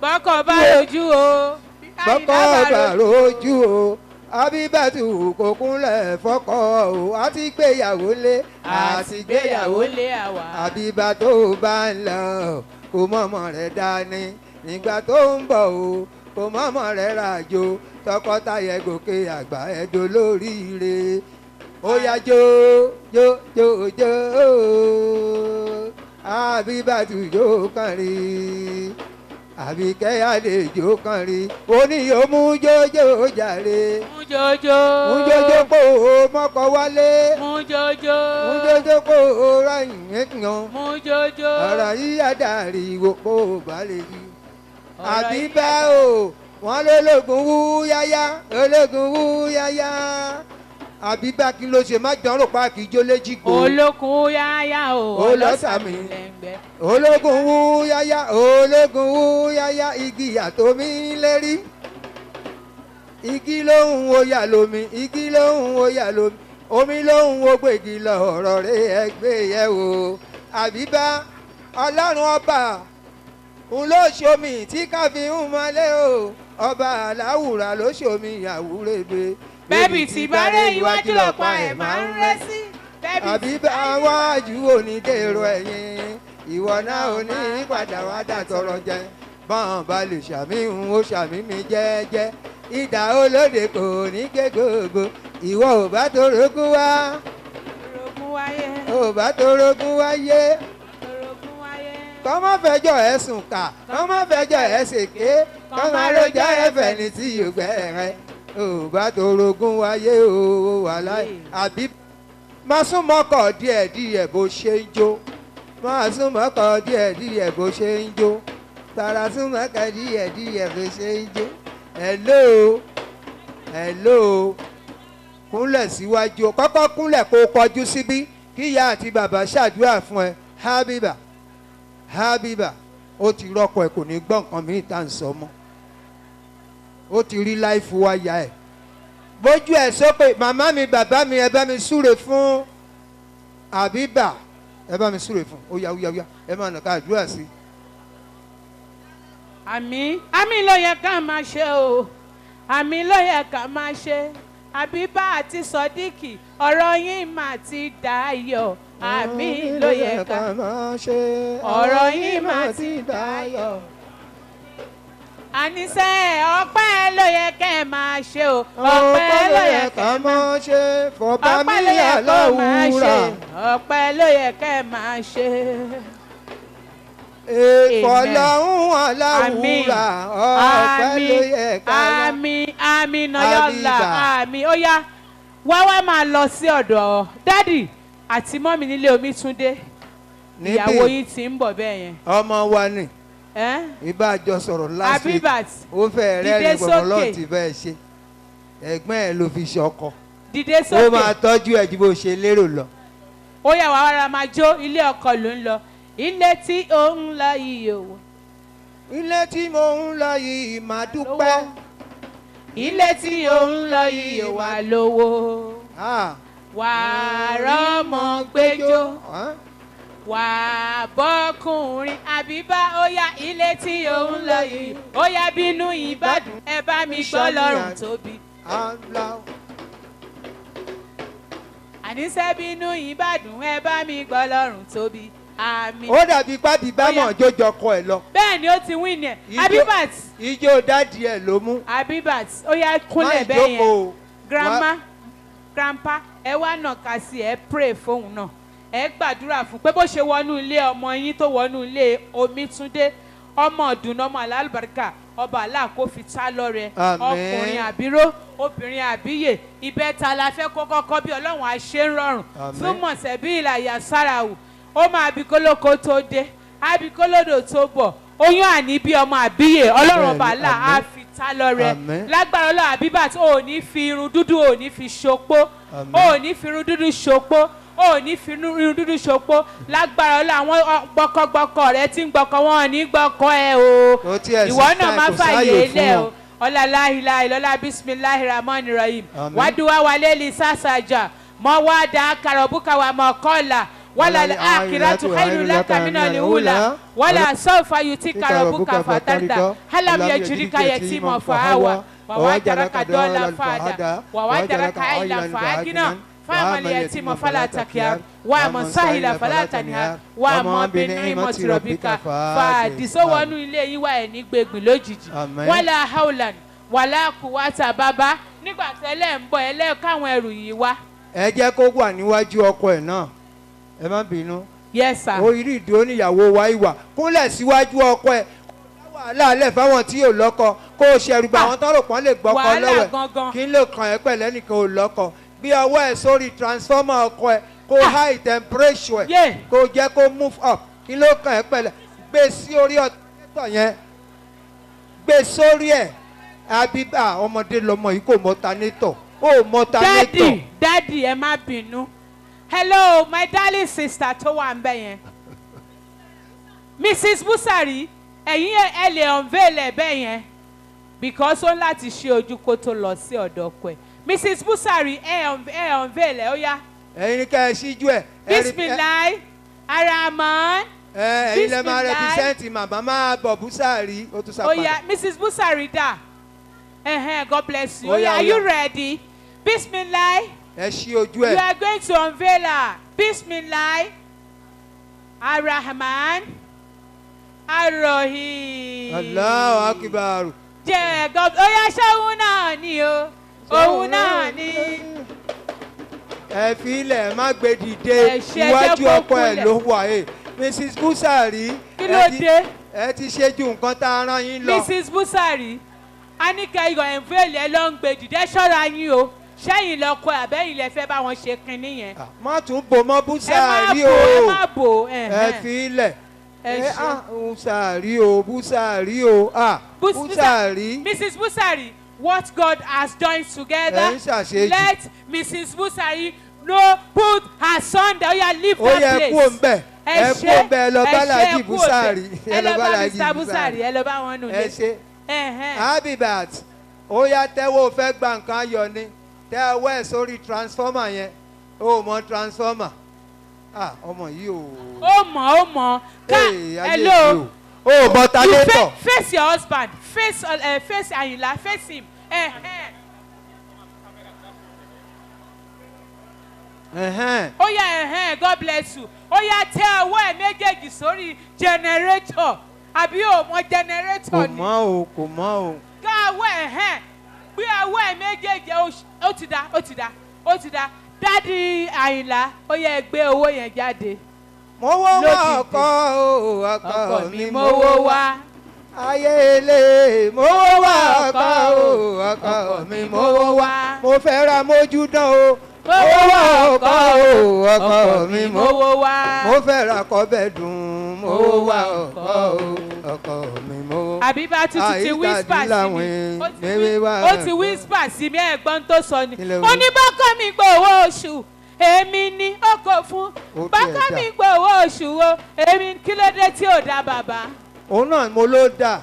Bọ́kọ̀ bá rojú o. Bọ́kọ bá rojú o. Abíbàtú kò kúnlẹ̀ fọ́kọ o. Àti gbéyàwó lé. Àti gbéyàwó lé àwa. Àbíbá tó bá ń lọ, kò mọ̀mọ́ rẹ̀ dání. Nígbà tó ń bọ̀ o, kò mọ̀mọ́ rẹ̀ ràjò. Tọkọtaya gòkè àgbà, ẹ̀dọ́ lóríire. Ó yá, jó jó jó jó. Àbíbàtú jó kàn rí. Àbíkẹ́ àlejò kan rí. Oníyòmú jójó jàre. Mú jojo. Mú jójó kó o mọ́kọ wálé. Mú jojo. Mú jójó kó o ráyìn yan. Mú jojo. Ọ̀rọ̀ yìí àdàrí wo kó o bá lè rí. Ọ̀rọ̀ Àbí yìí bá o wọ́n lólógun wú yáyá, ológun wú yáyá. Àbí bá kí ló ṣe má dánrò pa kì í jó léjìgbò. Olókun yáyá o. Olọ́sàmì. Lẹ́ngbẹ́. Ológun wú yáyá, ológun wú yáyá, igi àtomi lérí. Igi lóhùn oyà lómi, igi lóhùn oyà lómi, omi lóhùn ogbègì lọ. Ọ̀rọ̀ rẹ̀ ẹgbẹ́ yẹ̀ wò. Àbíbá, Ọlọ́run ọba ń ló ṣomi tí káfí ń mọ́lé o. Ọba aláwùrà ló ṣomi àwúrẹ́bẹ. Bẹ́ẹ̀bì tí bárẹ̀ iwájú lọ́pàá ẹ̀ máa ń rẹ́ sí. Bẹ́ẹ̀bì Àbí tí bá wájú onídèrò ẹ̀yìn, ìwọ náà ò ní padà wá dà tọrọ jẹ. Bọ́n bá lè ṣàmì ń ó ṣàmì mi jẹ́jẹ́. Ìdá olóde kò ní gé gbogbo. Ìwọ ò bá torógún wá. Orogún wáyé. Ò bá torógún wáyé. Orogún wáyé. Kọ́mọ́ fẹjọ́ ẹ̀ sùn kà, kọ́mọ́ fẹjọ́ ẹ̀ ṣèké, kọ́mọ́ rojọ́ ẹ̀ fẹ̀ni tí yóò gbẹ́ rẹ̀. Ò bá torogún wáyé o, wà láì. Àbí máa sún mọ́kọ̀ díẹ̀ díẹ̀ bó ṣe ń jó. Máa sún mọ́kọ̀ díẹ̀ díẹ̀ bó ṣe ń jó. Tara sún mọ́kọ̀ díẹ̀ díẹ̀ bó ṣe ń jó. Hello, hello. Kúnlẹ̀ síwájú o. Kọ́kọ́ kúnlẹ̀ kó o kọjú síbí kí ìyá àti bàbá ṣàdúrà fún ẹ. Habiba, Habiba, ó ti rọ́kọ ẹ̀, kò ní gbọ́ nǹkan mìíràn tá à ń sọ mọ́. Ó ti rí láìfù wáyà ẹ̀. Bójú ẹ̀ sókè. Màmá mi, bàbá mi, ẹ bá mi súre fún Àbíbà, ẹ bá mi súre fún. Ó yá, ó yá, ó yá, ẹ máa nà ká àdúrà sí i. Àmín, àmín ló yẹ ká máa ṣe o. Àmín ló yẹ ká máa ṣe. Àbíbá àti Sodiq, ọ̀rọ̀ yín mà ti dayọ̀. Àmín ló yẹ ká máa ṣe. Ọ̀rọ̀ yín mà ti dayọ̀. Àníṣe ọpẹ́ ló yẹ kẹ́ ẹ máa ṣe o. Ọpẹ́ ló yẹ kẹ́ ẹ máa máa ṣe. Fọba ọpẹ́ mi ló yẹ kó máa ṣe. àlọ́wùrà. Ọpẹ́ ló yẹ kẹ́ ẹ máa ṣe. Ìfọ̀lọ́hún aláwùrà. Ọpẹ́ ló yẹ ká máa. Àmín, àmín nayọ̀lá. Àbíbà. Àmín. Ó yá, wá wá máa lọ sí ọ̀dọ̀ daddy àti mummy nílé Omítúndé. Níbí. Ìyàwó yín ti ń bọ̀ bẹ́ẹ̀ yẹn. Ọmọ wa ni Ẹ́n? ìbá jọ sọ̀rọ̀ last week. Abibat, Ó fẹ́ dìde rẹ́rìn gbọ̀ngàn sókè. lọ́ọ̀ tí bẹ́ẹ̀ ṣe. Ẹ̀gbọ́n ẹ̀ ló fi ṣe ọkọ. Dìde Ó sókè. máa tọ́jú ẹ̀ ju bó ṣe lérò lọ. Ó yá, wàá rárá máa jó. Ilé ọkọ ló ń lọ, ilé tí ó ń lọ yìí o. Ilé tí mo ń lọ yìí máa dúpẹ́. Ilé tí ó ń lọ yìí ò wà lówó. Ah. Wà á rọ́mọ gbẹjọ́. Ah. Wà á bọ́kùnrin. Àbíbá, ó yá, ilé tí ó ń lọ yìí, ó yá, bínú ìbàdàn, ẹ bá mi gbọ́ lọ́rùn tóbi. Allah. Àníṣe bínú ìbàdàn, ẹ bá mi gbọ́ lọ́rùn tóbi. Àmín. Ó dàbí pábí bámọ̀ jójọ kọ ẹ̀ lọ. Bẹ́ẹ̀ ni, ó ti wí ni ẹ̀. Abibat. Ijó daddy ẹ̀ ló mú. Abibat, ó yá, kúnlẹ̀ Má bẹ́ẹ̀ yẹn. ìjókòó. Grandma, grandpa, ẹ wá nàka sí ẹ, pray fóun náà, ẹ gbàdúrà fún pé bó ṣe wọnú ilé ọmọ yín tó wọnú ilé Omítúndé, ọmọ ọdún, ọmọ alálùbáríkà, ọba Allah kó fi tá lọ́rẹ. Àmín. Ọkùnrin àbíró, obìnrin àbíyè, ìbẹ́ta la fẹ́ kó kọ́kọ́ bí. Ọlọ́run á ṣe ń rọrùn. Àmín. Fún mọ̀sẹ̀bí ìlàyà sáraù, ó máa bí kólókó tó dé, àbí kólódò tó bọ̀, oyún àní bí ọmọ àbíyè, Ọlọ́run ọba Bẹ́ẹ̀ni, Allah á àmín. fi tá lọ́rẹ. Àmín. Lágbára Ọlọ́run, Abibat, ò ní fi irun dúdú, ò ní fi ṣopó. Àmín. Ò ní fi irun dúdú ṣopó, ò ní fi irun dúdú ṣopó. Lágbára Ọlọ́run, àwọn gbọkọgbọkọ rẹ tí ń gbọkọ wọn ò ní gbọkọ ẹ o. Kò tiẹ̀ sí Ìwọ náà time, má kò fàyè sáàyè fún ilẹ̀ wọn. o. Ọlá láhìlá ìlọlá bisimilahi rahman rahim. Àmín. Wàdùwà wàlẹ́lì sàṣàjà mọ wá dá karọ̀bùkà wà mọ̀ kọ́là wàlà àkìràtù khairu laka minal ula wàlà sawfa yutika rabbuka fatarda halam yajidika yatima fa'awa wàwájaraka dọ́là fàdà wàwájaraka àìlà fàágínà fáàmà yatima fala takiar wàmọ̀ sáhìlà fala tanihar wàmọ̀ bìnrin mọ̀tìrọ̀bìkà fàdísọ́wọ́nú ilé yín wà ẹ̀ ní gbẹ̀gbìn lójijì. Àmín. Wàlà haulan wàlà kùwàtà. Bàbá, nígbà tẹ́lẹ̀ ń bọ̀, ẹlẹ́ káwọn ẹrù yìí wá. Ẹ jẹ́ kó wà níwájú ọkọ ẹ̀ náà, ẹ má bínú. Yes sir. Orí ìdúró níyàwó wa ìwà kúnlẹ̀ síwájú ọkọ ẹ̀, kó dá wàhálà lẹ̀ fáwọn tí yóò lọ́kọ, kó o ṣẹ̀rù bá àwọn tọ́rọ̀ pọ́n lè gbọ́kọ Wàhálà lọ́wọ́ ẹ̀. gangan. Kí n lè kàn ẹ́ pẹ̀lẹ́ nìkan ò lọ́kọ, gbé ọwọ́ ẹ̀ sórí transformer ọkọ ẹ̀, kó high temperature ẹ̀, kó jẹ́ kó move up. Kí ló kàn ẹ́ pẹ̀lẹ́? Gbé sí orí ọ̀tọ̀ yẹn, gbé sórí ẹ̀. Àbíbá, ọmọdé lọmọ yìí, kò mọ alternator, ó mọ alternator. Daddy, daddy, ẹ má bínú. Hello, my darling sister tó wà ń bẹ̀ yẹn, Mrs Busari, ẹ̀yin ẹ lè unveil ẹ̀ bẹ́ẹ̀ yẹn because ó ń láti ṣe ojú kó tó lọ sí ọ̀dọ̀ ọkọ ẹ̀. Mrs Busari, ẹ unveil ẹ̀, ó yá. Ẹ̀yin ni ká ẹ ṣíjú ẹ̀. Bisimilahi araman. Ẹ ẹ̀yin lẹ máa Bismillah. represent màmá. Máa bọ̀, Busari, ó tún sá Ó padà. yá, Mrs Busari dà? Ẹhẹn, God bless you. Ó Ó yá, yá, ó are yá. you ready? Bisimilahi. Ẹ ṣí ojú You ẹ̀. are going to unveil her. Bismillah Arahman Arohim. Allahu akbar. Jẹ́ God. Ó yá, ṣóun náà ni o. Òun náà ni. Ẹ fi ilẹ̀, má gbé dìde. Ẹ ṣe, ẹ jẹ́ Iwájú kó ọkọ ẹ̀ kúnlẹ̀. ló wà ẹ̀. Mrs Busari, Kí ẹ ló dé? Ẹ ti ṣe ju nǹkan tá a rán yín lọ. Mrs Busari, a ní kẹ́ iyọ̀ unveil ẹ ló ń gbé dìde. Ṣọ́ra yín o. Ṣẹ́yìn lọ́kọ àbẹ́yìn lẹ fẹ́ bá wọn ṣe kinní yẹn. Má tún bò mọ́ Ẹ má Busari bò, ẹ o. má bò. Ẹ fi ilẹ̀. Ẹ Ẹ ṣe. ah, Busari o, Busari o, ah, Busari. Mrs. Busari, what God has joined together, Ẹ ń ṣàṣejù. let Mrs. Busari no put asunder. Oya, leave Ó that yẹ place. kú òǹbẹ̀, ẹ kú òǹbẹ̀, ẹ lọ bá Ẹ ṣe, Alhaji ẹ kú òǹbẹ̀. Busari. Ẹ lọ bá Mr. Busari, ẹ lọ bá wọn nù Ẹ lé. ṣe. Abibat, ó yá, tẹ́wọ́. Ó fẹ́ gba nǹkan ayọ̀ ni, tẹ́ ọwọ́ ẹ̀ sórí transformer yẹn. Ó mọ transformer? Ah, ọmọ yìí o. Ó mọ̀, ó mọ̀. Ká Hey, ayé hello. yìí o. Ó mọ You talétọ̀. face your husband. Face Ayinla. Face him. Ẹhẹ́n. Ẹ̀hẹ́n. Ó yá, ẹ̀hẹ́n, God bless you. Ó yá, tẹ ọwọ́ ẹ̀ méjèèjì sórí generator. Àbí o mọ Kò generator ni? mọ́ o, kò mọ́ o. Ká ọwọ́, ẹ̀hẹ́n, gbé ọwọ́ ẹ̀ méjèèjì. Ó ti da, ó ti da, ó ti da. Daddy Àyìnlá, ó yẹ ẹ gbé owó yẹn jáde. Mo wọ́ wá. Lódìdí. Ọkọ o, ọkọ Ọkọ mi mi mo mówó wá. Ayé ilé mo wọ́ wá, ọkọ o, ọkọ mi mo wọ́ wá. Mo fẹ́ ra mójú dán o. Mo wá ọkọ o, ọkọ mi mo mówó wá. Mo fẹ́ ra kọ́bẹ̀ dùn. Mo wá ọkọ o, ọkọ mi mo. Àbíbá tuntun ti Àyíká whisper sí mi. díláwìn, Ó ti mewé wá. Ó ti whisper sí mi. Ẹ̀gbọ́n tó sọ ni. Kí ló Ó wí? ní bọ́kọ mi gbowó oṣù, èmi ni ó kò fún. Ó tiẹ̀ Bọ́kọ dà. mi gbowó oṣù o, èmi. Kí ló dé tí ò dá, bàbá? Òun náà mo ló dà.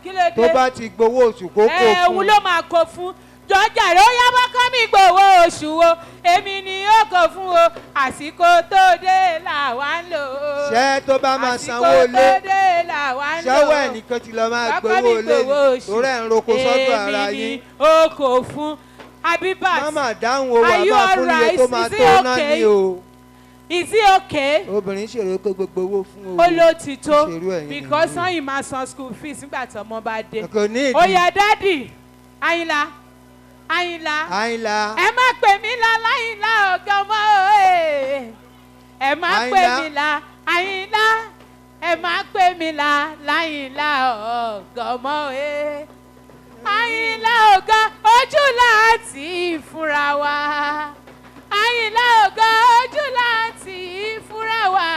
Kí ló dé? Tó bá ti gbowó oṣù, kó kó Ẹ òun fún. ló máa kó fún jọjà rẹ. Ó yá, bọ́kọ mi gbowó oṣù o, èmi ni ó kò fún o. Àsìkò tó dé làwa ń lò ó. Ṣé tó bá máa Àsìkò sanwó tó ilé, dé làwa ń lò ó. ṣọwọ́ ẹ̀ nìkan ti lọ máa Bàbá gbowó mi ilé gbowó ni oṣù. torí ẹ̀ ń roko sọ́dọ̀ ara Èmi yín. ni ó kò fún. Abibat, Máma dáhùn o, wà are you máa fún iye alright? tó máa Is it tó náà okay? ni o. Is it okay? Obìnrin ṣèrò pé gbogbo owó fún o. Ó ló ti tó Ìṣerú ẹ̀yin because nìyí. sanyìn máa san school fees nígbà tí ọmọ bá dé. Kò ní Ó ìdí. yá, Daddy Àyìnlá, Àyìnlá. Àyìnlá. Ẹ má pè mí lá láyìnlá ọ̀gá ọmọ òye. Ẹ má pè Àyìnlá. mí lá Àyìnlá. Ẹ má pè mí lá láyìnlá ọ̀gá ọmọ òye. Àyìnlá ọ̀gá ojú láti fúnra wa. Àyìnlá ọ̀gá ojú láti fúnra wa.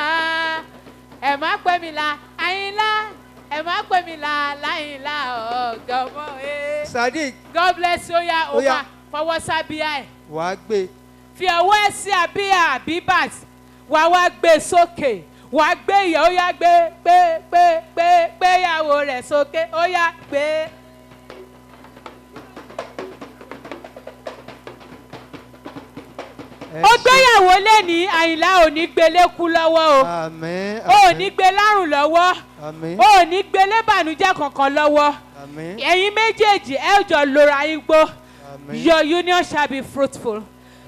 Ẹ má pè mí lá Àyìnlá. Ẹ má pè mí lá láyìnlá ọ̀gá ọmọ òye. Sadiq. God bless you. Oya, Ó yá. ó máa fọwọ́ sábíà ẹ̀. Wàá gbé. Fi ọwọ́ ẹ̀ sí àbíyá Abibat. Wà wá gbé sókè. Wà gbé ìyá. Ó yá, gbé, gbé, gbé, gbé, gbé ìyàwó rẹ̀ sókè. Ó yá, gbé. Ẹ Ó ṣe. gbéyàwó lẹ́ni. Àyìnlá, ò ní gbélé kú lọ́wọ́ o. Àmín. Ò ní gbé lárùn lọ́wọ́. Àmín. Ò ní gbélé bànújẹ́ kankan lọ́wọ́. Àmín. Ẹ̀yin méjèèjì, ẹ jọ lora yín gbó. Àmín. Your union shall be fruitful,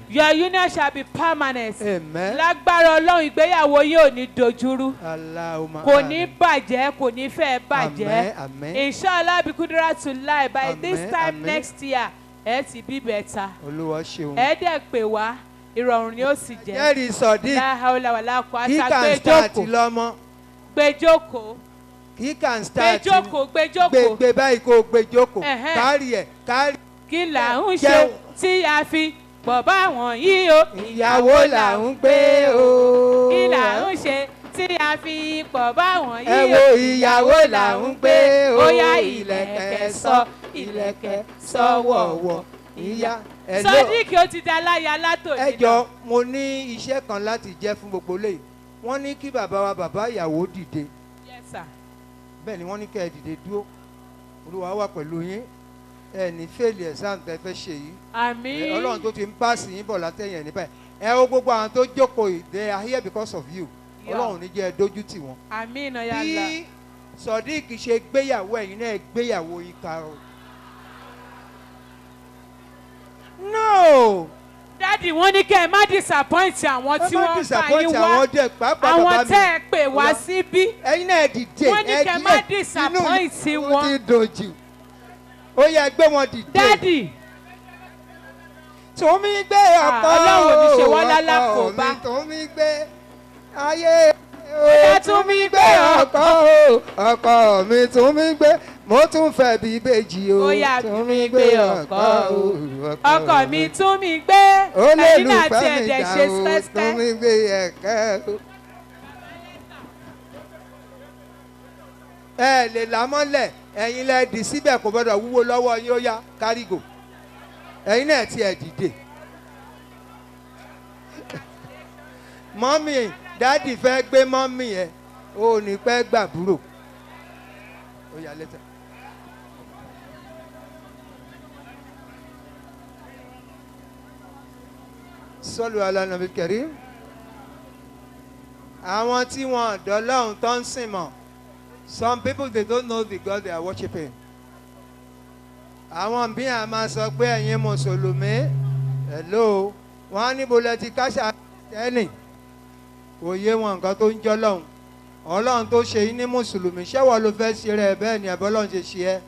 your union shall be permanent. Amen. Lágbára Ọlọ́run, ìgbéyàwó yín ò ní dojúrú. Allahumma Kò ní àmín. bàjẹ́, kò ní fẹ́ bàjẹ́. Àmín, àmín. Inshallah bikudura to lie, by this Àmín, time àmín. next year, ẹ ti bí bẹ̀ta. Olúwa ṣeun. Ẹ dẹ̀ pè wá, ìrọ̀rùn ni ó sì jẹ́. Jẹ́rìí Sodiq. La hawla wala quwwata. Kíkà ń start Gbẹjókòó, lọ́mọ. gbẹjókòó. Kíkà ń start. Gbẹjókòó, gbẹjókòó. Gbé báyìí, kó o gbé jókòó. Ẹ̀hẹ́n. Kárì ẹ̀ kárì. Kí là ń ṣe Jẹun. tí a fi pọ̀ báwọn yìí o? Ìyàwó là ń gbé o. Kí là ń ṣe tí a fi pọ̀ báwọn Ẹ yìí wo o? ìyàwó là ń gbé o. Ó yá, ìlẹ̀kẹ̀ sọ, ìlẹ̀kẹ̀ sọ wọ̀wọ̀ ìyá. Hello. Sodiq, ó ti da láya látòní Ẹ jọ, mo ní iṣẹ́ kan láti jẹ́ fún gbogbo lè. Wọ́n ní kí bàbá wa, bàbá ìyàwó, dìde. Yes, sir. Bẹ́ẹ̀ ni wọ́n ní kẹ́ ẹ dìde dúró. Olúwa wà pẹ̀lú yín. Ẹ ní fail exam tẹ́ fẹ́ ṣe yìí. Àmín. Ọlọ́run tó ti ń pass yín bọ̀ látẹ̀yìn ẹ̀ nípa ẹ̀. Ẹ wo gbogbo àwọn tó jókòó yìí, they are here because of you. Ọlọ́run ní jẹ́ ẹ dójú tì wọ́n. Àmín náà yàrá. Bí Sodiq ṣe gbéyàwó, ẹ̀yin náà gbéyàwó yín karọ̀. No. Daddy, wọ́n ní kẹ́ ẹ má disappoint àwọn Ẹ tí má wọ́n bá disappoint yín wá. àwọn dẹ̀ pàápàá Àwọn bàbá mi. tẹ́ ẹ pè wá Olúwa. síbí. Ẹ̀yin náà dìde. Wọ́n ní Ẹ kẹ́ dìde. má disappoint Inú wọn. ti dùn jù. Ó yẹ gbé wọn dìde. Daddy. Tún mi gbé ọkọ. Ọlọ́run ò ní ṣe wá Ọkọ lálákòóbá. mi tún mi gbé ayé. Ó Tún mi gbé ọkọ o, ọkọ mi tún mi gbé. Mo tún fẹ́ bí ìbejì o. Ó yá, Tún mi gbé ọkọ o, ọkọ mi tún mi gbé. Ẹ̀yin náà Olólùfẹ́ tiẹ̀ mi dẹ̀ dà ṣe o, tún skẹ́skẹ́. mi gbé ẹ̀kẹ́ o. Ẹ lè là mọ́lẹ̀, ẹ̀yin lẹ dì síbẹ̀, kò gbọ́dọ̀ wúwo lọ́wọ́ yín. Ó yá, kárígò. Ẹ̀yin náà tiẹ̀ dìde. Mummy, Daddy fẹ́ gbé mummy ẹ̀, ó ní pẹ́ gbàbúrò. Ó yá, lẹ́tà. Sọ́lù alánàbí kẹrí. Àwọn tí wọn dọ́lọ́hún tó ń sìn mọ̀. Some people, they don't know the God they are worshiping. Àwọn bí a máa sọ pé ẹ̀yin mùsùlùmí, hello. Wọn á níbo lẹ ti káṣá tẹ́nì, kò yé wọn nǹkan tó ń jọ́ lọ́hùn. Ọlọ́run tó ṣe yín ní mùsùlùmí, ṣẹ́wọ̀ ló fẹ́ ṣe rẹ̀ bẹ́ẹ̀ ni àbí Ọlọ́run ṣe ṣe ẹ́?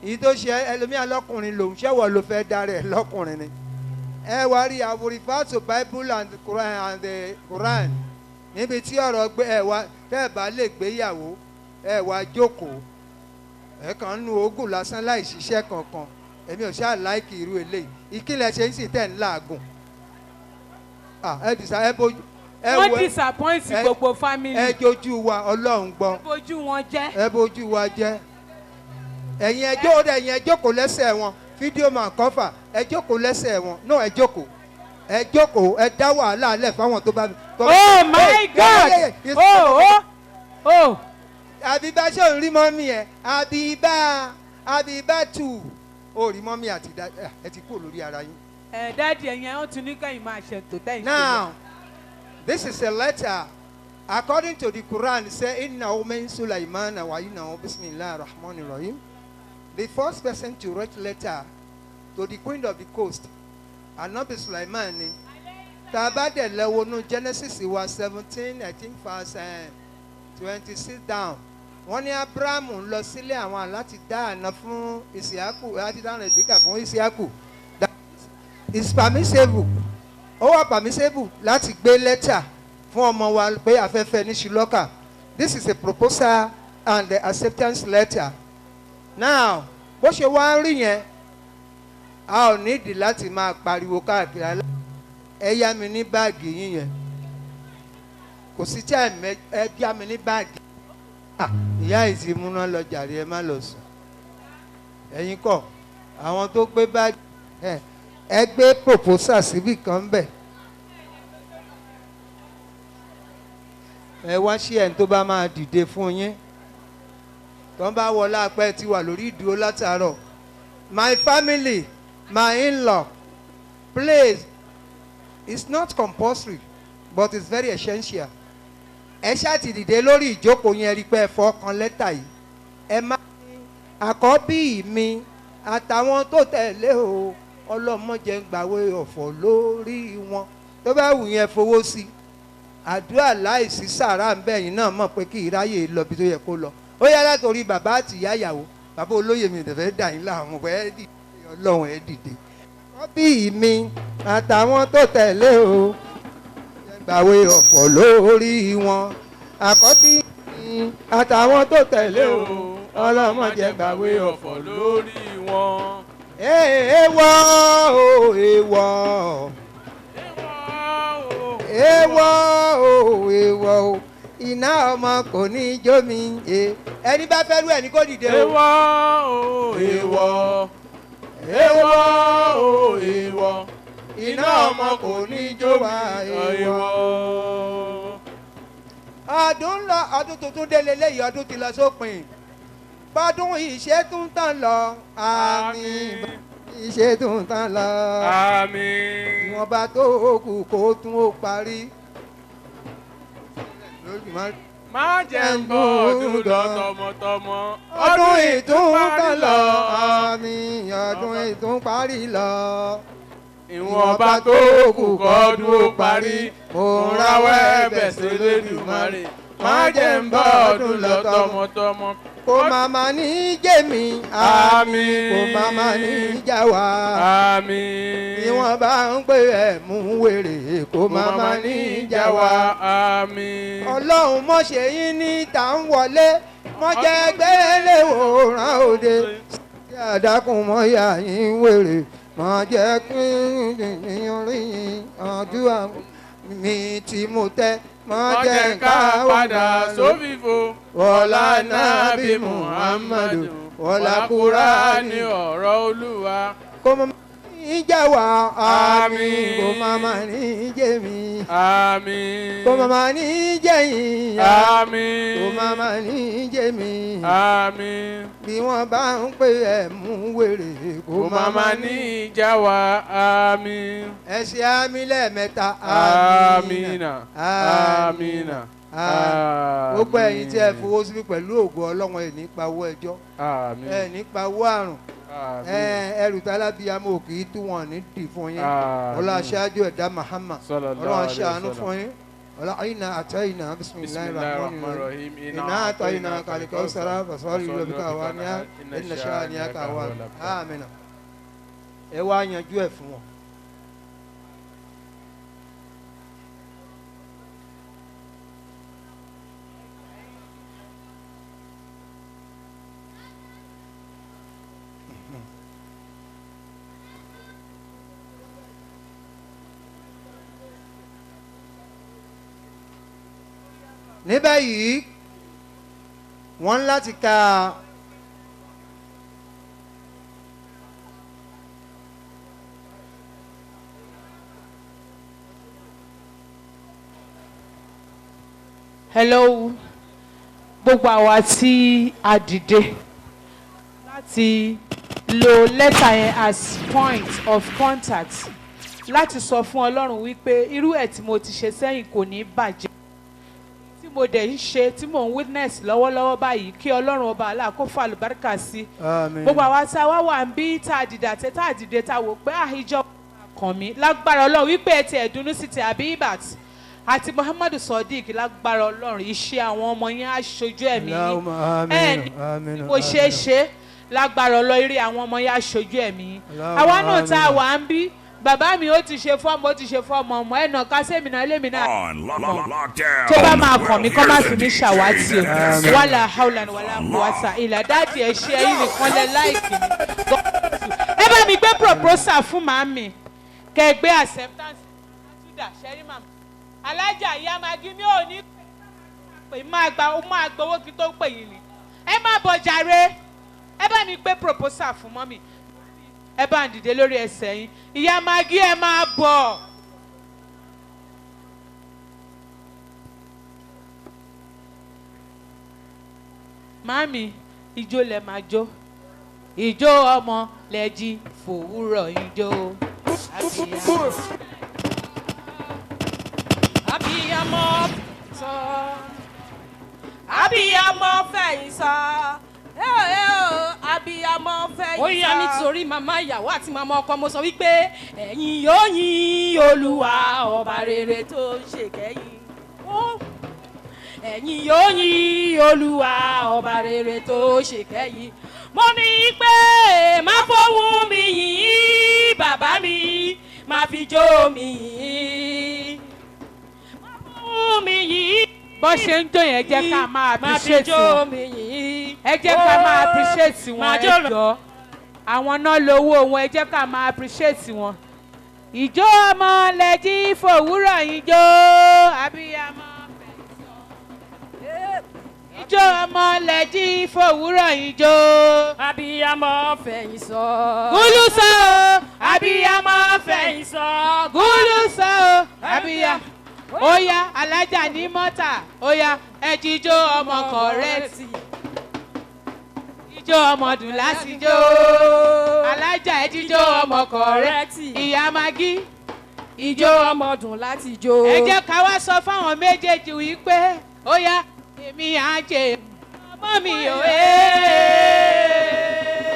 Èyí tó ṣe ẹlòmíà lọ́kùnrin lòun, ṣẹ́wọ̀ ló fẹ́ dára ẹ̀ lọ́kùnrin ni? Ẹ wá rí, I will refer to Bible and the Quran and the Quran níbi tí ọ̀rọ̀ gbé ẹ wá. Tẹ́ ẹ bá lè gbéyàwó, ẹ wá jókòó, ẹ kàn ń nu oògùn lásán láì ṣiṣẹ́ kankan. Èmi ò ṣáà like irú eléyìí. Ìkílẹ̀ ṣe ń sì tẹ̀ ń làágùn. Ẹ dìsa ẹ bójú ẹ Wọ́n wo disappoint gbogbo family. Ẹ jojú wa, Ọlọ́run gbọ́. Bójú wọn jẹ́. Ẹ bójú wa jẹ́. Ẹ̀yin ẹjọ́ ó dẹ̀, ẹ̀yin ẹ jókòó lẹ́sẹ̀ wọn. Fídíò máa kọ́fà, ẹ jókòó lẹ́sẹ̀ wọn. No, ẹ jókòó, ẹ jókòó, ẹ dá wàhálà lẹ̀ fáwọn tó bá. Oh my Hey, God! hey, hey, hey, Oh. Àbíbá, ṣé òun rí mummy ẹ̀? Àbíbá, Àbíbá tù ó rí mummy àti ẹ ti kúrò lórí ara yín. Ẹ daddy, ẹ̀yin ẹ̀ wọ́n tún ní kẹ́yìn máa ṣètò tẹ́yìn ṣe lọ. Now, this is a letter. According to the Quran, say, "Inna min Sulaiman wa inna bismillah rahman rahim." The first person to write letter to the queen of the coast, Anabi Sulaiman ni. Tá a bá dẹ̀ lọ wọnú Genesis wa 17, I think, verse 26 down. Wọ́n ní Abrahamu ń lọ sílé àwọn láti dá àná fún Isiaku, láti dá àná ìdíkà fún Isiaku. That is permissible, ó wà permissible láti gbé lẹ́tà fún ọmọ wa pé afẹ́fẹ́ ní ṣùlọ́kà. This is a proposal and the acceptance letter. Now, bó ṣe wá ń rí yẹn, a ò nídìí láti máa pariwo káàkiri. Ẹ yá mi ní báàgì yín yẹn, kò sí tí ẹ yá mi ní báàgì. Ah, ìyá yìí ti múná lọ jàre, ẹ má lọ sùn. Ẹ̀yin kọ́ àwọn tó gbé báàgì, ẹ gbé proposal síbì kan ń bẹ̀. Ẹ wá sí ẹni tó bá máa dìde fún yín tó ń bá wọlé apẹ́ ti wà lórí ìdúró látàárọ̀. My family, my in-law, please, it's not compulsory, but it's very essential. Ẹ ṣáà ti dìde lórí ìjókòó yẹn, rí pé ẹ fọkàn lẹ́tà yìí. Ẹ má ní àkọ́bí mi àtàwọn tó tẹ̀lé o, ọlọ́mọdé ń gbàwé ọ̀fọ̀ lórí wọn. Tó bá wù yẹn, fowó sí i. Àdúrà láìsí sàrà ń bẹ̀ yín náà mọ̀ pé kí ìráyè lọ bí tó yẹ kó lọ. Ó yá, látòrí bàbá àti ìyá ìyàwó. Bàbá olóyè, mi ò fẹ́ dà yín láàmú pé ẹ dìde. Ọlọ́run, ẹ dìde. Àkọ́bí mi àtàwọn tó tẹ̀lé o, gbàwé ọ̀fọ̀ lórí wọn. Àkọ́bí mi àtàwọn tó tẹ̀lé o, ọlọ́mọdé gbàwé ọ̀fọ̀ lórí wọn. Èèwọ̀ o, èèwọ̀, èèwọ̀ o, èèwọ̀ o, iná ọmọ kò ní jó mi. Ẹni bá fẹ́ rú ẹ̀ ní kó dìde o. Èèwọ̀ o, èèwọ̀, èèwọ̀ o, èèwọ̀, iná ọmọ kò ní jó wa, èèwọ̀. Èèwọ̀. Ọdún lọ, ọdún tuntun délé léyìí, ọdún ti lọ sópin. Bọ́dún ìṣe tún tán lọ, àmín. Ìṣe tún tán lọ. Àmín. Ìwọ̀nba tó kù kó tún ó parí. Má jẹ́ ń bọ́ ọdún lọ tọmọtọmọ. Ọdún ìtún tán lọ, àmín. Ọdún ìtún parí lọ. Ìwọ̀nba tó kù kọ́dún ó parí. Mo ń rawọ́ ẹ̀bẹ̀ s'Elédùmarè. Má jẹ́ ń bọ́ ọdún lọ tọmọtọmọ. Kò má ní jẹ́ mi, Àmín. Kò má ní já wa. Àmín. Bí wọ́n bá ń pè ẹ̀ mú wèrè, kò má ní já wa. Àmín. Ọlọ́run mọ̀ ṣe yín ní tà ń wọlé, mọ̀ jẹ́ gbélé wòran òde sí àdákùn, mọ́ yà yín wèrè, mọ̀ jẹ́ kí n rí yín àdúrà mi tí mo tẹ́, mọ̀ Má jẹ́ jẹ́ ká padà sófìfo. Wọlá nábì Muhammadu, wọlá Kúránì, ní ọ̀rọ̀ Olúwa. Kó mọ́ ní já wa, àmín. Àmín. Kó má má ní jẹ́ mi. Àmín. Kó má má ní jẹ́ yín. Àmín. Kó má má ní jẹ́ mi. Àmín. Bí wọ́n bá ń pè ẹ̀ mú wèrè, kó Kò má má má ní ìjà wa. Àmín. Ẹ ṣe àmín lẹ́ẹ̀mẹ́ta. Àmínà. Àmínà. Àmín. Gbogbo ẹ̀yin tí ẹ fowó síbí, pẹ̀lú ògo Ọlọ́run, ẹ̀ nípa owó ẹjọ́. Àmín. Ẹ̀ nípa owó àrùn. Àmín. Ẹrù tálábíàmọ́ ò kì í tú wọn ní dì fún yín. Àmín. Ọlá aṣáájú ẹ̀dá Muhammad. Sallallahu Ọlọ́run alayhi wa aṣàánú sallam. fún yín. Ọlá iná àtẹ́yìnà bisimilahi Bismillahir rahman Rahmanir rahim. Rahim. Iná àtẹ́yìnà kàlíkọ́ sara fasọ́lì lọ́bíkà wà ní iná ṣáà ká wà. Àmín. Ẹ wá yanjú ẹ̀ fún wọn. Ní báyìí wọ́n ń láti ka Hello, gbogbo àwa tí a dìde láti lo lẹ́tà yẹn as point of contact láti sọ fún Ọlọ́run wípé irú ẹ̀ tí mo ti ṣe sẹ́yìn kò ní bàjẹ́, tí mo dẹ̀ ń ṣe, tí mò ń witness lọ́wọ́lọ́wọ́ báyìí, kí Ọlọ́run ọba Allah kó fa àlùbáríkà sí. Àmín. Gbogbo àwa tá a wá wà ń bí, tá a dìde àti tá a dìde, tá a wò pé àhíjọ kàn mí, lágbára Ọlọ́run wípé ẹ ti ẹ̀dùnnú sí ti Abibat àti Muhammadu Sodiq, lágbára Ọlọ́run iṣẹ́ àwọn ọmọ yẹn á ṣojú ẹ̀mí yín. Allahumma Ẹ àmín, ní àmín, bó ṣe é àmín. ṣe, lágbára Ọlọ́run eré àwọn ọmọ yẹn á ṣojú ẹ̀mí yín. Allahumma Àwa náà tá a àmín. wà ń bí, bàbá mi ó ti ṣe fọ́ọ̀mù, ó ti ṣe fọ́ọ̀mù ọmọ ẹ̀ náà kásẹ̀mì náà lémi náà On lockdown. tó bá máa kàn mí kọ́ má Well, fi mí here's the ṣàwátì o. DJ. Wàlà haúlà wàlà kùwàsà ìlà. Dáàdì, ẹ ṣe, ẹ̀yin nìkan lẹ láìkì mi. God bless you. Ẹ bá mi gbé proposal fún màmí, kẹ gbé acceptance àtúndà ṣẹ́rí màmá alájà ìyá magi mi ò ní pè, máa gba ó máa gbowó kí tó pè yín ni. Ẹ má bọ̀ jàre. Ẹ bá mi gbé proposal fún mọ́mì. Ẹ bá ń dìde lórí ẹsẹ̀ yín. Ìyá magi, ẹ máa bọ̀. Màmí, ijó lẹ máa jó, ijó ọmọ lẹ jí fòwúrọ̀ ijó. Abiyamọ sọ, abiyamọ fẹ̀yìn sọ, ẹ ò ẹ ò, abiyamọ fẹ̀yìn sọ. Ó yá, nítorí màmá ìyàwó àti màmá ọkọ, mo sọ wípé ẹ̀yin yóò yin Olúwa ọba rere tó ń ṣe kẹ́yìn. Ó, ẹ̀yin yóò yin Olúwa ọba rere tó ṣe kẹ́yìn. Mo ní pé má fóhùn mi yìn bàbá mi, má fi jó mi yìn, má fóhùn mi yìn. Bó ṣe ń jó yẹn, jẹ́ ká máa má fi appreciate jó wọn. mi yìn. Ẹ jẹ́ ká máa appreciate wọn. Máa Ẹ jó lọ. jọ̀ọ́, àwọn náà lówó wọn, ẹ jẹ́ ká máa appreciate wọn. Ìjó ọmọ lẹ́jí fòwúrọ̀ ìjó abiyamọ. Ìjó ọmọ lẹ́jí fòwúrọ̀ ìjó. Abiyamọ fẹ̀yìn sọ. Gúlú sọ o, abiyamọ fẹ̀yìn. Fẹ̀yìn sọ. Gúlú sọ o, abiyamọ. Ó yá, alájà ní mọ́tà, ó yá, ẹ jíjó ọmọ correct. Ijó ọmọ dùn láti jó. Alájà, ẹ jíjó ọmọ correct. Ìyá magi, Ijó ọmọ dùn láti jó. Ẹ jẹ́ ká wá sọ fáwọn méjèèjì wípé ó yá, èmi á jẹ ọmọ mi ò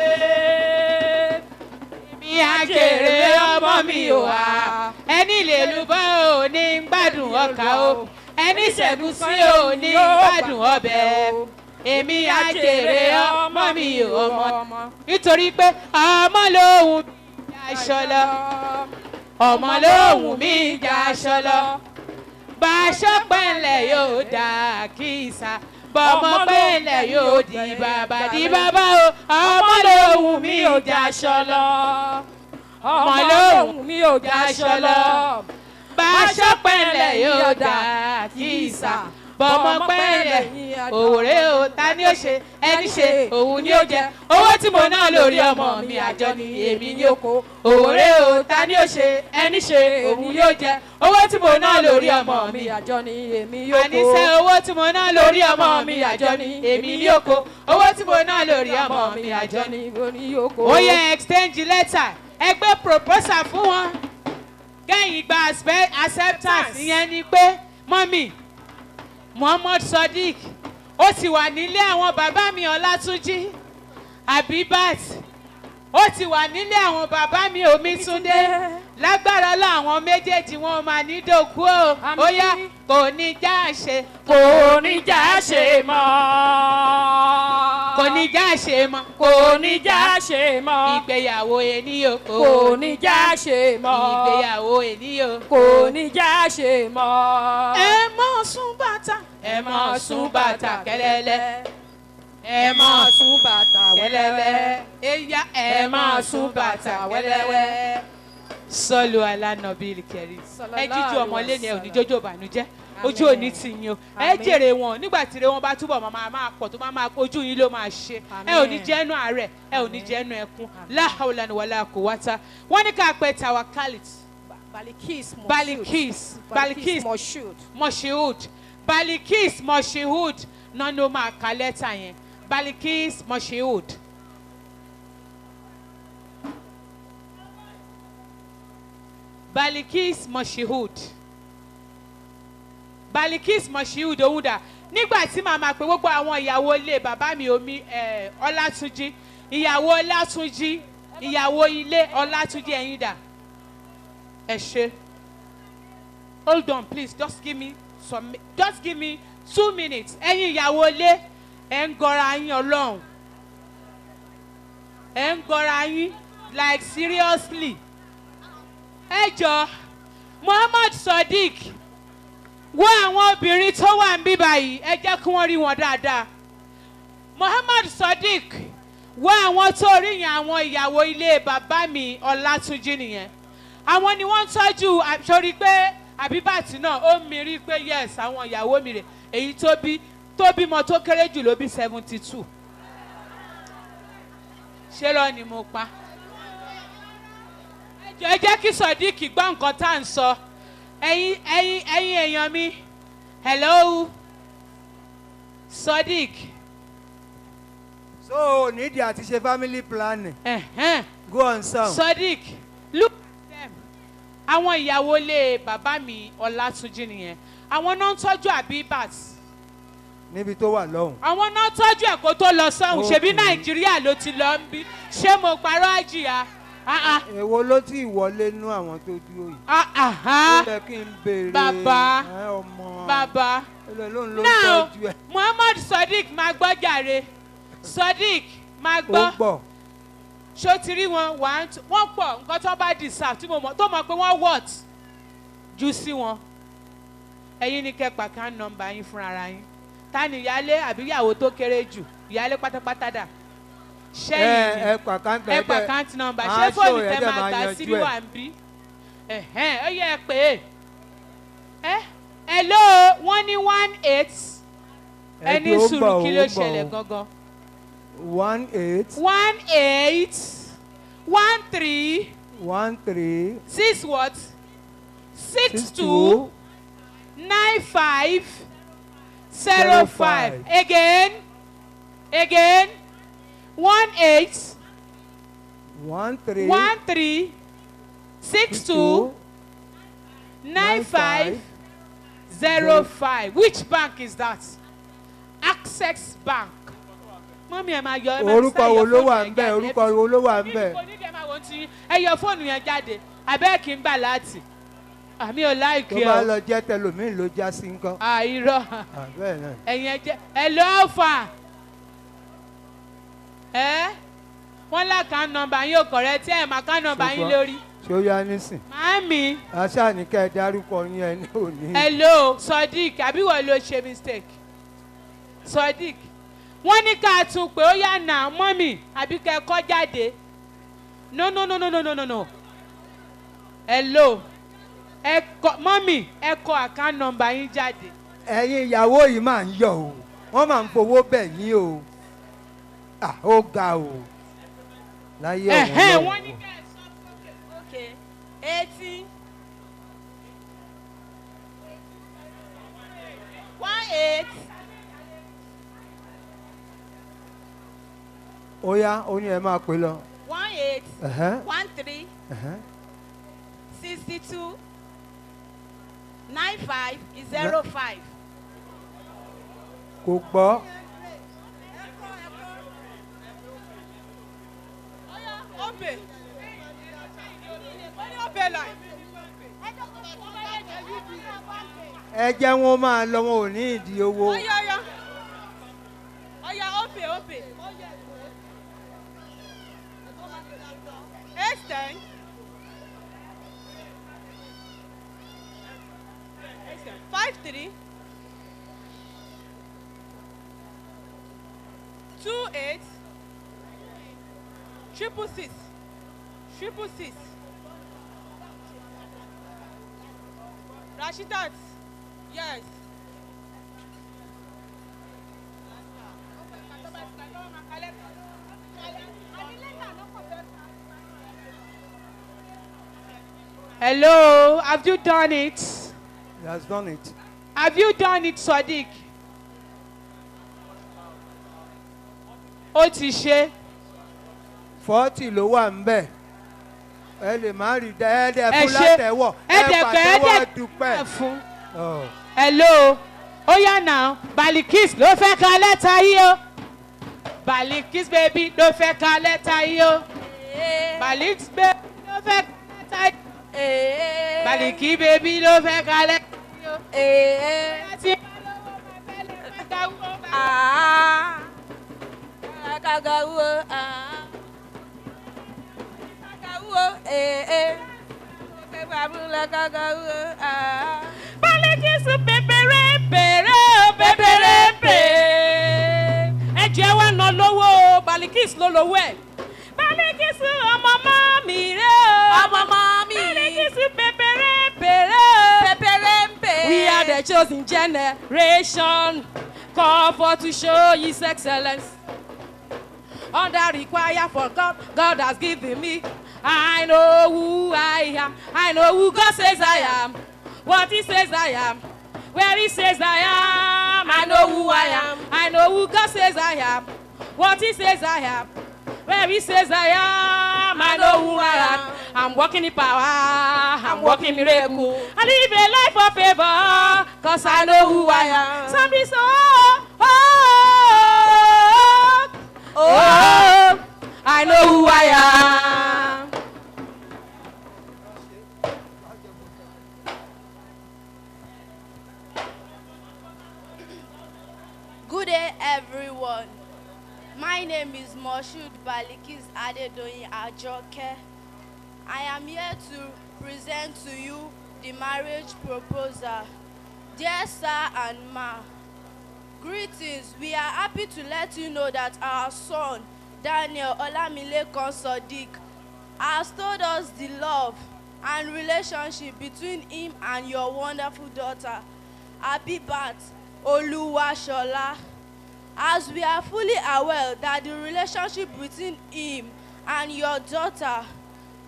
ẹ́, èmi á jèrè ọmọ mi ò wá. Ẹni lè lùbọ́ ò ní gbádùn ọkà o, ẹni ṣẹ̀gùn sí ò ní gbádùn ọbẹ̀. Èmi á jèrè ọmọ mi ò ọmọ, nítorí pé ọmọ lòun mi aṣọ lọ, ọmọ lòun mi jà aṣọ lọ, báṣọ pẹ̀lẹ́ yóò dà kísà, bọ́mọ pẹ̀lẹ́ yóò di bàbá di bàbá o. Ọmọ lòun mi ò jà aṣọ lọ, Ọmọ lòun mi ò jà aṣọ lọ. Báṣọ pẹ̀lẹ́ yóò dà kísà, bọ́mọ pẹ̀lẹ́ òwòrè o. Ta ni ó ṣe? Ẹni ṣe òun ni ó jẹ. Owó tí mo ná lórí ọmọ mi, àjọ ni èmi ní oko òwòrè o. Ta ni ó ṣe? Ẹni ṣe òun ni ó jẹ. Owó tí mo ná lórí ọmọ mi, àjọ ni èmi yóò kó. Àníṣe, owó tí mo ná lórí ọmọ mi, àjọ ni èmi ní oko. Owó tí mo ná lórí ọmọ mi, àjọ ni èmi yóò kó. Ó yẹ, exchange letter, ẹ gbé proposal fún wọn, kẹ́yìn gba acceptance. Ìyẹn ni pé mọ́mì, Muhammad Sodiq ó ti wà nílé àwọn bàbá mi Ọlátúnjí Abibat. Ó ti wà nílé àwọn bàbá mi Omítúndé. Lágbára láwọn méjèèjì wọn máa ní dòkú o. Ó yá, kò ní já ṣe. Kò ní já ṣe mọ́. Kò ní já ṣe mọ́. Kò ní já ṣe mọ́. Ìgbéyàwó ènìyàn. Kò ní já ṣe mọ́. Ìgbéyàwó ènìyàn. Kò ní já ṣe mọ́. Ẹ mọ́ sún bàtà. Ẹ mọ́ sún bàtà kẹlẹ́lẹ́. Ẹ mọ́ sún bàtà. Kẹlẹ́lẹ́. Eya, ẹ mọ́ sún bàtà wẹ́lẹ́wẹ́. Sọlù alánàbí kẹrì. Ẹ jíjú ọmọ lẹ́ni ẹ ò ní jójó ìbànújẹ́. Ojú òní ti yín o. Ẹ jèrè wọn nígbà tí ire wọn bá túbọ̀ máa máa pọ̀ tó máa máa ojú yín ló máa ṣe. Ẹ ò ní jẹ́nu àárẹ̀, ẹ ò ní jẹ́nu ẹkún. Láhàúlà ni wàlá kò wáta. Wọ́n ní ká pe Tawakalit. Balikis Moshood. Balikis. Balikis Moshood. Moshood. Balikis Moshood náà ni ó máa ka lẹ́tà yẹn. Balikis Moshood. Balikis Moshood. Balikis Moshood òun dà. Nígbà tí màmá pé gbogbo àwọn ìyàwó ilé bàbá mi omi Ọlátúnjí, ìyàwó Ọlátúnjí, ìyàwó ilé Ọlátúnjí, ẹ̀yin dà. Ẹ ṣé. Hold on, please, just give me 2 minutes. Ẹ̀yin ìyàwó ilé, ẹ̀ ń gọra yín Ọlọ́run. Ẹ̀ ń gọra yín like seriously. Ẹ jọ, Muhammad Sadiq, wo àwọn obìnrin tó wà ń bí báyìí, ẹ jẹ́ kí wọ́n rí wọn dáadáa. Muhammad Sadiq, wo àwọn tó rí yẹn, àwọn ìyàwó ilé bàbá mi Ọlátúnjí nìyẹn. Àwọn ni wọ́n ń tọ́jú sórí pé Àbíbàtì náà ó mi rí pé yes, àwọn ìyàwó mi rè. Èyí tó bí tó bímọ tó kéré jù ló bí 72. Ṣé lọ ni mo pa? Ẹ jọ̀ọ́, ẹ jẹ́ kí Sodiq gbọ́ nǹkan tá à ń sọ. Ẹ̀yin èèyàn mi, hello Sodiq. So nídìí àti ṣe family planning. Go on sound. Sodiq, look at them. Àwọn ìyàwó ilé bàbá mi Ọlátúnjí nìyẹn. Àwọn náà ń tọ́jú Abibat. Níbi tó wà lọ́hùn. Àwọn náà ń tọ́jú ẹ̀ kó tó lọ sọ́hùn. Ṣebí Okay. Nàìjíríà ló ti lọ ń bí. Ṣé mo parọ́, àjìyà? Ah, ah. Èwo ló tí ì wọlé nú àwọn tó dúró yìí? Ah, ah, ah. Ó yẹ kí n béèrè. Bàbá. Ẹ, ọmọ. Bàbá. Ó lọ lóun ló ń Now, tọ́jú ẹ̀. Muhammad Sodiq, máa gbọ́ jàre. Sodiq, máa Ó gbọ́. gbọ́. Ṣó ti rí wọn? One, two, wọ́n pọ̀. Nǹkan tó bá deserve tí mo mọ̀ tó mọ̀ pé wọ́n what jù sí wọn. Ẹ̀yin ni kẹ́ account number yín fúnra ara yín. Ta ni ìyálé àbí ìyàwó tó kéré jù? Ìyálé pátápátá dà? Ṣẹ́yìn ni? Ẹ pàkántì. Ẹ account number. Ṣé fóònù tẹ máa gbà síbí wà ń bí? Ẹ̀hẹ́n, ó yẹ ẹ pé ẹ. Hello, wọ́n ní 18. Ẹni sùúrù, kí ló ṣẹlẹ̀ gangan? 18. 18 13. 13. 6 what? 6 6 2 2 9 5 0 0 5. 5. Again, again, 18. 13. 13 6 2 9 5 0 5. Which bank is that? Access Bank. Mọ́mí, ẹ̀ máa yọ ẹ máa Orúkọ sáré wo yọ ló fóònù wà yẹn ń bẹ̀? jáde. Orúkọ wo ló wà ń bẹ̀? Kò ní kẹ́ máa wọ́n ti ẹ yọ fóònù yẹn jáde. Abẹ́ kì í gbà láti àmì ò Tó láìkí bá ẹ o. lọ jẹ́ tẹlòmíì ló já sí nǹkan. Àìrọ̀. Ah, bẹ́ẹ̀ náà. Ẹ̀yin ẹ jẹ́ ẹ lọ́ fà ẹ́. Wọ́n l'account number yín ò correct tí ẹ̀ máa account number yín Ṣùgbọ́n- lórí. Ṣé ó yá nísìn? Màámi. Aṣáà ní kẹ́ ẹ dárúkọ yín, ẹ ní òní. Hello Sodiq, àbí wọ́n ló ṣe mistake? Sodiq, wọ́n ní ká tún pé ó yá nà mọ́mì àbí kẹ́ ẹ kọ́ jáde. No, no, no, no, no, no, no, no. Hello, ẹ kọ, mọ́mì, ẹ kọ account number yín jáde. Ẹ̀yin ìyàwó yìí máa ń yọ̀ o, wọ́n máa ń fowó bẹ̀ yín o. Ah, ó ga o láyé ọ̀hún Ẹ̀hẹ́n, lọ́hùn. wọ́n ní ká ẹ sọ. Okay. 18. 18. Ó yá, ó ní ẹ máa pè lọ. 18. Ẹ̀hẹ́n, 13. Ẹ̀hẹ́n. 62 95 05. Kò gbọ́. Ó Opay. Wọ́n ní Opay line. Ẹ jẹ́ wọn máa lọ, wọn ò ní ìdí owó. Oya oya. Oya Opay Opay. 8 10. 8 10. 53. 28. 666. 666. Rashidat. Yes. Hello, have you done it? He has done it. Have you done it, Sadiq? Ó ti ṣe. 40 ló wà ń bẹ̀. Ẹ lè má rí dá ẹ dẹ̀ Ẹ fún ṣe. látẹ̀wọ̀. Ẹ dẹ̀ pẹ́ ẹ pàtẹ́wọ́ dẹ̀ dúpẹ́. fún. Oh. Hello, ó yá náà, Balikis ló fẹ́ ka lẹ́tà yìí o. Balikis baby ló fẹ́ ka lẹ́tà yìí o. Balikis baby ló fẹ́ ka lẹ́tà yìí o. Baliki baby ló fẹ́ ka lẹ́tà yìí o. Láti bá lọ́wọ́ máa fẹ́ lè fẹ́ ká wúwo bá. Kagawo, kagawo, kagawo, Balikisu pépéré péré o pépéré pé. Ẹ jẹ́ wá ná lówó o, Balikis ló lówó ẹ̀. Balikisu ọmọ mọ́ mi rẹ̀ o. Ọmọ mọ́ mi. Balikisu pépéré péré o. Pépéré pé. We are the chosen generation, called for to show His excellence. Under require for God, God has given me. I know who I am. I know who God says I am. What He says I am. Where He says I am. I know who I am. I know who God says I am. What He says I am. Where He says I am. I know who I am. I'm walking in power. I'm walking miracle. I live a life of favor. 'Cause I know who I am. Somebody say, oh, oh, oh, oh, I know who I am. Good day, everyone. My name is Moshood Balikis Adedoyin Ajoke. I am here to present to you the marriage proposal. Dear Sir and Ma, greetings. We are happy to let you know that our son, Daniel Olamilekan Sodiq, has told us the love and relationship between him and your wonderful daughter, Abibat Oluwashola. As we are fully aware that the relationship between him and your daughter,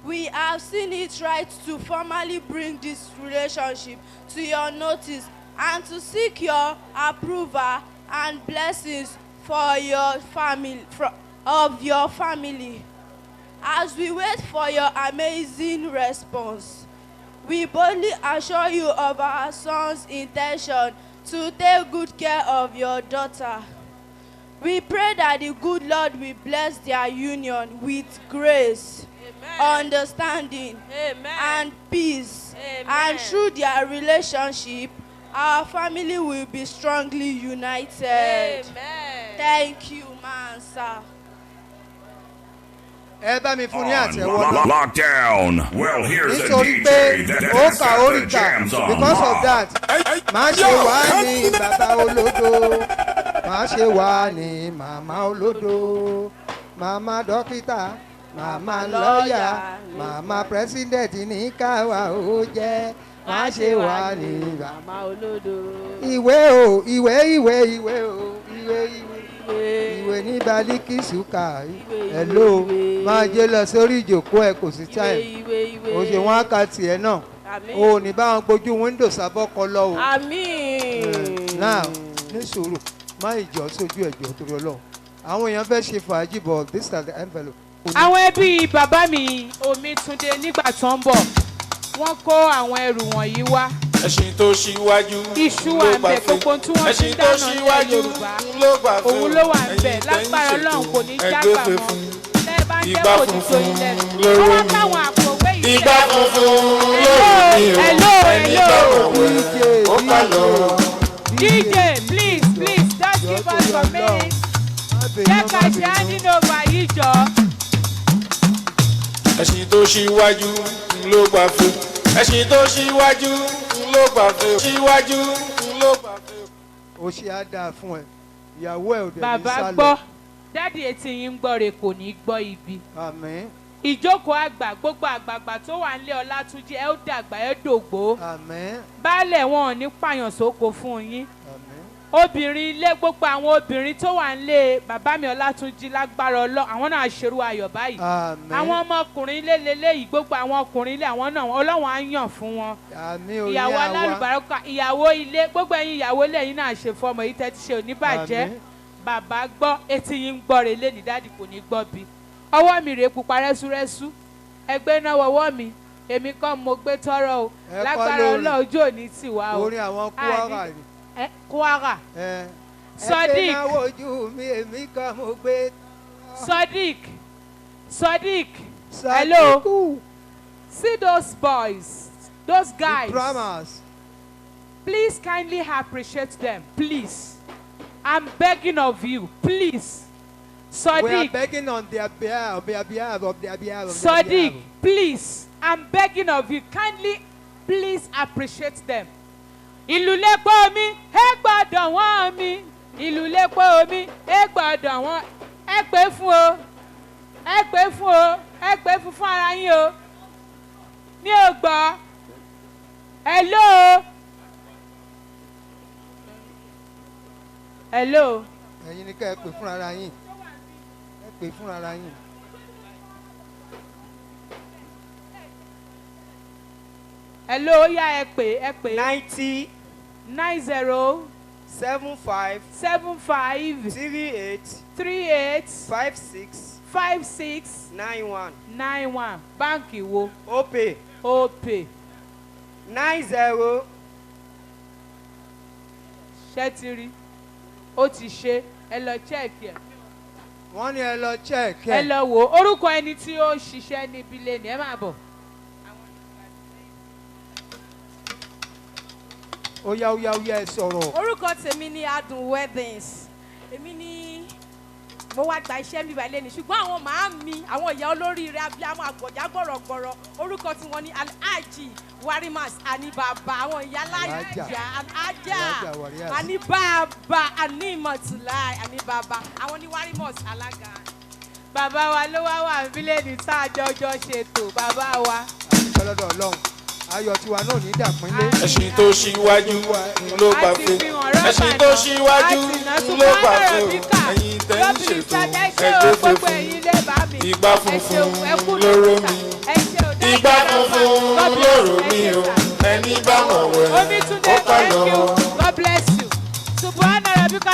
we have seen it right to formally bring this relationship to your notice and to seek your approval and blessings for your family, of your family. As we wait for your amazing response, we boldly assure you of our son's intention to take good care of your daughter. We pray that the good Lord will bless their union with grace, understanding, Amen. and peace. Amen. And through their relationship, our family will be strongly united. Amen. Thank you, man, sir. Ẹ bá mi fún ní On àtẹ̀wọ́ náà. lockdown. Well, here's a Nítorí pé DJ that ó has kà ó got rí the kà jams on because of lock. that, má ṣe wá ní bàbá olódo, má ṣe wá ní màmá olódo, màmá dókítà, màmá lọ́ọ̀yà, màmá president ní káwa ó jẹ́, má ṣe wá ní bàbá. Màmá olódo. Ìwé o, ìwé, ìwé, ìwé o, ìwé, ìwé, ìwé ní Balikisu kà. Hello, máa jẹ́ lọ sórí ìjòkó ẹ, kò sí time. Ìwé, ìwé. O ṣe wọn á ka tiẹ̀ náà. Àmín. O ò ní bá wọn gbójú window sábọ́kọ lọ o. Àmín. Now, ní sùúrù, má ìjọ sójú ẹ̀jọ̀ torí Ọlọ́run. Àwọn èèyàn fẹ́ ṣe fàájì, but this are the envelope. Àwọn ẹbí bàbá mi Omítúndé, nígbà tó ń bọ̀, wọ́n kó àwọn ẹrù wọ̀nyí wá. Ẹṣin tó ṣíwájú Iṣu wà ń bẹ̀, gbogbo ohun tí wọ́n fi ń ẹṣin tó dáná ilẹ̀ ṣíwájú Yorùbá ló gbà fún òun ló wà ń bẹ̀. ẹ̀yin tẹ́ ń Lágbára ṣètò Ọlọ́run, kò ní ẹgbẹ́ jágbà fẹ́ mọ́ fún tẹ́ ẹ bá ń jẹ́ Ìgbà kò ní funfun tó yín lẹ́nu. lóró Ó wá mi. káwọn àpòwé yìí Ìgbà tẹ̀lé. funfun lóró mi o. Hello, Ẹni hello. bá mọ̀wẹ́ ó kà lọ. DJ, please, please, just give us some minutes. Jẹ́ ká ṣe handing over yìí jọ. Ẹṣin tó ṣíwájú ló gbà fún. Ẹṣin tó ṣíwájú ló gbà fún. Ṣíwájú ló gbà fún. Ó ṣe á dáa fún ẹ, ìyàwó ẹ ò dẹ̀ ní Bàbá sá gbọ́, lọ. dádì, etí yín ń gbọ́ re, kò ní gbọ́ ibi. Àmín. Ìjókòó àgbà, gbogbo àgbààgbà tó wà nílé Ọlátúnjí, ẹ ó dàgbà, ẹ dògbó. Àmín. Baálẹ̀, wọn ò ní pààyàn sóko fún yín. Àmín. Obìnrin ilé, gbogbo àwọn obìnrin tó wà nílé bàbá mi Ọlátúnjí, lágbára Ọlọ́ àwọn náà ṣerú ayọ̀ báyìí. Àmín. Àwọn ọmọkùnrin ilé leléyìí, gbogbo àwọn ọkùnrin ilé, àwọn náà Ọlọ́run á yàn fún wọn. Àmín orí Ìyàwó àwa. alálùbáríkà, ìyàwó ilé, gbogbo ẹ̀yin ìyàwó ilé yín náà ṣe fọmọ yìí tẹ́tí ṣe oníbàjẹ́. Àmín. Bàbá gbọ́, etí yín ń gbọ́ re lé ní, daddy kò ní gbọ́ bí. Ọwọ́ mi rèé pupa rẹ́súrẹ́sú, ẹgbẹ́ náà wọwọ́ mi, èmi kọ́ mo gbé tọrọ o. Ẹ kọ́ Lágbára lórin. Ọlọ́run, ojú òní tì wá o. Orin àwọn Kwara ni. Ẹ, Kwara. Ẹ Sodiq. Ẹgbẹ́ náà wojú mi, èmi kọ́ mo gbé. Sodiq, Sodiq, hello. Sadiku. See those boys, those guys. The drummers. Please kindly appreciate them, please. I'm begging of you, please. We are Sodiq, begging on their behalf, their behalf, of their behalf, of their Sodiq, behalf. please. I'm begging of you, kindly, please appreciate them. Ìlú lẹ́pọ̀ mi, ẹ gbọ́dọ̀ wọ́n mi. Ìlú lẹ́pọ̀ mi, ẹ gbọ́dọ̀ wọ́n. Ẹ pè fún o, ẹ pè fún o, ẹ pè fún ara yín o. Mi ò gbọ́. Hello. Hello. Ẹ̀yin ni ká ẹ pè fúnra ara yín, ẹ pè fúnra ara yín. Hello, ó yá, ẹ pè, ẹ pè. 90 90 75 75 38 38 56 56 91. 91. Báǹkì wo? Opay. Opay. 90. Ṣé ti rí? Ó ti ṣe, ẹ lọ check ẹ̀. Wọ́n ní ẹ lọ check Ẹ ẹ. lọ wò ó, orúkọ ẹni tí ó ń ṣiṣẹ́ níbí lẹ́nu, ẹ máa bọ̀. Ó yá, ó yá, ó yá, ẹ sọ̀rọ̀. Orúkọ tèmi ni Adùn Weddings. Èmi ni mo wá gba iṣẹ́ mi báyìí lẹ́nu, ṣùgbọ́n àwọn màá mi, àwọn ìyá olóríire, abiyamọ àgbọ̀já gbọ̀rọ̀gbọ̀rọ̀, orúkọ tí wọ́n ní Alhaji Warimas Anibaba, àwọn ìyá alájà Alhaja Alhaja Warias. Anibaba Animatulai Anibaba, àwọn ní Warimas alága. Bàbá wa ló wá wà níbí lẹ́nu tá a jọjọ ṣètò, bàbá wa. Àdúpẹ́ lọ́dọ̀ Ọlọ́run, ayọ̀ tiwa náà ní dàpínlé. Ẹṣin tó ṣíwájú ló gbà A ti fún. fi hàn rọ́bà Ẹṣin tó náà. ṣíwájú A ti nà ló gbà Subhana fún. Rabbika. Ẹ̀yin tẹ́ ń Rabbil ṣètò Izzati, ẹ ṣé o, ẹgbẹ́ gbogbo funfun. ẹ̀yin ilé bá mi. Ìgbà Ẹ ṣé funfun o, ẹ kú lóró lọ́sà. mi. Ẹ ṣé o, dájú Ìgbà Arafat. funfun God bless lóró you. Ẹ mi ṣé o. sà. Ẹni bá mọ̀wẹ́ Omitunde, ó kà thank lọ. you. God bless you. Subhana Rabbika.